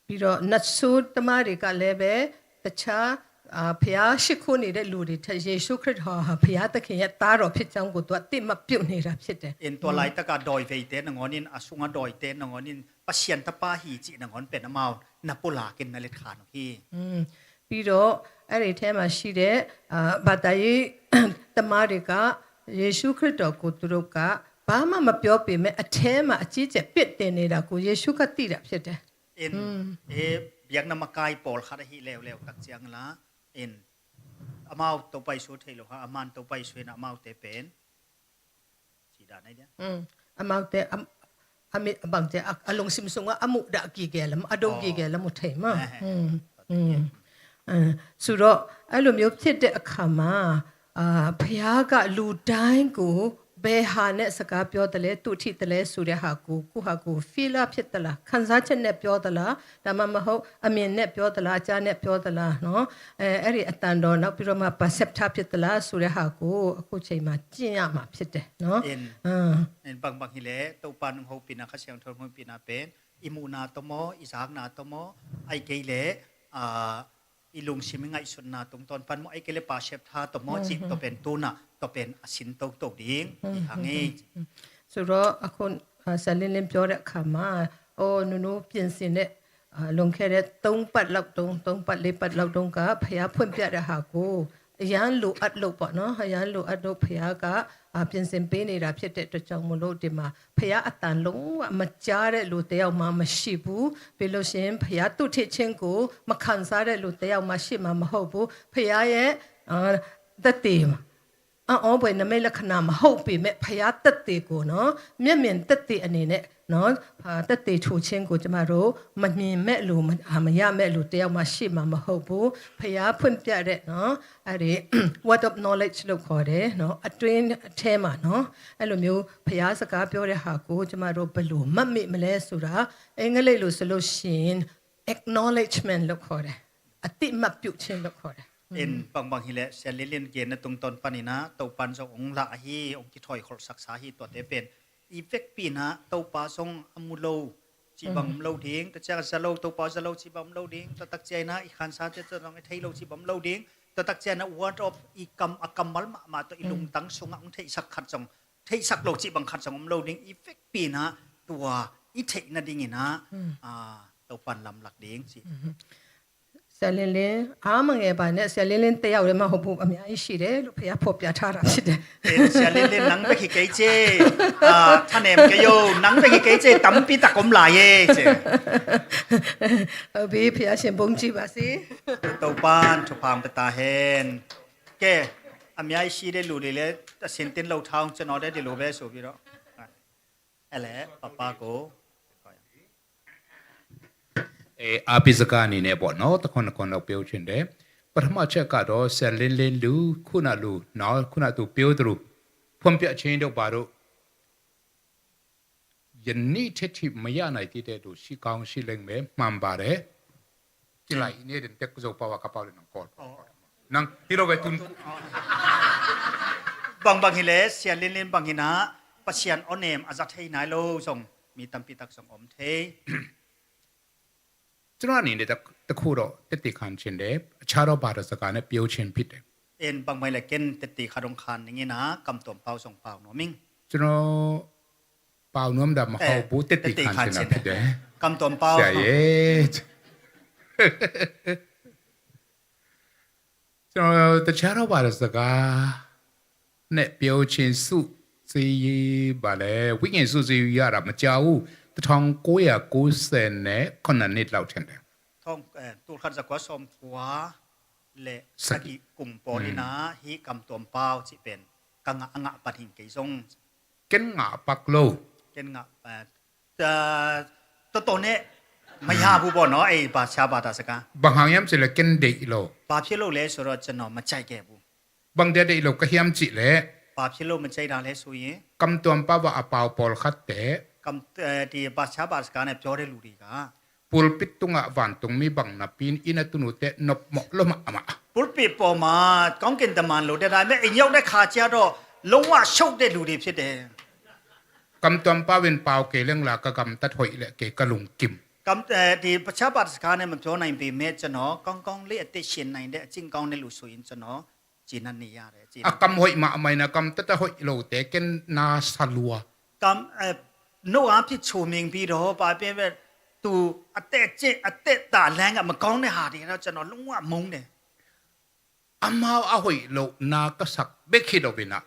ပြီးတော့ နတ်ဆိုးသမားတွေကလည်းပဲ တခြား အာ ဘုရားရှိခိုးနေတဲ့လူတွေထက် ယေရှုခရစ်တော်ဟာ ဘုရားသခင်ရဲ့သားတော်ဖြစ်ကြောင်းကို သူက အသိမှတ်ပြုနေတာဖြစ်တယ်။ In, tua laitak a dawivei te nangawn in, a sung a dawi te nangawn in, Pasian tapa hi cih nangawn pen amau na pulak in na letkhan uh hi. อืม ပြီးတော့ အဲ့ဒီထဲမှာရှိတဲ့ အာ ဘာသာရေးသမားတွေက ယေရှုခရစ်တော်ကို သူတို့က ဘာမှမပြောပေမဲ့ အထဲမှာ အကြီးအကျယ် ပစ်တင်နေတာကို ယေရှုက သိတာဖြစ်တယ်။ In, eh, biakna makai pawlkhat ahi leuleu tak ciang la, in, amau Topa Jesu thei lo hang, aman Topa Jesu in amaute pen, ci dan ahi dia. อืม amaute, am, အမ့ၢ်အဘၣ်ကျဲ အ- အလုံစင်စုံက အမူဒါကီးကဲလၢ အဒိုကီးကဲလၢ မူထဲမး။ အဲ အဲ อืม อืม အဲ ဆိုတော့ အဲ့လိုမျိုးဖြစ်တဲ့အခါမှာ အာ၊ ဘုရားက လူတိုင်းကို ဘယ်ဟာနဲ့ စကားပြောသလဲ၊ သူ့ထိသလဲဆိုတဲ့ဟာကို ကိုယ့်ဟာကိုယ် feel ဖြစ်သလား၊ ခံစားချက်နဲ့ ပြောသလား၊ ဒါမှမဟုတ် အမြင်နဲ့ ပြောသလား၊ အကြားနဲ့ ပြောသလားနော်။ အဲ၊ အဲ့ဒီအသံတော် နောက်ပြီးတော့မှ perception ဖြစ်သလားဆိုတဲ့ဟာကို အခုချိန်မှာ ကျင့်ရမှာဖြစ်တယ်နော်။ အင်း။ အင်း။ အင်း၊ ဘင်ဘင်ဟီလဲ Topa nung hopihna, Kha Siangtho nung hopihna pen i muhna tawh maw, i zakna tawh maw, ahih kei leh, ah, i lungsim i ngaihsutna tungtawn pan maw, ahih kei leh perception tawh maw, cih tawh pen tuna tawh pen a sin toto ding hi hang e. ဆိုတော့ အခု၊ အာ၊ ဆရာလင်းလင်းပြောတဲ့အခါမှာ၊ အို၊ နုနုပြင်ဆင်တဲ့၊ အာ၊ လွန်ခဲ့တဲ့သုံးပတ်လောက်တုန်း၊ သုံးပတ်လေးပတ်လောက်တုန်းက ဘုရားဖွင့်ပြတဲ့ဟာကို အရမ်းလိုအပ်လို့ပေါ့နော်။ အရမ်းလိုအပ်လို့ ဘုရားက၊ အာ၊ ပြင်ဆင်ပေးနေတာဖြစ်တဲ့အတွက်ကြောင့်မို့လို့ ဒီမှာ ဘုရားအသံလုံးဝမကြားတဲ့လူတစ်ယောက်မှမရှိဘူး။ ပြီးလို့ရှိရင် ဘုရားသူ့ထင်ခြင်းကို မခံစားတဲ့လူတစ်ယောက်မှရှိမှာမဟုတ်ဘူး။ ဘုရားရဲ့၊ အာ၊ သက်သေ၊ အံ့ဩဖွယ်နိမိတ်လက္ခဏာမဟုတ်ပေမဲ့ ဘုရားသက်သေကိုနော်၊ မျက်မြင်သက်သေအနေနဲ့နော်၊ အာ၊ သက်သေထူခြင်းကို ကျမတို့မမြင်မဲ့လူ၊ မ- အာ၊ မရမဲ့လူတစ်ယောက်မှရှိမှာမဟုတ်ဘူး။ ဘုရားဖွင့်ပြတဲ့နော်၊ အဲ့ဒီ word of knowledge လို့ခေါ်တယ်နော်၊ အတွင်းအထဲမှာနော်၊ အဲ့လိုမျိုး ဘုရားစကားပြောတဲ့ဟာကို ကျမတို့ဘယ်လိုမှတ်မိမလဲဆိုတာ အင်္ဂလိပ်လိုဆိုလို့ရှိရင် acknowledgement လို့ခေါ်တယ်။ အသိအမှတ်ပြုခြင်းလို့ခေါ်တယ်။ အင်း၊ ဘင်ဘင်ဟီလဲ ဆရာလင်းလင်း genna tungtawn panin ah တောက်ပန်း zong အောင်လာအဟီ၊ အောင် ကီထွိုက် ခေါ် စက်စာ ဟီ၊ တွတ်တဲပၼ်၊ အီ၊ ဝက်ပီန တောက်ပန်း zong အမူလို ကျိုးဘင် မူလိုဒင်း၊ တခြား စလို တောက်ပန်း စလို ကျိုးဘင် မူလိုဒင်း၊ တခြား အီ၊ ခံစားချက် zong အထီလို ကျိုးဘင် မူလိုဒင်း၊ တခြား အီ၊ word of အီ၊ ကမ်- အကမ်မၢ် မမ တောက် အီ၊ လုံတၢင်း zong အောင် ထီစက်ခတ် zong ထီစက်လို ကျိုးဘင် ခတ် zong မူလိုဒင်း၊ အီ၊ ဝက်ပီန တွတ်၊ အီ၊ ထီနဒင်းအံၤန အာ၊ တောက်ပန်း လမ်လၢ်ဒင်း ကျိုး ဆရာလင်းလင်း အားမငယ်ပါနဲ့။ ဆရာလင်းလင်းတစ်ယောက်တည်းမဟုတ်ဘူး။ အများကြီးရှိတယ်လို့ ဘုရားဖော်ပြထားတာဖြစ်တယ်။ ဆရာလင်းလင်း နင်ပဲဟီကဲကျိုး၊ အာ၊ ထနမ်ကယို၊ နင်ပဲဟီကဲကျိုး တမ်ပီတကုမ်လာယဲကျိုး။ ဟုတ်ပြီ။ ဘုရားရှင်ဘုန်းကြီးပါစေ။ တောက်ပန်း ထုဖံပတာဟဲန်။ ကဲ၊ အများကြီးရှိတဲ့လူတွေလည်း အဆင်သင့်လုပ်ထားအောင်၊ ကျွန်တော်လည်း ဒီလိုပဲဆိုပြီးတော့။ အဲ့လေ၊ ပပကို။ အဲ၊ အားပေးစကားအနေနဲ့ပေါ့နော်၊ တစ်ခွန်းနှစ်ခွန်းလောက်ပြောချင်တယ်။ ပထမချက်ကတော့ ဆရာလင်းလင်းလူ၊ ခုနလူနော်၊ ခုနသူပြောသလို ဖွင့်ပြခြင်းတို့ဘာတို့ ယနေ့ထက်ထိမရနိုင်သေးတဲ့လူရှိကောင်းရှိလိမ့်မယ်။ မှန်ပါတယ်။ ကြည့်လိုက်နေတယ်၊ တက္ကသိုလ်ပါဝါကပောက်တယ်နော်။ ကော၊ နင်၊ ဒီလိုပဲ၊ သူ၊ ဘင်ဘင်ဟီလဲ ဆရာလင်းလင်း ဘင်ဟီန ပဆံးအီ၊ အီန့ၣ် အစက်ထဲနိုင်လို့ zong မီးတမ်ပီတကုမ် zong အောင် ထီ။ ကျွန်တော်အနေနဲ့ တစ်- တစ်ခုတော့ သက်သေခံချင်တယ်။ အခြားသောဘာသာစကားနဲ့ ပြောခြင်းဖြစ်တယ်။ အင်း၊ ဘင်ဘင်ဟီလဲ ကဲ သက်သေခံတော့ ခံနေငါ၊ ကမ်တွမ်ပဝ် zong ပဝ်နော်မင်း။ ကျွန်တော် ပဝ်နွမ်းတာမဟုတ်ဘူး။ အဲ၊ သက်သေခံချင်တာဖြစ်တယ်။ ကမ်တွမ်ပဝ်။ ဆရာရဲ့။ ကျွန်တော် တခြားသောဘာသာစကားနဲ့ ပြောခြင်း ဆုကြေးပါလဲ၊ ဝိညာဉ်ဆုကြေးရတာ မကြားဘူး။ တစ်ထောင်ကိုးရာကိုးဆယ်ခုနစ်နှစ်လောက်ထင်တယ်။ ထောင်- အဲ၊ တစ်ထောင်ကိုးရာကိုးဆယ်ခုနစ် လႄၢ် ဆယ့်ကိုး ဆယ့်ကိုး ကုမ် ပေါ်လံနၤ ဟီ ကမ်တွမ်ပဝ် ကျိုးပၼ် ကငါ- အငါပတ်ဟိင်ကဲ zong ကဲ ငါပတ်လို့ ကဲ ငါ- အဲ၊ တ- တ- တ- နဲ့ မရဘူးပေါ့နော်၊ အဲ၊ ဘာသာ- ဘာသာစကား။ ဘာဟိုင်းယမ်စလဲ ကဲ ဒိတ်လို့။ ဘာဖြစ်လို့လဲဆိုတော့ ကျွန်တော်မကြိုက်ခဲ့ဘူး။ ဘင်ဒဲဒိတ်လို့ ကဟိုင်းယမ်စလဲ။ ဘာဖြစ်လို့မကြိုက်တာလဲဆိုရင် ကမ်တွမ်ပဝ် အပဝ် ပေါ်ခတ်တဲ့ ကမ်- အဲ၊ ဒီ ဘာသာ- ဘာသာစကားနဲ့ ပြောတဲ့လူတွေက pulpit တုံးက ဝၢၼ်တုံးမီးဘင်နပီး အင်းအတူနူတဲ နပ်မော့လို့မမ။ pulpit ပေါ်မှာ ကောင်းကင်တမန်လို တက်လာမယ်၊ အိမ်ရောက်တဲ့ခါကျတော့ လုံးဝရှုပ်တဲ့လူတွေဖြစ်တယ်။ ကမ်တွမ်ပဝ် ပဝ်ကဲလင်လၢ ကဂမ်တတ်ဟိုက်လႄႈ ကဲကလူင်ကိမ်။ ကမ်- အဲ၊ ဒီ ဘာသာ- ဘာသာစကားနဲ့ မပြောနိုင်ပေမဲ့ ကျွန်တော် ကောင်းကောင်းလေး အသက်ရှင်နိုင်တဲ့ အကျင့်ကောင်းတဲ့လူဆိုရင် ကျွန်တော် ကျေနပ်နေရတယ်။ အကမ်ဟိုက်မမ နာကမ်တတ်ဟိုက်လို့တဲ ကဲ နာဆလွာ။ ကမ်- အဲ၊ နှုတ်အားဖြင့် ချိုမင်ပြီးတော့ ဘာဖြစ်ဖြစ် သူအသက်ကျင့်- အသက်တာလမ်းက မကောင်းတဲ့ဟာတွေတော့ ကျွန်တော် လုံးဝမုန်းတယ်။ အမဝ်အဟိုက်လို့ နာကဆက်ဘက်ဟိတ်တော့ဝိနာ၊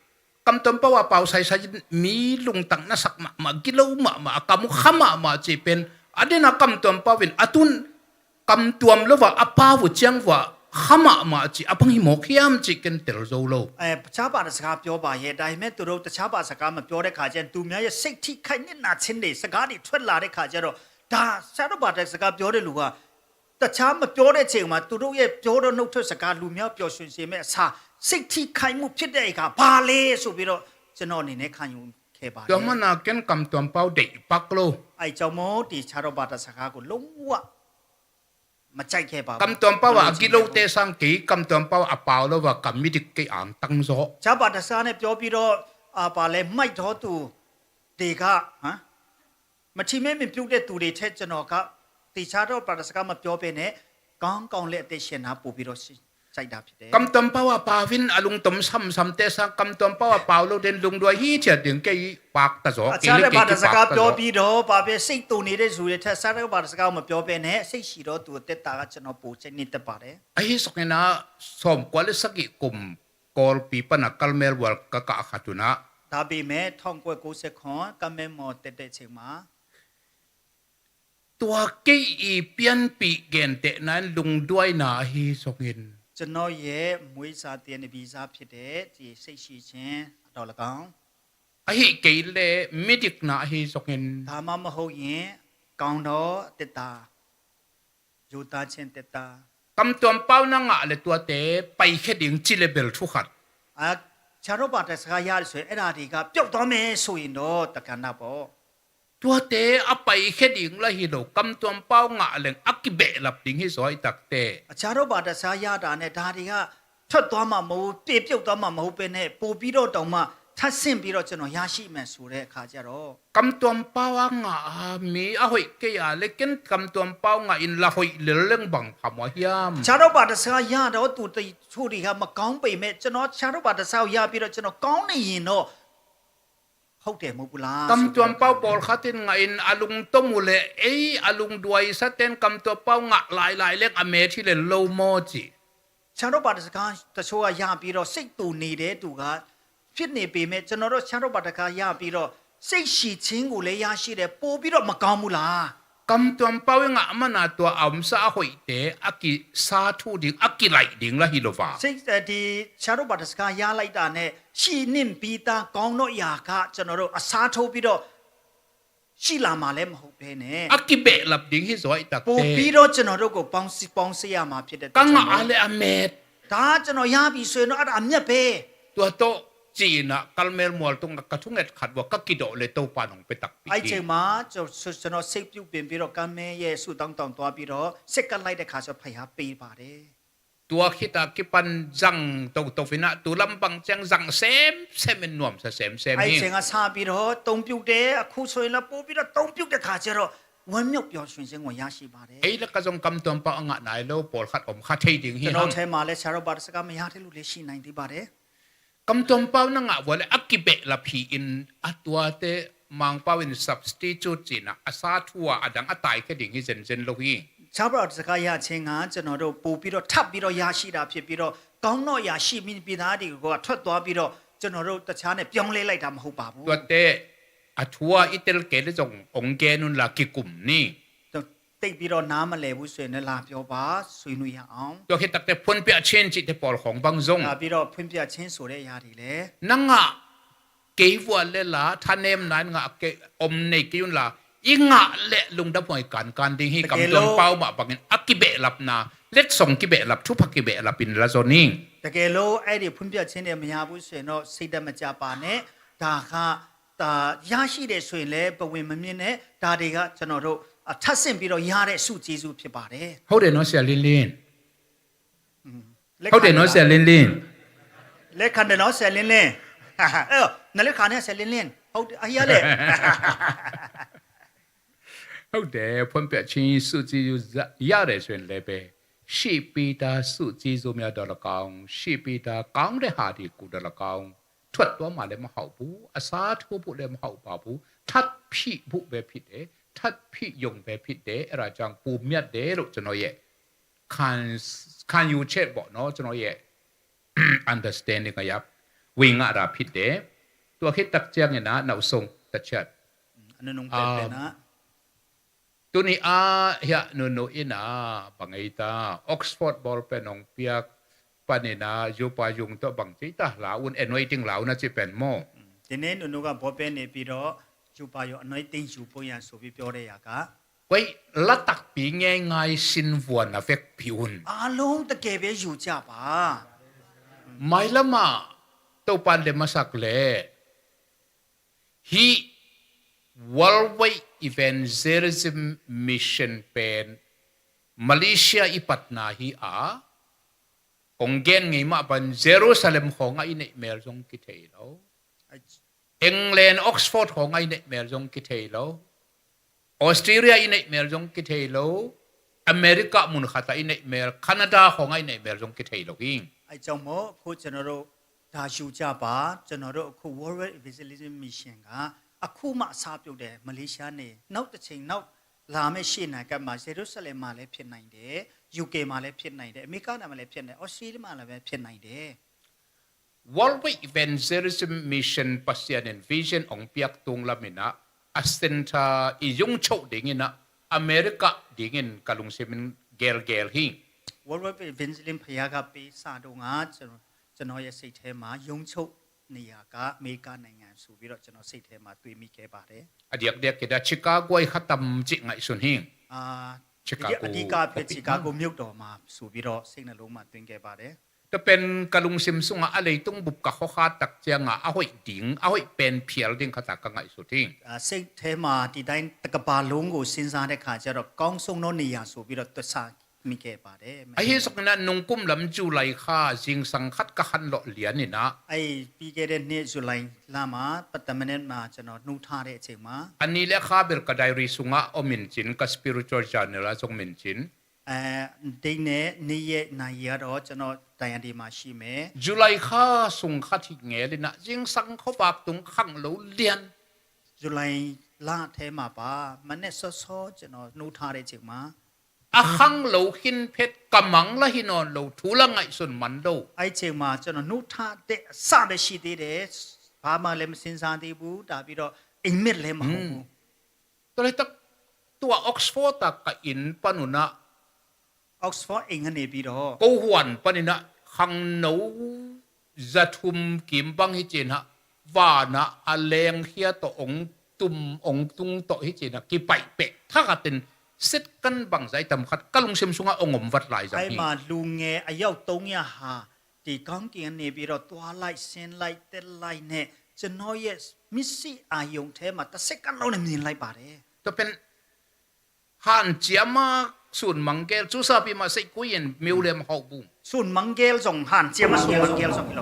ကမ်တွမ်ပဝ် ပဝ် ဆိုင်ဆိုင် မီးလူင်တၢင်း နာဆက်မမ ကီလိုမမ အကမ်ခမမ ကျိုးပၼ် အဒဲနာ ကမ်တွမ်ပဝ် အတုန်- ကမ်တွမ်လို့ဝႃႈ အပဝ် ကျိုးဝႃႈ ခါမးမး ကျိုးအပန်း ဟိမွဲၣ် ခီယမ် ကျိုး ကၠၢမ်း တဲလ် ဇိုၣ် လီၤ. အဲ၊ တခြားဘာသာစကား ပြောပါရဲ့။ ဒါပေမဲ့ သူတို့ တခြားဘာသာစကား မပြောတဲ့ခါကျရင် သူများရဲ့ စိတ်ထိခိုက် နစ်နာခြင်းတွေ၊ စကားတွေ ထွက်လာတဲ့ခါကျတော့၊ ဒါ တခြားသော ဘာသာစကား ပြောတဲ့လူက တခြား မပြောတဲ့အချိန်မှာ သူတို့ရဲ့ ပြောတဲ့ နှုတ်ထွက်စကား လူများ ပျော်ရွှင်စေမယ့်အစား စိတ်ထိခိုက်မှု ဖြစ်တဲ့အခါ ဘာလဲဆိုပြီးတော့ ကျွန်တော် အနေနဲ့ ခံယူခဲ့ပါတယ်။ ဒွမ်းမနုၤ ကၠၢမ်း ကမ်တွမ်ပဝ်း ဒိးပၢၵ်ၢ်လိာ်။ အဲဒါကြောင့်မို့ ဒီ တခြားသော ဘာသာစကားကို လုံးဝ မကြိုက်ခဲ့ပါဘူး။ ကမ်တွမ်ပဝ်း အဂီၢ်လိာ်တဲသင် ကၠၢမ်း ကမ်တွမ်ပဝ်း အပျဲၢ်လိာ်ဝဲ ကမ်မီး ဒိး ကၠိုၚ် အၚ်တၢင်း စီၤ။ တခြားဘာသာစကားနဲ့ ပြောပြီးတော့၊ အာ၊ ဘာလဲ၊ မိုက်သောသူတွေက၊ ဟမ်၊ မထီမဲ့ မပြုတ်တဲ့သူတွေထက် ကျွန်တော်က တခြားသော ဘာသာစကား မပြောဘဲနဲ့ ကောင်းကောင်းလေး အသက်ရှင်တာ ပိုပြီးတော့ ကြိုက်တာ ဖြစ်တယ်။ ကမ်တွမ်ပဝ်း အပျဲၢ်ဝိၢ် အလူင်တွမ်သမ်သမ် တဲသင်၊ ကမ်တွမ်ပဝ်း အပျဲၢ်လိာ် ဒိး လူင်ဒွဲၣ် ဟီထီႇ ဒိး ကၠိုၚ် ပၢၵ်ႇတၢင်း စီၤ။ တခြားသော ဘာသာစကား ပြောပြီးတော့၊ ဘာပဲ စိတ်တူနေတဲ့သူတွေထက် တခြားသော ဘာသာစကားကို မပြောဘဲနဲ့ စိတ်ရှည်သောသူ အသက်တာက ကျွန်တော် ပိုကြိုက်နှစ်သက်ပါတယ်။ အဟီၣ် စီၤ ကၠၢမ်း နၢ် စီၤ ကွၢ်လၢ သကံး ကုမ် ကီၢ်ပီပနၢ် ကၢၢ်မဲလ်ဝေါ် ကကး အခါ တုၤ နၢ်။ ဒါပေမဲ့ ထောင့်ကိုးရာကိုးဆယ့်ခုနစ် ကၢၢ်မဲလ်ဝေါ် တက်တဲ့အချိန်မှာ ဒွး ကၠိုၚ် အံၤ ပြန်ပြီး ကၠိုၚ် တဲသင် လူင်ဒွဲၣ် နၢ် အဟီၣ် စီၤ ကၠၢမ်း။ ကျွန်တော်ရဲ့ မွေးစာသင်၊ နေပြည်စားဖြစ်တဲ့ ဒီစိတ်ရှည်ခြင်းအတော်လည်းကောင်း၊ အဟီၣ် ကၠိုၚ် လႄႈ မီး ဒိး နၢ် အဟီၣ် စီၤ ကၠၢမ်း။ ဒါမှမဟုတ်ရင် ကောင်းသောအသက်တာ၊ ရိုသေခြင်းအသက်တာ။ ကမ်တွမ်ပဝ်း နၢ် ငါးလၢ ဒွး တဲ ပၢၢ် ခဲ ဒိး ကျိုး လႄႈ ဘဲလ် ထုကၣ်။ အာ၊ တခြားသော ဘာသာစကား ရတယ်ဆိုရင်၊ အဲ့ဒါတွေက ပျောက်သွားမယ်ဆိုရင်တော့ တကဏ္ဍပေါ့။ ဒွး တဲ အပၢၢ် ခဲ ဒိး လႃႈ ဟီႈ လူင်၊ ကမ်တွမ်ပဝ်း ငါးလႅင် အကဘဲလပ် ဒိး ဟီႈ စီၤ အံၤ တၢၵ်ႇ တဲ။ တခြားသော ဘာသာစကား ရတာနဲ့ ဒါတွေက ထွက်သွားမှာမဟုတ်ဘူး၊ ပျောက်သွားမှာမဟုတ်ဘဲနဲ့ ပိုပြီးတော့တောင်မှ ထပ်ဆင့်ပြီးတော့ ကျွန်တော် ရရှိမယ်ဆိုတဲ့အခါကျတော့၊ ကမ်တွမ်ပဝ်း ငါး မီး အဟီၣ် ကၠိုၚ် အလႄႈ ကၠၢမ်း ကမ်တွမ်ပဝ်း ငါး အံၤ လႃႈ ဟီၣ် လႄႈ လႅင် ဘၣ် ဖး မွဲ ဟီႈ ယမ်။ တခြားသော ဘာသာစကား ရတော့ သူတချို့တွေက မကောင်းပေမဲ့၊ ကျွန်တော် တခြားသော ဘာသာစကားကို ရပြီးတော့ ကျွန်တော် ကောင်းနေရင်တော့ ဟုတ်တယ် မဟုတ်ဘူးလား။ ကမ်တွမ်ပဝ်း ပေႃး ခါ တဵင် ငါး အံၤ အလူင်တွမ် မူႇ လႄႈ ဢေး အလူင်ဒွဲၣ် သတဵင် ကမ်တွမ်ပဝ်း ငါး လၢႆလၢႆ လႅင် အမဲထီႇ လႄႈ လူင် မူႇ ကၠိုၚ်။ တခြားသော ဘာသာစကား တချို့က ရပြီးတော့ စိတ်တူနေတဲ့သူက ဖြစ်နေပေမဲ့၊ ကျွန်တော်တို့ တခြားသော ဘာသာစကား ရပြီးတော့ စိတ်ရှည်ခြင်းကိုလည်း ရရှိတယ်၊ ပိုပြီးတော့ မကောင်းဘူးလား။ ကမ်တွမ်ပဝ်း ငါး မၼ်း နၢ် ဒွး အုမ်သႃႇ အဟီၣ် တဲ အကီႈ သႃႇထု ဒိး အကီႈ လႆႈ ဒိး လႃႈ ဟီႈ လူင် ဝႃႈ။ စိတ်၊ ဒီ တခြားသော ဘာသာစကား ရလိုက်တာနဲ့ ရှိနှင့်ပြီးသား ကောင်းသောအရာက ကျွန်တော်တို့ အစားထိုးပြီးတော့ ရှိလာမှာလည်း မဟုတ်ဘဲနဲ့၊ အကဘဲလပ် ဒိး ဟီႈ စီၤ အံၤ တၢၵ်ႇ တဲ။ ပိုပြီးတော့ ကျွန်တော်တို့ကို ပေါင်းစည်း၊ ပေါင်းစည်းရမှာ ဖြစ်တဲ့အတွက်ကြောင့်မို့၊ ကငါး အလႄႈ အမျၢတ်ႈ။ ဒါ ကျွန်တော် ရပြီဆိုရင်တော့ အဲ့ဒါ အမြတ်ပဲ။ ဒွး တေႃႇ ကၠိုၚ် နၢ် ကၢၢ်မဲလ်ဝေါ် တုင် ကထုးငၢတ်ႈ ခတ် ဝႃႈ ကကီႈ တေႃႇ လႄႈ တေႃႇပၢၼ် ၼွင်ႉ ပႄႉ တၢၵ်ႇ ပီႈ။ အဲ့ဒီအချိန်မှာ ကျွန်တော်၊ ကျွန်တော် စိတ်ပြုပြင်ပြီးတော့ ကမ်းမဲရဲ့ ဆုတောင်းတောင်းသွားပြီးတော့ ဆက်ကပ်လိုက်တဲ့အခါကျတော့ ဘုရားပေးပါတယ်။ ဒွး ၶိတ်ႉ တႃႇ ၶိတ်ႉပၼ် ၸၢင်ႈ တေႃႇ တေႃႇ ၾိၼ်း နၢ် တူဝ်လမ်း ပၢင်ႇၸႅင်ႈ ၸၢင်ႈ သဵမ်ႈသဵမ်ႈ မၼ်း ၼွမ်ႉ သႃႇ သဵမ်ႈသဵမ်ႈ အဲ့ဒီအချိန်က စပြီးတော့ သုံးပြုတ်တယ်။ အခုဆိုရင်လည်း ပိုပြီးတော့ သုံးပြုတ်တဲ့အခါကျတော့ ဝမ်းမြောက်ပျော်ရွှင်ခြင်းကို ရရှိပါတယ်။ ဢေး လႄႈ ၵႃႈၸွင်ႇ ကမ်တွမ်ပဝ်း ငါး နၢ် လႄႈ ပေႃး ၶတ်း ဢမ်ႇ ၶတ်း ထႅင်ႈ ဒိး ဟီႈ ကျွန်တော်ထဲမှာလည်း တခြားသော ဘာသာစကား မရတဲ့လူလည်း ရှိနိုင်သေးပါတယ်။ ကမ်တွမ်ပဝ်း ငါး ဝႃႈ လႄႈ အကဘဲလပ် ဟီႈ ဢိၼ် အဒွး တဲ မၢင်ပဝ်း ဢိၼ် သပ်ႉသတီႇၸုတ်ႉ ၸိုၼ်း နၢ် အသႃႇထု ဝႃႈ အတၢင်း အတၢႆ ခဲ ဒိး ဟီႈ သဵင်ႈသဵင်ႈ လူင် ဟီႈ။ တခြားသော ဘာသာစကား ရခြင်းက ကျွန်တော်တို့ ပိုပြီးတော့ ထပ်ပြီးတော့ ရရှိတာဖြစ်ပြီးတော့ ကောင်းသောအရာ ရှိပြီးသားတွေကို ထွက်သွားပြီးတော့ ကျွန်တော်တို့ တခြားနဲ့ ပြောင်းလဲလိုက်တာ မဟုတ်ပါဘူး။ ဒွး တဲ အထူဝ်း ဢီးတႄႇ လႄႈ ၵႄႇ လႄႈ ၸွင်ႇ ဢွင်ႇၵႄႇ ၼုၼ်ႈ လႃႈ ၵိၵ်ႈၵုမ်ႇ ၼႆ။ သိပ်ပြီးတော့ နားမလည်ဘူးဆိုရင်လည်း လာပြောပါ၊ ဆွေးနွေးရအောင်။ ဒွး ၶိတ်ႉတၢၵ်ႇ တႄႉ ၽွၼ်းပျႃႉၶျဵၼ်း ၸိုဝ်ႈ တႄႉ ပေႃး ၶွင် ပၢင်ႇၸုင်ႇ။ ပြီးတော့ ဖွင့်ပြခြင်းဆိုတဲ့ အရာတွေလည်း ၼင်ႇ ငႃး ၵႄႇ ဝႃႈ လႄႈ လႃႈ ထၢၼ်ႇ ၼႅမ်ႇ ၼၢၼ်ႇ ငႃး ၵႄႇ ဢမ်ႇ ၼႆ ၵႄႇ ယုၼ်ႇ လႃႈ ဢီး ငႃး လႄႈ လူင် တၢင်း ၽွႆႈ ၵၢၼ် ၵၢၼ် ဒိး ဟီႈ။ တကယ်လို့ ကမ်တွမ်ပဝ်း မႃး ပၢင်ႇ ဢိၼ် အကဘဲလပ် ၼႃႇ လႅတ်ႈသွင် ကဘဲလပ် ထူပ်း ၽၵ်း ကဘဲလပ် ပဵၼ် လႃႈ ၸိူဝ်း ၼႆ။ တကယ်လို့ အဲ့ဒီ ဖွင့်ပြခြင်းတွေ မရဘူးဆိုရင်တော့ စိတ်ဓာတ်မကျပါနဲ့။ ဒါက ဒါ ရရှိတယ်ဆိုရင်လည်း ဘဝင်မမြင့်နဲ့။ ဒါတွေက ကျွန်တော်တို့ အထပ်ဆင့်ပြီးတော့ ရတဲ့ ဆုကျေးဇူး ဖြစ်ပါတယ်။ ဟုတ်တယ်နော် ဆရာလင်းလင်း။ ဟုတ်တယ်နော် ဆရာလင်းလင်း။ လက်ခံတယ်နော် ဆရာလင်းလင်း။ အဲ့တော့ နလက်ခံနဲ့ ဆရာလင်းလင်း။ ဟုတ်တယ်၊ အရာလေ။ ဟုတ်တယ်၊ ဖွင့်ပြခြင်း ဆုကျေးဇူး ရတယ်ဆိုရင်လည်းပဲ၊ ရှိပြီးသား ဆုကျေးဇူးများသော်လည်းကောင်း၊ ရှိပြီးသား ကောင်းတဲ့ဟာတွေကိုသော်လည်းကောင်း၊ ထွက်သွားမှာလည်း မဟုတ်ဘူး၊ အစားထိုးဖို့လည်း မဟုတ်ပါဘူး၊ ထပ်ဖြည့်ဖို့ပဲဖြစ်တယ်၊ ထပ်ဖြည့်ရုံပဲဖြစ်တယ်။ အဲ့ဒါကြောင့် ပိုမြတ်တယ်လို့ ကျွန်တော်ရဲ့ ခံ၊ ခံယူချက်ပေါ့နော်၊ ကျွန်တော်ရဲ့ understanding အရ ဝင်လာတာဖြစ်တယ်။ ဒွး ၶိတ်ႉတၢၵ်ႇ ကျန် ငႃး နၢ် နောက်ဆုံးတစ်ချက်။ အနုနုံပဲပဲနာ်။ Tuni ah hiah nunu in ah bang ei ta, Oxford ball pen hong piak panin ah zupa zung tawh bang ci ta, la un, anointing la un a ci pen maw? ဒီနေ့နုနုကဘောပဲနေပြီးတော့ယူပါယို anointing ယူဖို့ရန်ဆိုပြီးပြောတဲ့ຢာက Wei, latakpi ngeingai sinvuan a vekpi un. အားလုံးတကယ်ပဲယူကြပါ Mailama Topan le masak le hi World Way Evangelism Mission pen Malaysia i patna hi a, kong gen ngei mah ban Jerusalem khawngah i neih mel zong kithei lo. England, Oxford khawngah i neih mel zong kithei lo. Australia i neih mel zong kithei lo. America mun khatah i neih mel, Canada khawngah i neih mel zong kithei lo hi. အဲကြောင့်မို့အခုကျွန်တော်တို့ဒါယူကြပါကျွန်တော်တို့အခု World Evangelism Mission ကအခုမှအစပြုတ်တယ်မလေးရှားနေနောက်တစ်ချိန်နောက်လာမယ့်ရှေ့နာကမှာယေရုရှလင်မှာလည်းဖြစ်နိုင်တယ် UK မှာလည်းဖြစ်နိုင်တယ်အမေရိကမှာလည်းဖြစ်နိုင်တယ် Australia မှာလည်းပဲဖြစ်နိုင်တယ် World Way Evangelism Mission Pasian in vision hong piak tung lamin ah a center i zungchoh dingin ah America dingin ka lungsimin gelgel hi. World Evangelism ဘုရားကပေးစာတော့ငါကျွန်တော်ကျွန်တော်ရဲ့စိတ်ထဲမှာယုံချုပ်နေရာကအမေရိကနိုင်ငံဆိုပြီးတော့ကျွန်တော်စိတ်ထဲမှာတွေးမိခဲ့ပါတယ် A diakdiak kida Chicago ai khatam cih ngaihsun hi. အာ Chicago အဓိကဖြစ် Chicago မြို့တော်မှာဆိုပြီးတော့စိတ်နှလုံးမှာတွင်ခဲ့ပါတယ် Tua pen ka lungsim sungah a leitung bup ka khawkha tak ciangah a hoih ding, a hoih pen phial ding khatah ka ngaihsut hi. အာစိတ်ထဲမှာဒီတိုင်းတစ်ကမ္ဘာလုံးကိုစဉ်းစားတဲ့ခါကျတော့ကောင်းဆုံးသောနေရာဆိုပြီးတော့တွက်ဆမိခဲ့ပါတယ် Ahi sokna nungkum lam July kha zingsang khat ka khanlawh lianinah အဲ့ပြီးခဲ့တဲ့နှစ်ဇူလိုင်လမှာပတမနစ်မှာကျွန်တော်နှူးထားတဲ့အချိန်မှာ ani le kha ber ka diary sungah om in cin, ka spiritual journal ah zong min cin. အဲဒိတ်နဲ့နေ့ရက်နာရီကတော့ကျွန်တော်တိုင်ရဒီမှာရှိမယ် July kha sung khat hi ngelinah zingsang khuavak tung khang lo lian. ဇူလိုင်လထဲမှာပါမနက်စောစောကျွန်တော်နှူးထားတဲ့အချိန်မှာ A khang lo khin phet, ka mang la hi nawn lo, thu la ngaihsun man lo. အဲ့ချိန်မှာကျွန်တော်နှူးထားတဲ့အစပဲရှိသေးတယ်ဘာမှလည်းမစင်စားသေးဘူးဒါပြီးတော့အိမ်မက်လည်းမဟုတ်ဘူး Tua laitak tua Oxford a ka inn panunah Oxford အိမ်ကနေပြီးတော့ ko huan paninah khangno zathum kim bang hi cinah vanah a lengkhia tawh ong tum ong tung tawh hi cinah kipaih peh thakhatin sit kan bangzai tam khat ka lungsim sungah ong om vat lai zang အဲ့ hi. မှာလူငယ်အယောက်300ဟာဒီကောင်းကင်ကနေပြီးတော့သွားလိုက်ဆင်းလိုက်တက်လိုက်နဲ့ကျွန်တော်ရဲ့မျက်စိအာရုံထဲမှာတစ်စက္ကန့်လုံးနဲ့မြင်လိုက်ပါတယ် Tua pen hanciama sun mangkel cusapi mah seikui in miulem hauh bu. ศูนย์มังเกลส่งหันเจียมาศูนย์มังเกลส่งกิโล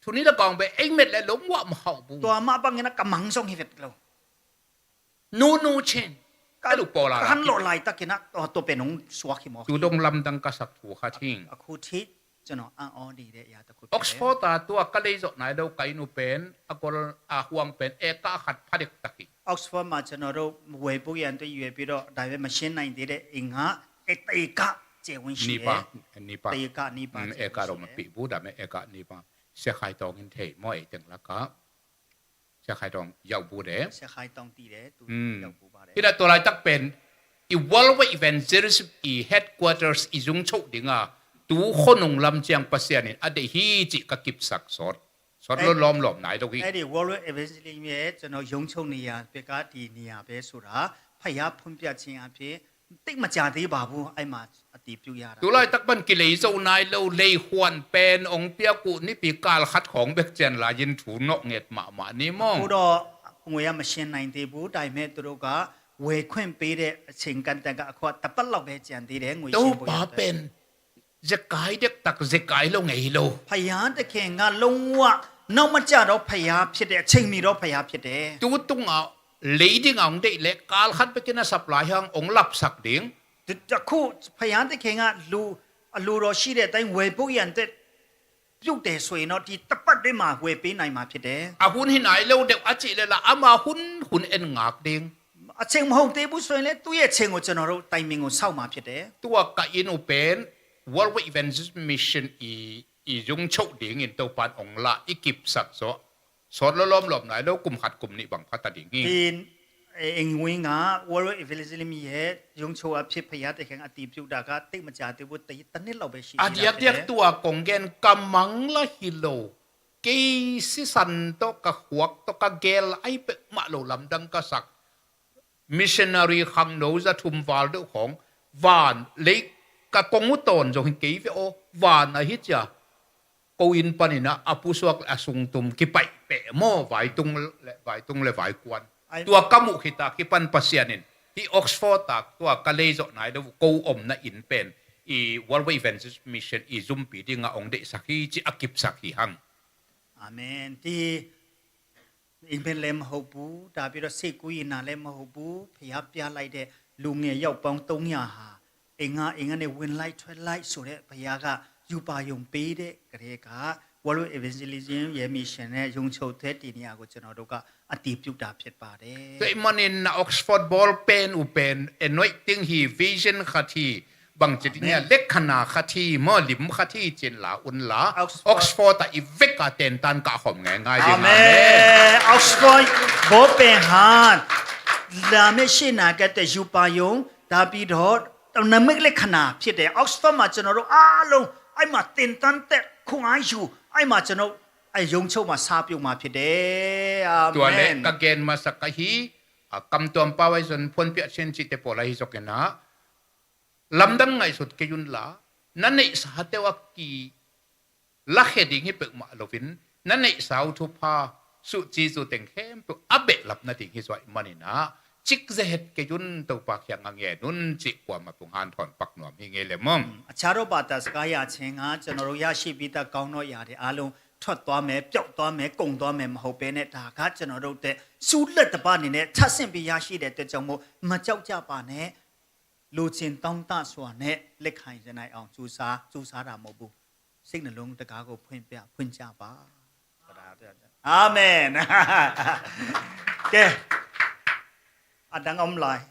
Thuni la kawng be ei met le lom wah ma hauh bu. ตัวมาบังเงินกำมังส่งฮิเวตกิโล Nunu chin. Ka lu pola. หันโลลายตะกินะตัวตัวเป็นองสวกฮิมอ Tu dong lamdang ka sak thu kha thing. အခုထိကျွန်တော်အံ့ဩနေတဲ့အရာတစ်ခု Oxford a tua ka lei zawh nai lo ka inn uh pen a gol a huang pen eka khat phadek tak hi. Oxford မှာကျွန်တော်တို့ဝယ်ဖို့ရန်အတွက်ရွေးပြီးတော့ဒါပေမဲ့မရှင်းနိုင်သေးတဲ့အိမ်ကအဲတဧကကျယ်ဝန်းရှိတယ် Nipa, nipa. တဧကနီးပါး Mm, eka roma pi bu da me eka nipa. Sia khai tong in thei mo ei teng laka. Sia khai tong yau bu de. ဆက်ခိုင်းတောင်းတည်တယ်သူ Mm. ရောက်ပူပါတယ် Ina tua laitak pen i World Way Evangelism i headquarters i zung choh dinga tu khonung lam ciang Pasian in a deih hi cih ka kipsak sawt. Sawt lo lawmlawm nai lo hi. အဲ့ဒီ World Evangelism ရဲ့ကျွန်တော်ရုံးချုပ်နေရာဘက်ကဒီနေရာပဲဆိုတာဖယားဖွင့်ပြခြင်းအဖြစ်တိတ်မကြသေးပါဘူးအဲ့မှာအတည်ပြုရတာ Tu laitak ban kilei zo nai lo, lei huan pen ong piak uh nipi kal khat khawng bek cian lai in thu nawh nget mahmah ni maw? အခုတော့ငွေကမရှင်းနိုင်သေးဘူးဒါပေမဲ့သူတို့ကဝယ်ခွင့်ပေးတဲ့အချိန်ကန့်သတ်ကအခွန်တစ်ပတ်လောက်ပဲကျန်သေးတယ်ငွေရှင်းဖို့ရ Topa pen zekai dektak zekai lo ngei lo. ဖယားတခင်ကလုံးဝနောက်မကျတော့ဖယားဖြစ်တယ်အချိန်မီတော့ဖယားဖြစ်တယ် Tu tunga lei ding a ong deih le kal khat bekin a sap lai hang ong lapsak ding. တခုဖယားတခင်ကလူအလိုတော်ရှိတဲ့အတိုင်းဝယ်ဖို့ရန်အတွက်ပြုတ်တယ်ဆိုရင်တော့ဒီတစ်ပတ်တွင်းမှာဝယ်ပေးနိုင်မှာဖြစ်တယ် A hun hi nai lo deuh a cih le la ama hun hun en ngak ding. အချိန်မဟုတ်သေးဘူးဆိုရင်လည်းသူ့ရဲ့အချိန်ကိုကျွန်တော်တို့တိုင်မင်ကိုစောင့်မှာဖြစ်တယ် Tua ka inn uh pen World Evangelism Mission i, i zung choh dingin Topan ong la i kipsak zo. sawt lo lawmlawm nai lo, kum khat kum nih bang pha ta ding hi. Tin, eh, eng wing ah World Evangelism ye yung cho a phit phaya te kheng a ti piu da ka tik ma cha te bu te ta nit lo be shi. A diak diak tua kong gen ka mang la hi lo. Kei sisan tawh ka khuak tawh ka gel ai pek mah lo lamdang ka sak. Missionary khangno za thum val deuh khawng van lei ka kong uh tawn zong hi kei ve aw, van ahi cia ko inn panin ah a pusuak le a sungtum kipaih peh maw, vaitung le, vaitung le vaikuan. Tua ka muh khita kipan Pasian in hih Oxford tak tua ka lei zawh nai deuh ko omna inn pen i World Evangelist Mission i zumpi dingah ong deihsak hi ci a kipsak hi hang. Amen. Ti Amen le mahopu, tapi ro se kui na le mahopu, phaya pia lai de, lunge yau pong tong ya ha, enga, enga ne win lai, twe lai, so de, phaya ka, yu pa yung pe de, kare ka, World Evangelism ye mission ne, yung cho te ti ni a ko chano do ka, a ti piu da phet pa de. Tua i manin na Oxford ball pen u pen, anointing hi, vision khat hi, bang ci ding hiam, lekkhana khat hi maw, lim khat hi cin la un la. Oxford. Oxford ah i vek a tentan kah khawm ngaingai ding. Amen. Oxford bo pen han la me shi na ka te yu pa yung, tapi dot na mek lekkhana phit de. Oxford ma chano ro a long ai ma tentan te khung ai yu ai ma chano ai yung cho ma sa piu ma phit de. Amen. Tua le ka gen masa ka hi, a, kam tuam pau ai zon phuan piah chin ci te pawl ahi zok ena. Lamdang ngaihsut kei un la, na neihsa teuh a ki lakhia ding hi peuhmah loin, na neihsa uh thupha suhci zu teng khempeuh a behlap nading hi zuai maninah, cik zehet kei un, Topa kiang a ngen un cih kuamah pung hanthawn pak nuam hi ngei le mawng. อืม အချားတော်ဘာသာစကားအရအချင်းက ကျွန်တော်တို့ရရှိပြီးသားကောင်းသောအရာတွေအားလုံး ထွက်သွားမယ်၊ ပျောက်သွားမယ်၊ ကုန်သွားမယ် မဟုတ်ဘဲနဲ့ ဒါက ကျွန်တော်တို့အတွက် ဆုလက်တစ်ပါးအနေနဲ့ ထပ်ဆင့်ပြီးရရှိတဲ့အတွက်ကြောင့်မို့ မကြောက်ကြပါနဲ့။ လိုချင်တောင့်တစွာနဲ့ လက်ခံရနိုင်အောင် ကြိုးစား၊ ကြိုးစားတာမဟုတ်ဘူး။ စိတ်နှလုံးတကားကို ဖွင့်ပြ၊ ဖွင့်ကြပါ။ အာမင်။ ကဲ၊ အတန်းအောင်မလား။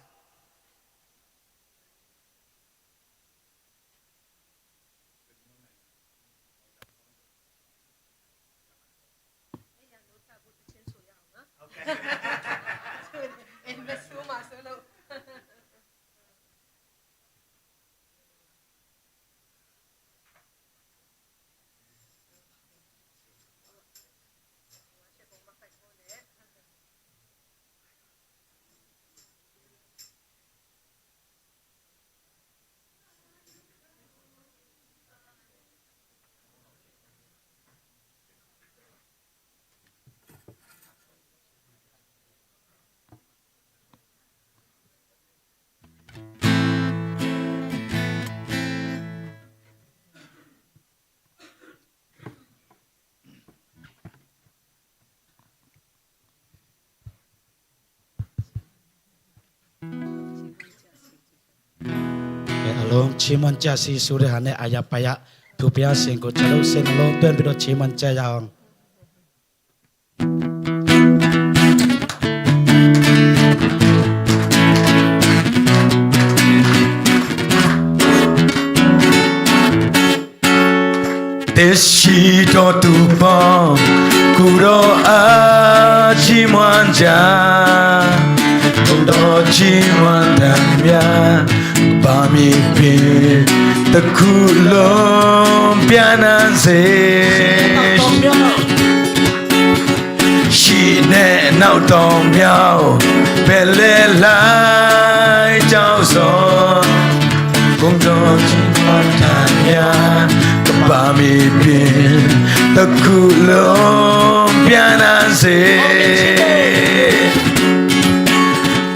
Along ciman ca si suri hane aya paya tupia singku calo sin along tuan pido ciman ca yaong. တရှိတော်သူပေါင်း ကိုယ်တော်အားချီးမွမ်းကြ။ ကိုယ်တော်ချီးမွမ်းသမျှ ပါမီပင်တစ်ခုလုံးပြန့်နှံ့စေ။ ရှိနဲ့နောက်တော်မြောက် ဖယ်လဲလိုက်ကြောက်စော်။ ကိုယ်တော်ချီးမွမ်းသမျှ ကမ္ဘာမြေပြင်တစ်ခုလုံးပြန့်နှံ့စေ။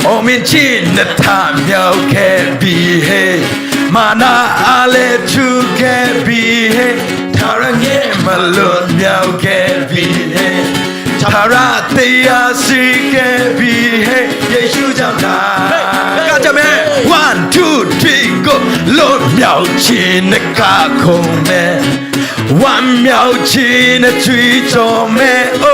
အောင်မြင်ခြင်းနဲ့ထမြောက်ခဲ့ပြီဟေ့။ မန္တအားလည်းထူခဲ့ပြီဟေ့။ ထာဝရငြိမ်းမလွတ်မြောက်ခဲ့ပြီဟေ့။ ထာဝရတရားစီခဲ့ပြီဟေ့။ ယေရှုကြောင့်သာ။ ကကြမယ်။ One, two, three, go. လွတ်မြောက်ခြင်းနဲ့ကခုန်မယ်။ ဝမ်းမြောက်ခြင်းနဲ့ကြွေးကြော်မယ်။ Oh,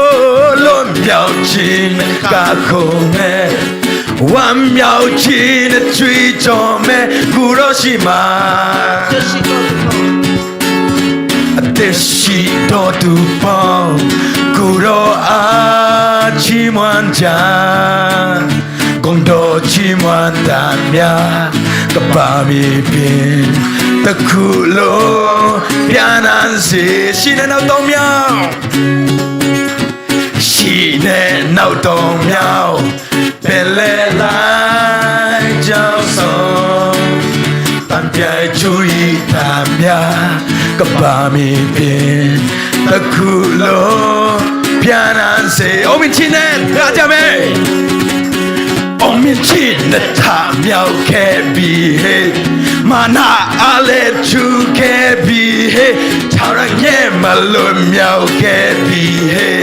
လွတ်မြောက်ခြင်းနဲ့ကခုန်မယ်။ ဝမ်းမြောက်ခြင်းနဲ့ကြွေးကြော်မယ်။ ကိုယ်တော်ရှိမှ အသက်ရှိတော်သူပေါင်း ကိုယ်တော်အားချီးမွမ်းကြ၊ ဂုဏ်တော်ချီးမွမ်းသမျှ ကပ္ပမီးပင်တစ်ခုလုံး ပြန့်နှံ့စေ။ ရှိနဲ့နောက်သုံးမြောက်၊ ရှိနဲ့နောက်သုံးမြောက်၊ ပဲလဲလိုက်ကြောင်းဆောင်၊ တန်ပြိုင်ကျူရီသမျှ ကပ္ပမီးပင်တစ်ခုလုံး ပြန့်နှံ့စေ။ အောင်မြင်ခြင်းနဲ့ ထားကြမယ်။ အောင်မြင်ခြင်းနဲ့ ထမြောက်ခဲ့ပြီဟေ့၊ မနအားလည်းထူခဲ့ပြီဟေ့၊ ထာဝရငဲမလွတ်မြောက်ခဲ့ပြီဟေ့၊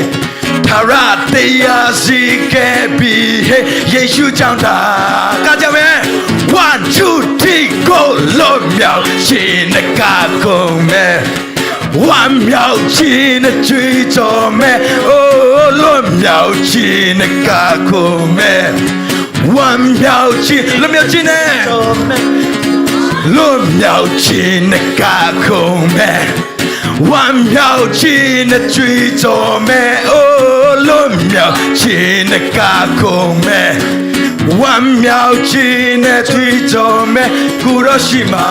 ထာဝရတရားစီခဲ့ပြီဟေ့၊ ယေရှုကြောင့်သာ။ ကကြမယ်။ One, two, three, go. လွတ်မြောက်ခြင်းနဲ့ ကခုန်မယ်။ ဝမ်းမြောက်ခြင်းနဲ့ ကြွေးကြော်မယ်။ Oh, လွတ်မြောက်ခြင်းနဲ့ ကခုန်မယ်။ ဝမ်းမြောက်ခြင်း၊ လွတ်မြောက်ခြင်းနဲ့၊ လွတ်မြောက်ခြင်းနဲ့ ကခုန်မယ်။ ဝမ်းမြောက်ခြင်းနဲ့ ကြွေးကြော်မယ်။ Oh, လွတ်မြောက်ခြင်းနဲ့ ကခုန်မယ်။ ဝမ်းမြောက်ခြင်းနဲ့ ကြွေးကြော်မယ်။ ကိုယ်တော်ရှိမှ။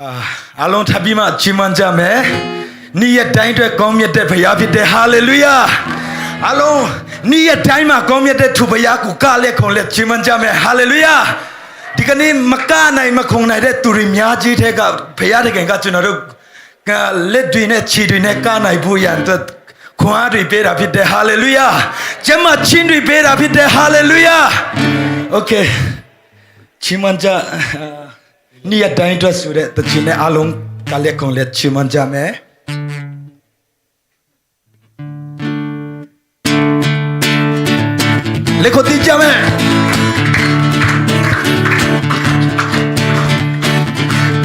အာ၊ အားလုံးထပ်ပြီးမှ ချီးမွမ်းကြမယ်။ နေ့ရက်တိုင်းအတွက် ကောင်းမြတ်တဲ့ဘုရားဖြစ်တယ်။ ဟာလေလုယာ။ အားလုံး နေ့ရက်တိုင်းမှာ ကောင်းမြတ်တဲ့ ထိုဘုရားကို ကလည်းခုန်လည်း ချီးမွမ်းကြမယ်။ ဟာလေလုယာ။ ဒီကနေ့ မကနိုင် မခုန်နိုင်တဲ့သူတွေ များကြီးထဲက ဘုရားသခင်က ကျွန်တော်တို့ က လက်တွေနဲ့ ခြေတွေနဲ့ ကနိုင်ဖို့ရန်အတွက် ခွန်အားတွေ ပေးတာဖြစ်တယ်။ ဟာလေလုယာ။ ကျန်းမာခြင်းတွေ ပေးတာဖြစ်တယ်။ ဟာလေလုယာ။ Okay. ချီးမွမ်းကြ။ အာ၊ နေ့ရက်တိုင်းအတွက်ဆိုတဲ့ သီချင်းနဲ့ အားလုံး ကလည်းခုန်လည်း ချီးမွမ်းကြမယ်။ လက်ခုပ်တီးကြမယ်။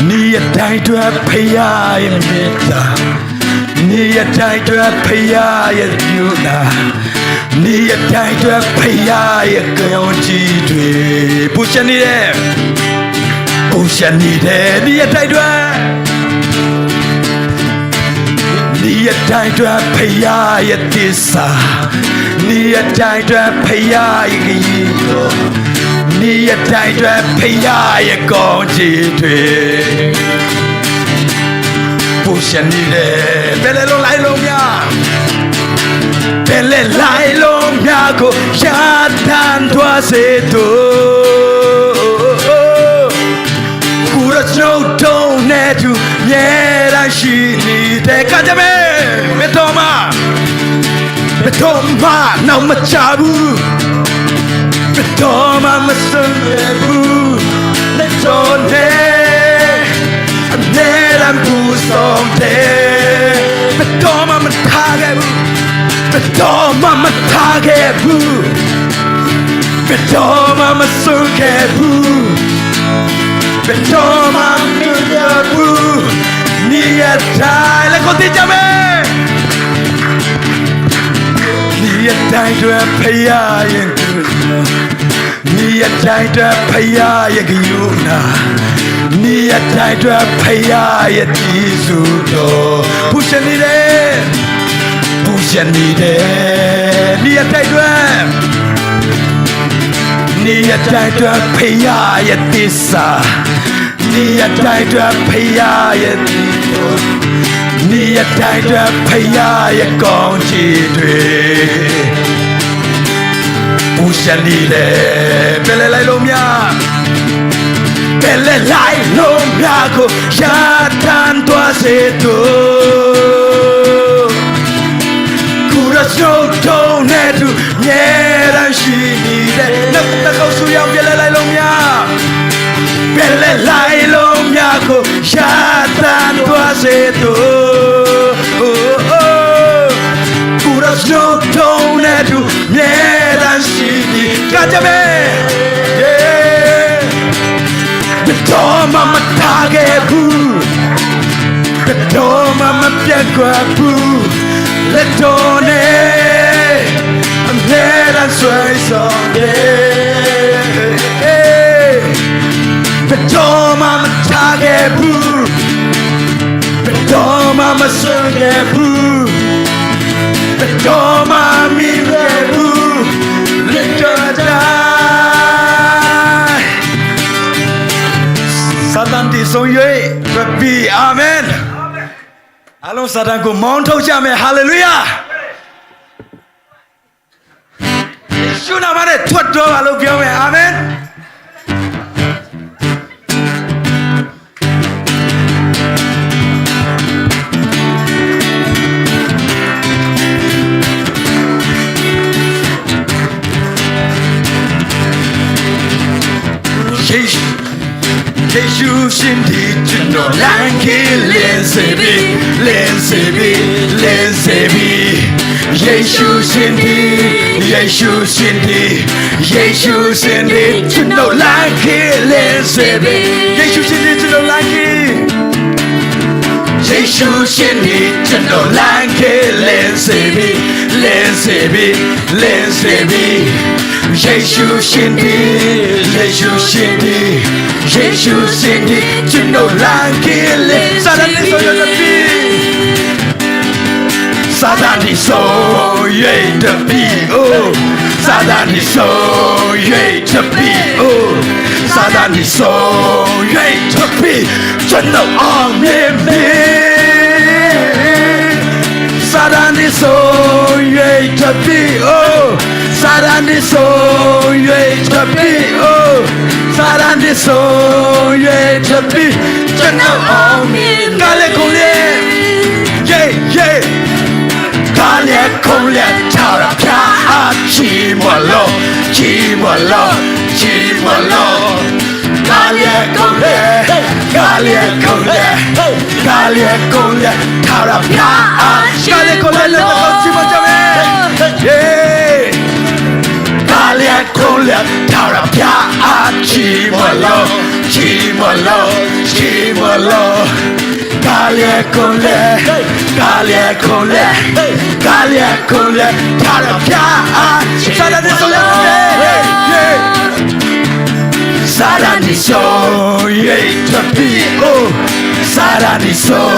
နေ့ရက်တိုင်းအတွက် ဘုရားရဲ့မေတ္တာ၊ နေ့ရက်တိုင်းအတွက် ဘုရားရဲ့ကရုဏာ၊ နေ့ရက်တိုင်းအတွက် ဘုရားရဲ့ကောင်းချီးတွေ ပိုရှည်နေတယ်။ ပိုရှည်နေတယ်။ နေ့ရက်တိုင်းအတွက်၊ နေ့ရက်တိုင်းအတွက် ဘုရားရဲ့သစ္စာ၊ နေ့ရက်တိုင်းအတွက် ဘုရားရဲ့ဂရု၊ နေ့ရက်တိုင်းအတွက် ဘုရားရဲ့ကောင်းချီးတွေ ပိုရှည်နေတယ်။ ဘယ်လဲလို့ လိုက်လို့မရ၊ ဘယ်လဲ လိုက်လို့မရကို ရတန်သွားစေသူ၊ ကိုယ်တော်ကျွန်ုပ်တို့နဲ့အတူ မြဲတမ်းရှိနေတယ်။ ကကြမယ်။ ဘယ်တော့မှ၊ ဘယ်တော့မှ နောက်မကျဘူး၊ ဘယ်တော့မှ မစွန့်လွှဲဘူး။ လက်တော်နဲ့ အမြဲတမ်းပူဆောင်တယ်။ ဘယ်တော့မှ မထားခဲ့ဘူး၊ ဘယ်တော့မှ မထားခဲ့ဘူး၊ ဘယ်တော့မှ မစွန့်ခဲ့ဘူး၊ ဘယ်တော့မှ မလွတ်ဘူး။ နေ့ရက်တိုင်း လက်ခုပ်တီးကြမယ်။ နေ့ရက်တိုင်းအတွက် ဘုရားရဲ့ဂရု၊ နေ့ရက်တိုင်းအတွက် ဘုရားရဲ့ကရုဏာ၊ နေ့ရက်တိုင်းအတွက် ဘုရားရဲ့ကျေးဇူးတော် ပိုရှည်နေတယ်။ ပိုရှည်နေတယ်။ နေ့ရက်တိုင်းအတွက်၊ နေ့ရက်တိုင်းအတွက် ဘုရားရဲ့သစ္စာ၊ နေ့ရက်တိုင်းအတွက် ဘုရားရဲ့၊ နေ့ရက်တိုင်းအတွက် ဘုရားရဲ့ကောင်းချီးတွေ ပိုရှည်နေတယ်။ ဘယ်လဲ လိုက်လို့မရ၊ ဘယ်လဲ လိုက်လို့မရကို ရတန်သွားစေသူ၊ ကိုယ်တော်ကျွန်ုပ်တို့နဲ့အတူ မြဲတမ်းရှိနေတယ်။ နှစ်၊ နှစ်ခေါက်ဆိုရအောင်။ ဘယ်လဲ လိုက်လို့မရ၊ ဘယ်လဲ လိုက်လို့မရကို ရတန်သွားစေသူ၊ ကိုယ်တော်ကျွန်ုပ်တို့နဲ့အတူ မြဲတမ်းရှိနေ။ ကကြမယ်။ Yeah. ဘယ်တော့မှ မထားခဲ့ဘူး၊ ဘယ်တော့မှ မပျက်ကွက်ဘူး။ လက်တော်နဲ့ အမြဲတမ်းဆွဲဆောင်တယ်။ ဘယ်တော့မှ မထားခဲ့ဘူး၊ မစွန့်ခဲ့ဘူး။ ဘယ်တော့မှမမြင်ခဲ့ဘူး။ လွတ်တော်တိုင်းစာတန်တည်ဆုံး၍ထွက်ပြီး။ အာမင်။ အားလုံးစာတန်ကိုမောင်းထုတ်ကြမယ်။ ဟာလေလုယာ။ ယေရှုနာမနဲ့ထွက်သွားပါလို့ပြောမယ်။ အာမင်။ ယေရှု ယေရှုရှင်သည်ကျွန်တော်လမ်းခီးလင်းစေပြီ၊ လင်းစေပြီ၊ လင်းစေပြီ။ ယေရှုရှင်သည်၊ ယေရှုရှင်သည်၊ ယေရှုရှင်သည်ကျွန်တော်လမ်းခီးလင်းစေပြီ။ ယေရှုရှင်သည်ကျွန်တော်လမ်းခီး၊ ယေရှုရှင်သည်ကျွန်တော်လမ်းခီးလင်းစေပြီ၊ လင်းစေပြီ၊ လင်းစေပြီ။ ယေရှုရှင်သည်၊ ယေရှုရှင်သည်၊ ယေရှုရှင်သည်ကျွန်တော်လမ်းခီးလင်း။ စာတန်တည်ဆုံး၍ထွက်ပြီး။ စာတန်တည်ဆုံး၍ထွက်ပြီး။ အိုး၊ စာတန်တည်ဆုံး၍ထွက်ပြီး။ အိုး၊ စာတန်တည်ဆုံး၍ထွက်ပြီး။ ကျွန်တော်အောင်မြင်ပြီ။ စာတန်တည်ဆုံး၍ထွက်ပြီး။ အိုး၊ စာတန်တည်ဆုံး၍ထွက်ပြီး။ အိုး၊ စာတန်တည်ဆုံး၍ထွက်ပြီး။ ကျွန်တော်အောင်မြင်။ ကလည်းခုန်လျက်။ Yeah, yeah. ကလည်းခုန်လျက်။ ထာဝရဘုရားအားချီးမွမ်းလော့၊ ချီးမွမ်းလော့၊ ချီးမွမ်းလော့။ ကလည်းခုန်လျက်။ ကလည်းခုန်လျက်။ ကလည်းခုန်လျက်။ ထာဝရဘုရားအားချီးမွမ်းလော့။ ကလည်းခုန်လျက်။ လက်ကိုချီးမွမ်းကြမယ်။ Yeah. ကလည်းခုန်လျက်။ ထာဝရဘုရားအားချီးမွမ်းလော့၊ ချီးမွမ်းလော့၊ ချီးမွမ်းလော့။ ကလည်းခုန်လျက်။ ကလည်းခုန်လျက်။ ကလည်းခုန်လျက်။ ထာဝရဘုရားအားချီး။ စာတန်တည်ဆုံးလျက်။ Yeah, yeah. စာတန်တည်ဆုံး၍ထွက်ပြီး။ အိုး၊ စာတန်တည်ဆုံး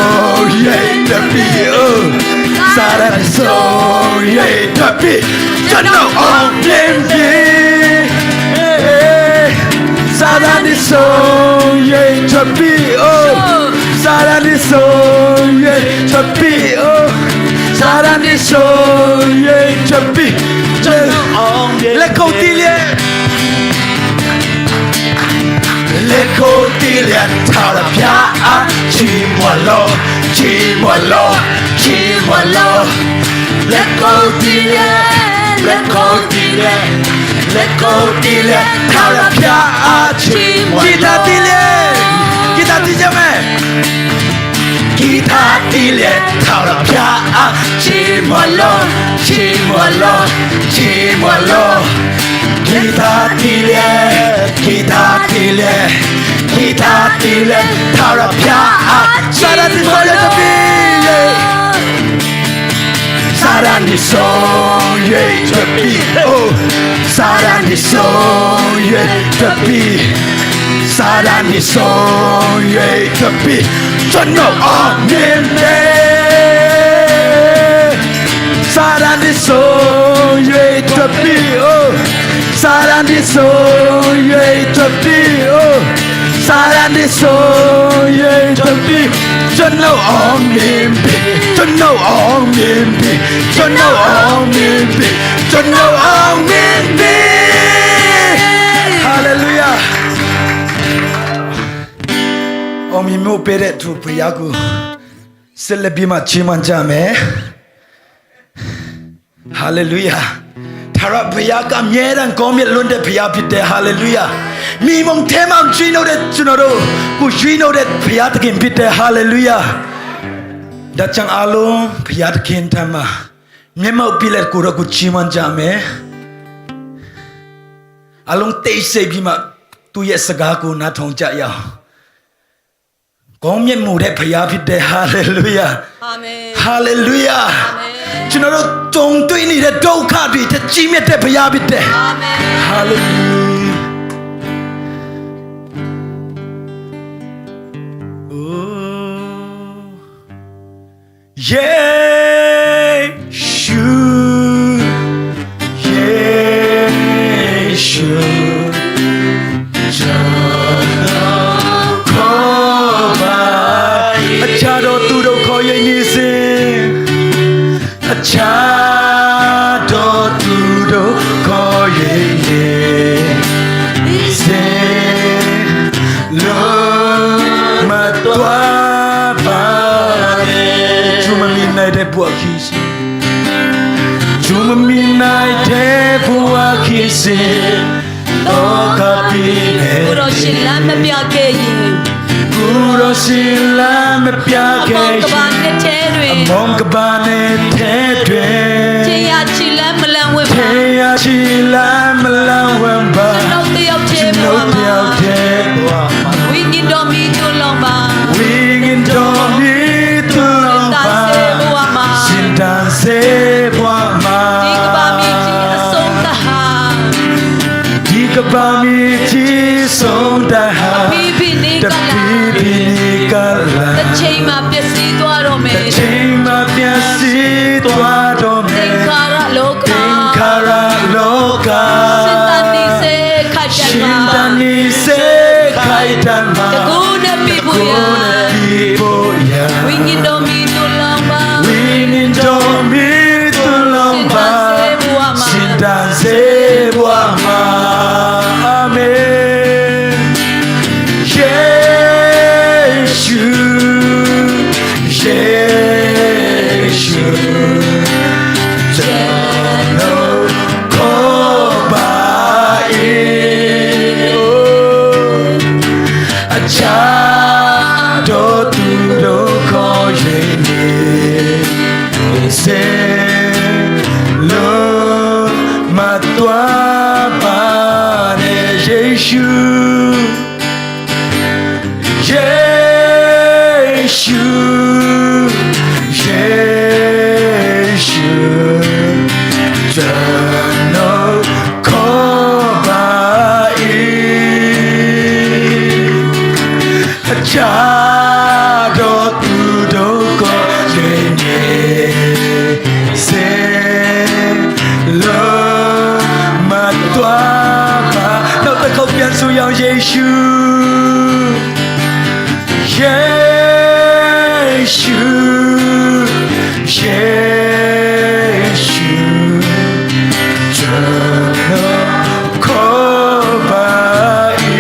၍ထွက်ပြီး။ အိုး၊ စာတန်တည်ဆုံး၍ထွက်ပြီး။ ကျွန်တော်အောင်မြင်ပြီ။ စာတန်တည်ဆုံး၍ထွက်ပြီး။ အိုး၊ စာတန်တည်ဆုံး၍ထွက်ပြီး။ အိုး၊ စာတန်တည်ဆုံး၍ထွက်ပြီး။ ကျွန်တော်အောင်မြင်။ လက်ခုပ်တီးလျက်။ လက်ခုပ်တီးလျက်။ ထာဝရဘုရားအားချီးမွမ်းလော့၊ ချီးမွမ်းလော့၊ ချီးမွမ်းလော့။ လက်ခုပ်တီးလျက်။ လက်ခုပ်တီးလျက်။ လက်ခုပ်တီးလျက်။ ထာဝရဘုရားအားချီးမွမ်း။ ဂီတတီးလျက်။ ဂီတတီးကြမယ်။ ဂီတတီးလျက်။ ထာဝရဘုရားအားချီးမွမ်းလော့၊ ချီးမွမ်းလော့၊ ချီးမွမ်းလော့။ ဂီတတီးလျက်။ ဂီတတီးလျက်။ ဂီတတီးလျက်။ ထာဝရဘုရားအား။ စာတန်တည်ဆုံးလျက်ထွက်ပြီး။ စာတန်တည်ဆုံး၍ထွက်ပြီး။ အိုး၊ စာတန်တည်ဆုံး၍ထွက်ပြီး။ စာတန်တည်ဆုံး၍ထွက်ပြီး။ ကျွန်တော်အောင်မြင်တယ်။ စာတန်တည်ဆုံး၍ထွက်ပြီး။ အိုး၊ စာတန်တည်ဆုံး၍ထွက်ပြီး။ အိုး၊ စာတန်တည်ဆုံး၍ထွက်ပြီး။ ကျွန်တော်အောင်မြင်ပြီ။ ကျွန်တော်အောင်မြင်ပြီ။ ကျွန်တော်အောင်မြင်ပြီ။ ကျွန်တော်အောင်မြင်ပြီ။ Hallelujah. အောင်မြင်မှုပေးတဲ့သူဘုရားကိုဆက်လက်ပြီးမှချီးမွမ်းကြမယ်။ Hallelujah. ထာဝရဘုရားကအမြဲတမ်းကောင်းမြတ်လွန်းတဲ့ဘုရားဖြစ်တယ်။ Hallelujah. မြေမှုန့်ထဲမှာရွေးနှုတ်တဲ့ကျွန်တော်တို့ကိုရွေးနှုတ်တဲ့ဘုရားသခင်ဖြစ်တယ်။ Hallelujah. ဒါကြောင့်အားလုံးဘုရားသခင်ထံမှာမျက်မှောက်ပြုလျက်ကိုယ်တော်ကိုချီးမွမ်းကြမယ်။ အားလုံးတိတ်ဆိတ်ပြီးမှသူ့ရဲ့စကားကိုနားထောင်ကြရအောင်။ ကောင်းမြတ်မို့တဲ့ဘုရားဖြစ်တယ်။ Hallelujah. အာမင်။ Hallelujah. အာမင်။ ကျွန်တော်တို့ကြုံတွေ့နေတဲ့ဒုက္ခတွေထက်ကြီးမြတ်တဲ့ဘုရားဖြစ်တယ်။ အာမင်။ Hallelujah. Oh. ယေရှု၊ ယေရှု၊ ကျွန်တော်ခေါ်ပါ၏။ အခြားသောသူတို့ခေါ်ရိတ်နေစဉ်၊ အခြားသောသူတို့ခေါ်ရိတ်နေစဉ်၊ လွတ်မသွားပါနဲ့။ ကျွန်မမြင်နိုင်တဲ့ဘဝခရီးစဉ်၊ ကျွန်မမြင်နိုင်တဲ့ဘဝခရီးစဉ်၊ သောကပင်နဲ့ ကိုယ်တော်ရှင်လမ်းမပြခဲ့ရင်၊ ကိုယ်တော်ရှင်လမ်းမပြခဲ့ရင်၊ အမွန်ကဘာနှစ်ထဲတွင်၊ အမွန်ကဘာနှစ်ထဲတွင်၊ ထင်ရာခြေလမ်းမလမ်းဝင်ပါ၊ ထင်ရာခြေလမ်းမလမ်းဝင်ပါ၊ ကျွန်ုပ်တစ်ယောက်တည်းဘဝမှာ၊ ကျွန်ုပ်တစ်ယောက်တည်းဘဝမှာ၊ ဝိညာဉ်တော်မီးသို့လောင်ပါ၊ ဝိညာဉ်တော်မီးသို့လောင်ပါ၊ ရှင်သန်စေဘဝမှာ၊ ရှင်သန်စေဘဝမှာ၊ ဒီကမ္ဘာမြေကြီးအဆုံးသတ်ဟာ၊ ဒီကမ္ဘာမြေကြီးအဆုံးသတ်ဟာ၊ တဖြည်းဖြည်းနေ့ကလာ၊ တဖြည်းဖြည်းနေ့ကလာ၊ တစ်ချိန်မှာပျက်စီးသွားတော့မယ်၊ တစ်ချိန်မှာပျက်စီးသွားတော့မယ်၊ သင်္ခါရလောက၊ သင်္ခါရလောက၊ ရှင်သန်နေဆဲခိုက်တန်မှာ၊ ရှင်သန်နေဆဲခိုက်တန်မှာ၊ တကူနဲ့ပြည့်ဖို့ရာ၊ တကူနဲ့ပြည့်ဖို့ရာ၊ ဝိညာဉ်တော်မီးသို့လောင်ပါ၊ ဝိညာဉ်တော်မီးသို့လောင်ပါ၊ ရှင်သန်စေဘဝမှာ၊ ရှင်သန်စေဘဝမှာ။ အာမင်။ ယေရှု၊ ယေရှု၊ ကျွန်ုပ်ခေါ်ပါ၏။ အခြားသောသူတို့ခေါ်ရိတ်နေစဉ်၊ လွတ်မသွားပါနဲ့၊ ယေရှု၊ ယေရှု၊ ယေရှု၊ ကျွန်ုပ်ခေါ်ပါ၏။ အခြားသောသူတို့ခေါ်ရိတ်နေစဉ်၊ လွတ်မသွားပါ။ နောက်တစ်ခေါက်ပြန်ဆိုရအောင်၊ ယေရှု၊ ယေရှု၊ ယေရှု၊ ကျွန်ုပ်ခေါ်ပါ၏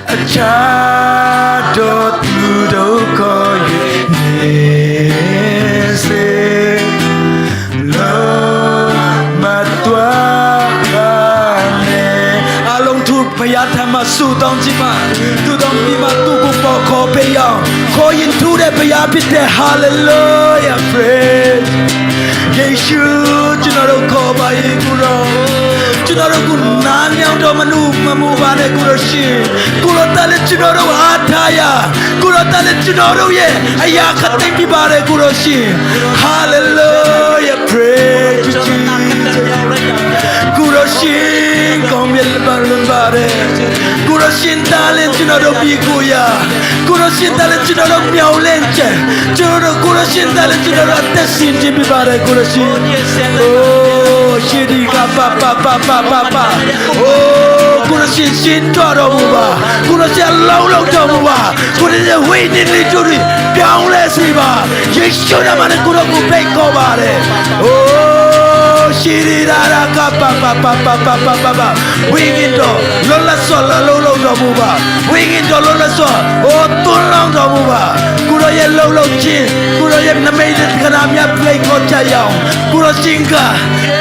။ အခြားသောသူတို့ခေါ်ရိတ်နေစဉ်၊ လွတ်မသွားပါနဲ့။ အားလုံး ဘုရားထံမှာ ဆုတောင်းကြည့်ပါ။ ဆုတောင်းပြီးမှ သူ့ကို ခေါ်ပေးရအောင်။ ခေါ်ရင် ထူးတဲ့ဘုရားဖြစ်တယ်။ Hallelujah, praise. ယေရှု၊ ကျွန်တော်တို့ ခေါ်ပါ၏၊ ကိုယ်တော်။ ကျွန်တော်တို့ကို နားညောင်းတော်မမူ၊ မမူပါနဲ့၊ ကိုယ်တော်ရှင်။ ကိုယ်တော်သာလျှင် ကျွန်တော်တို့ အားထားရာ၊ ကိုယ်တော်သာလျှင် ကျွန်တော်တို့ရဲ့ အရာခပ်သိမ်းဖြစ်ပါတယ်၊ ကိုယ်တော်ရှင်။ Hallelujah, praise you, Jesus. ကိုယ်တော်ရှင် ကောင်းမြတ်လွန်းပါတယ်။ ကိုယ်တော်ရှင်သာလျှင် ကျွန်တော်တို့ မှီခိုရာ၊ ကိုယ်တော်ရှင်သာလျှင် ကျွန်တော်တို့ မျှော်လင့်ချက်၊ ကျွန်တော်တို့၊ ကိုယ်တော်ရှင်သာလျှင် ကျွန်တော်တို့ အသက်ရှင်ခြင်းဖြစ်ပါတယ်၊ ကိုယ်တော်ရှင်။ Oh, shirika pa pa pa pa pa pa. Oh, ကိုယ်တော်ရှင် ရှင်ကြွတော်မူပါ။ ကိုယ်တော်ရှင် အလုပ်လုပ်တော်မူပါ။ ကိုယ်တော်ရဲ့ ဝိညာဉ်တော် ပြောင်းလဲစေပါ။ ယေရှုနာမနဲ့ ကိုယ်တော်ကို ဖိတ်ခေါ်ပါတယ်။ Oh, shirira ka pa pa pa pa pa pa pa pa. ဝိညာဉ်တော် လွတ်လပ်စွာ အလုပ်လုပ်တော်မူပါ။ ဝိညာဉ်တော် လွတ်လပ်စွာ အိုး သွန်းလောင်းတော်မူပါ။ ကိုယ်တော်ရဲ့ လုပ်လုပ်ခြင်း၊ ကိုယ်တော်ရဲ့ နိမိတ်လက္ခဏာများ ဖိတ်ခေါ်ကြရအောင်။ ကိုယ်တော်ရှင်က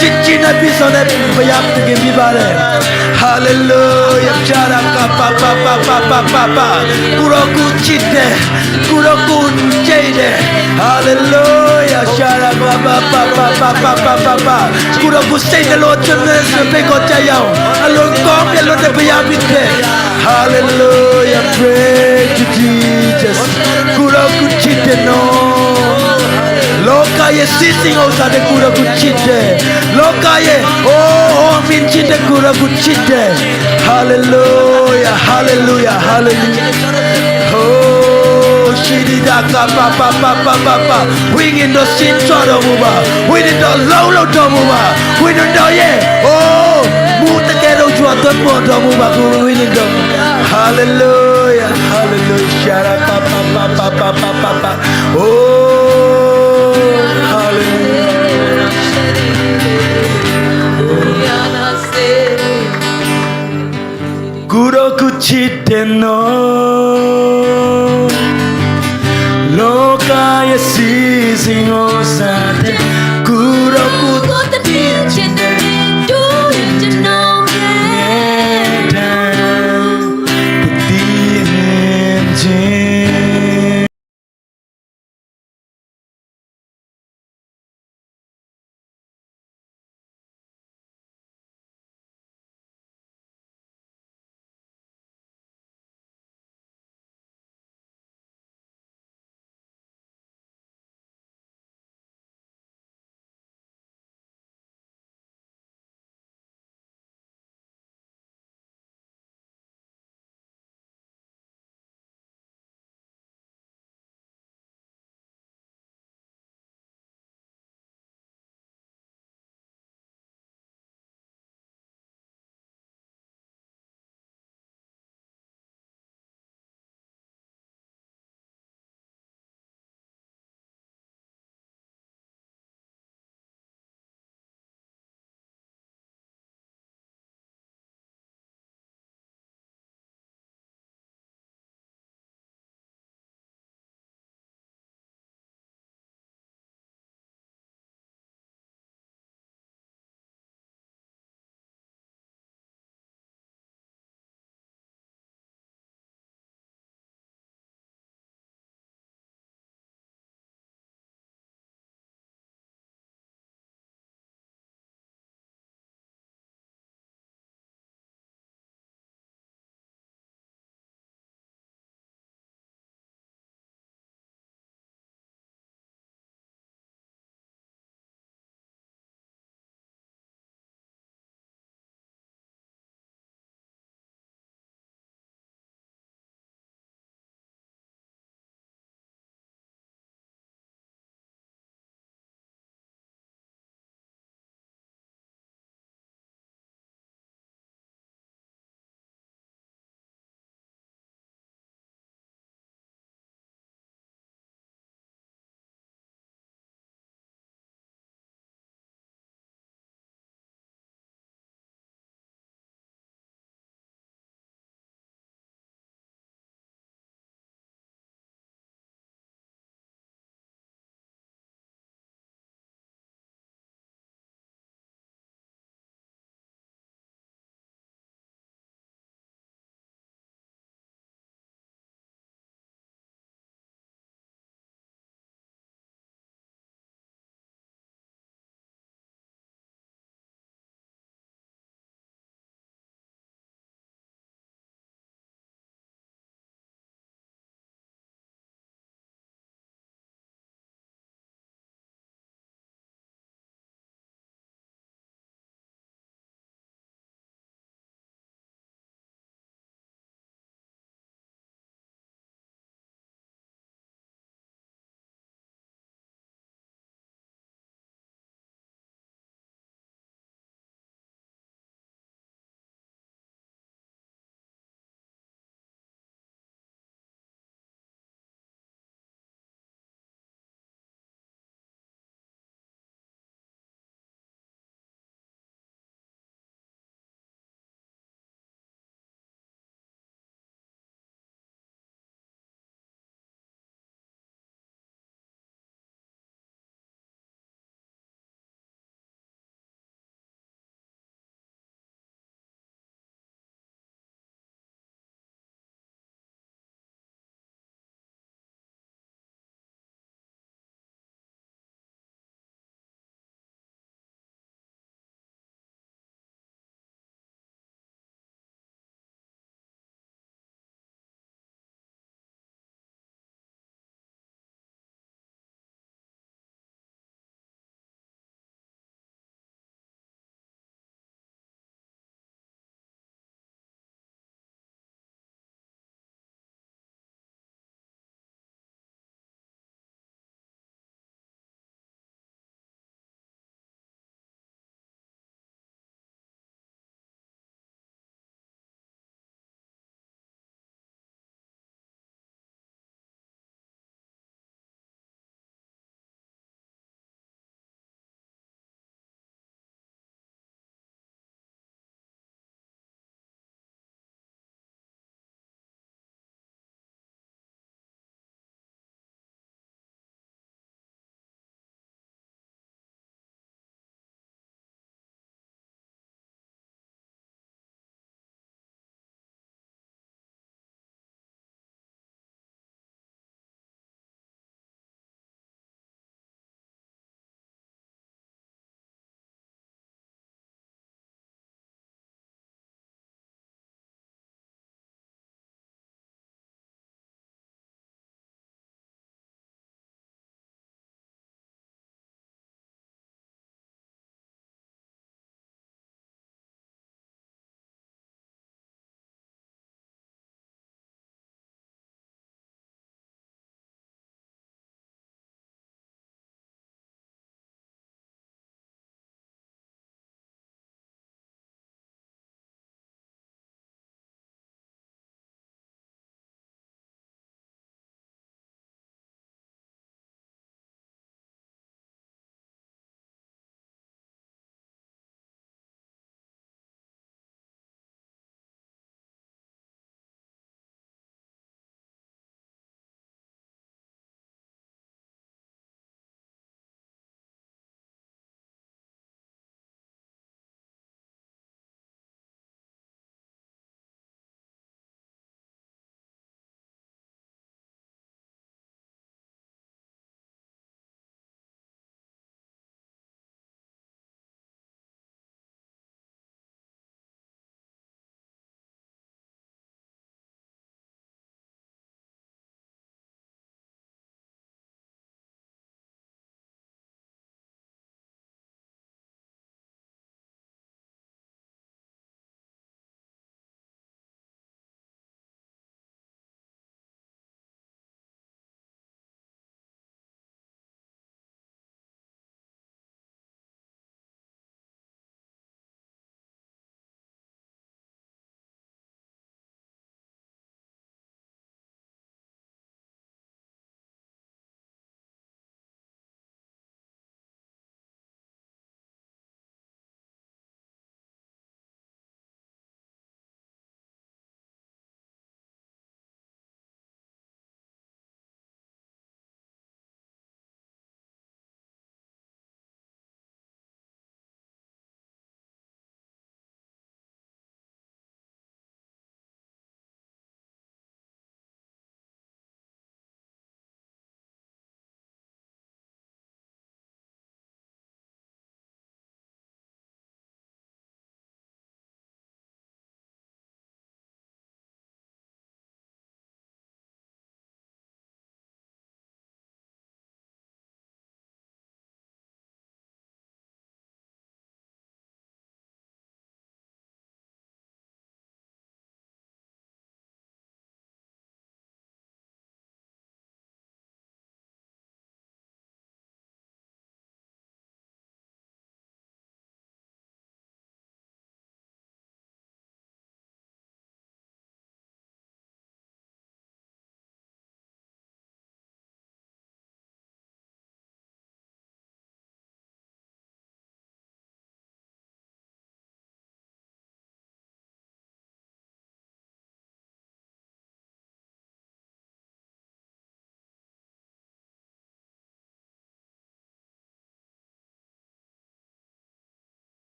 ချစ်ခြင်းနဲ့ ပြည့်စုံတဲ့ ဘုရားသခင် ဖြစ်ပါတယ်။ Hallelujah. Shara ka pa pa pa pa pa pa pa. ကိုယ်တော်ကို ချစ်တယ်။ ကိုယ်တော်ကို ကြိုက်တယ်။ Hallelujah. Shara pa pa pa pa pa pa pa pa pa. ကိုယ်တော်ကို စိတ်နှလုံး အကျွမ်းမဲ့စွာ ဖိတ်ခေါ်ကြရအောင်။ အလွန်ကောင်းမြတ်လွန်းတဲ့ ဘုရားဖြစ်တယ်။ Hallelujah. Praise you, Jesus. ကိုယ်တော်ကို ချစ်တယ်နော်။ လောကရဲ့ စည်းစိမ်ဥစ္စာတွေ ကိုယ်တော်ကို ချစ်တယ်။ လောကရဲ့ အိုး အောင်မြင်ခြင်းတွေ ကိုယ်တော်ကို ချစ်တယ်။ Hallelujah, hallelujah, hallelujah. Oh, Shidi da ka pa pa pa pa pa pa. Wingin do sin cho do mu ba. Wingin do low low do mu ba. Wingin do ye. Oh, mu te ke do jua do mu do mu ba. Wingin do. Hallelujah, hallelujah. Shara pa pa pa pa pa pa pa pa. Oh, hallelujah. Kudo kuchiteno. Loka ya si singosa.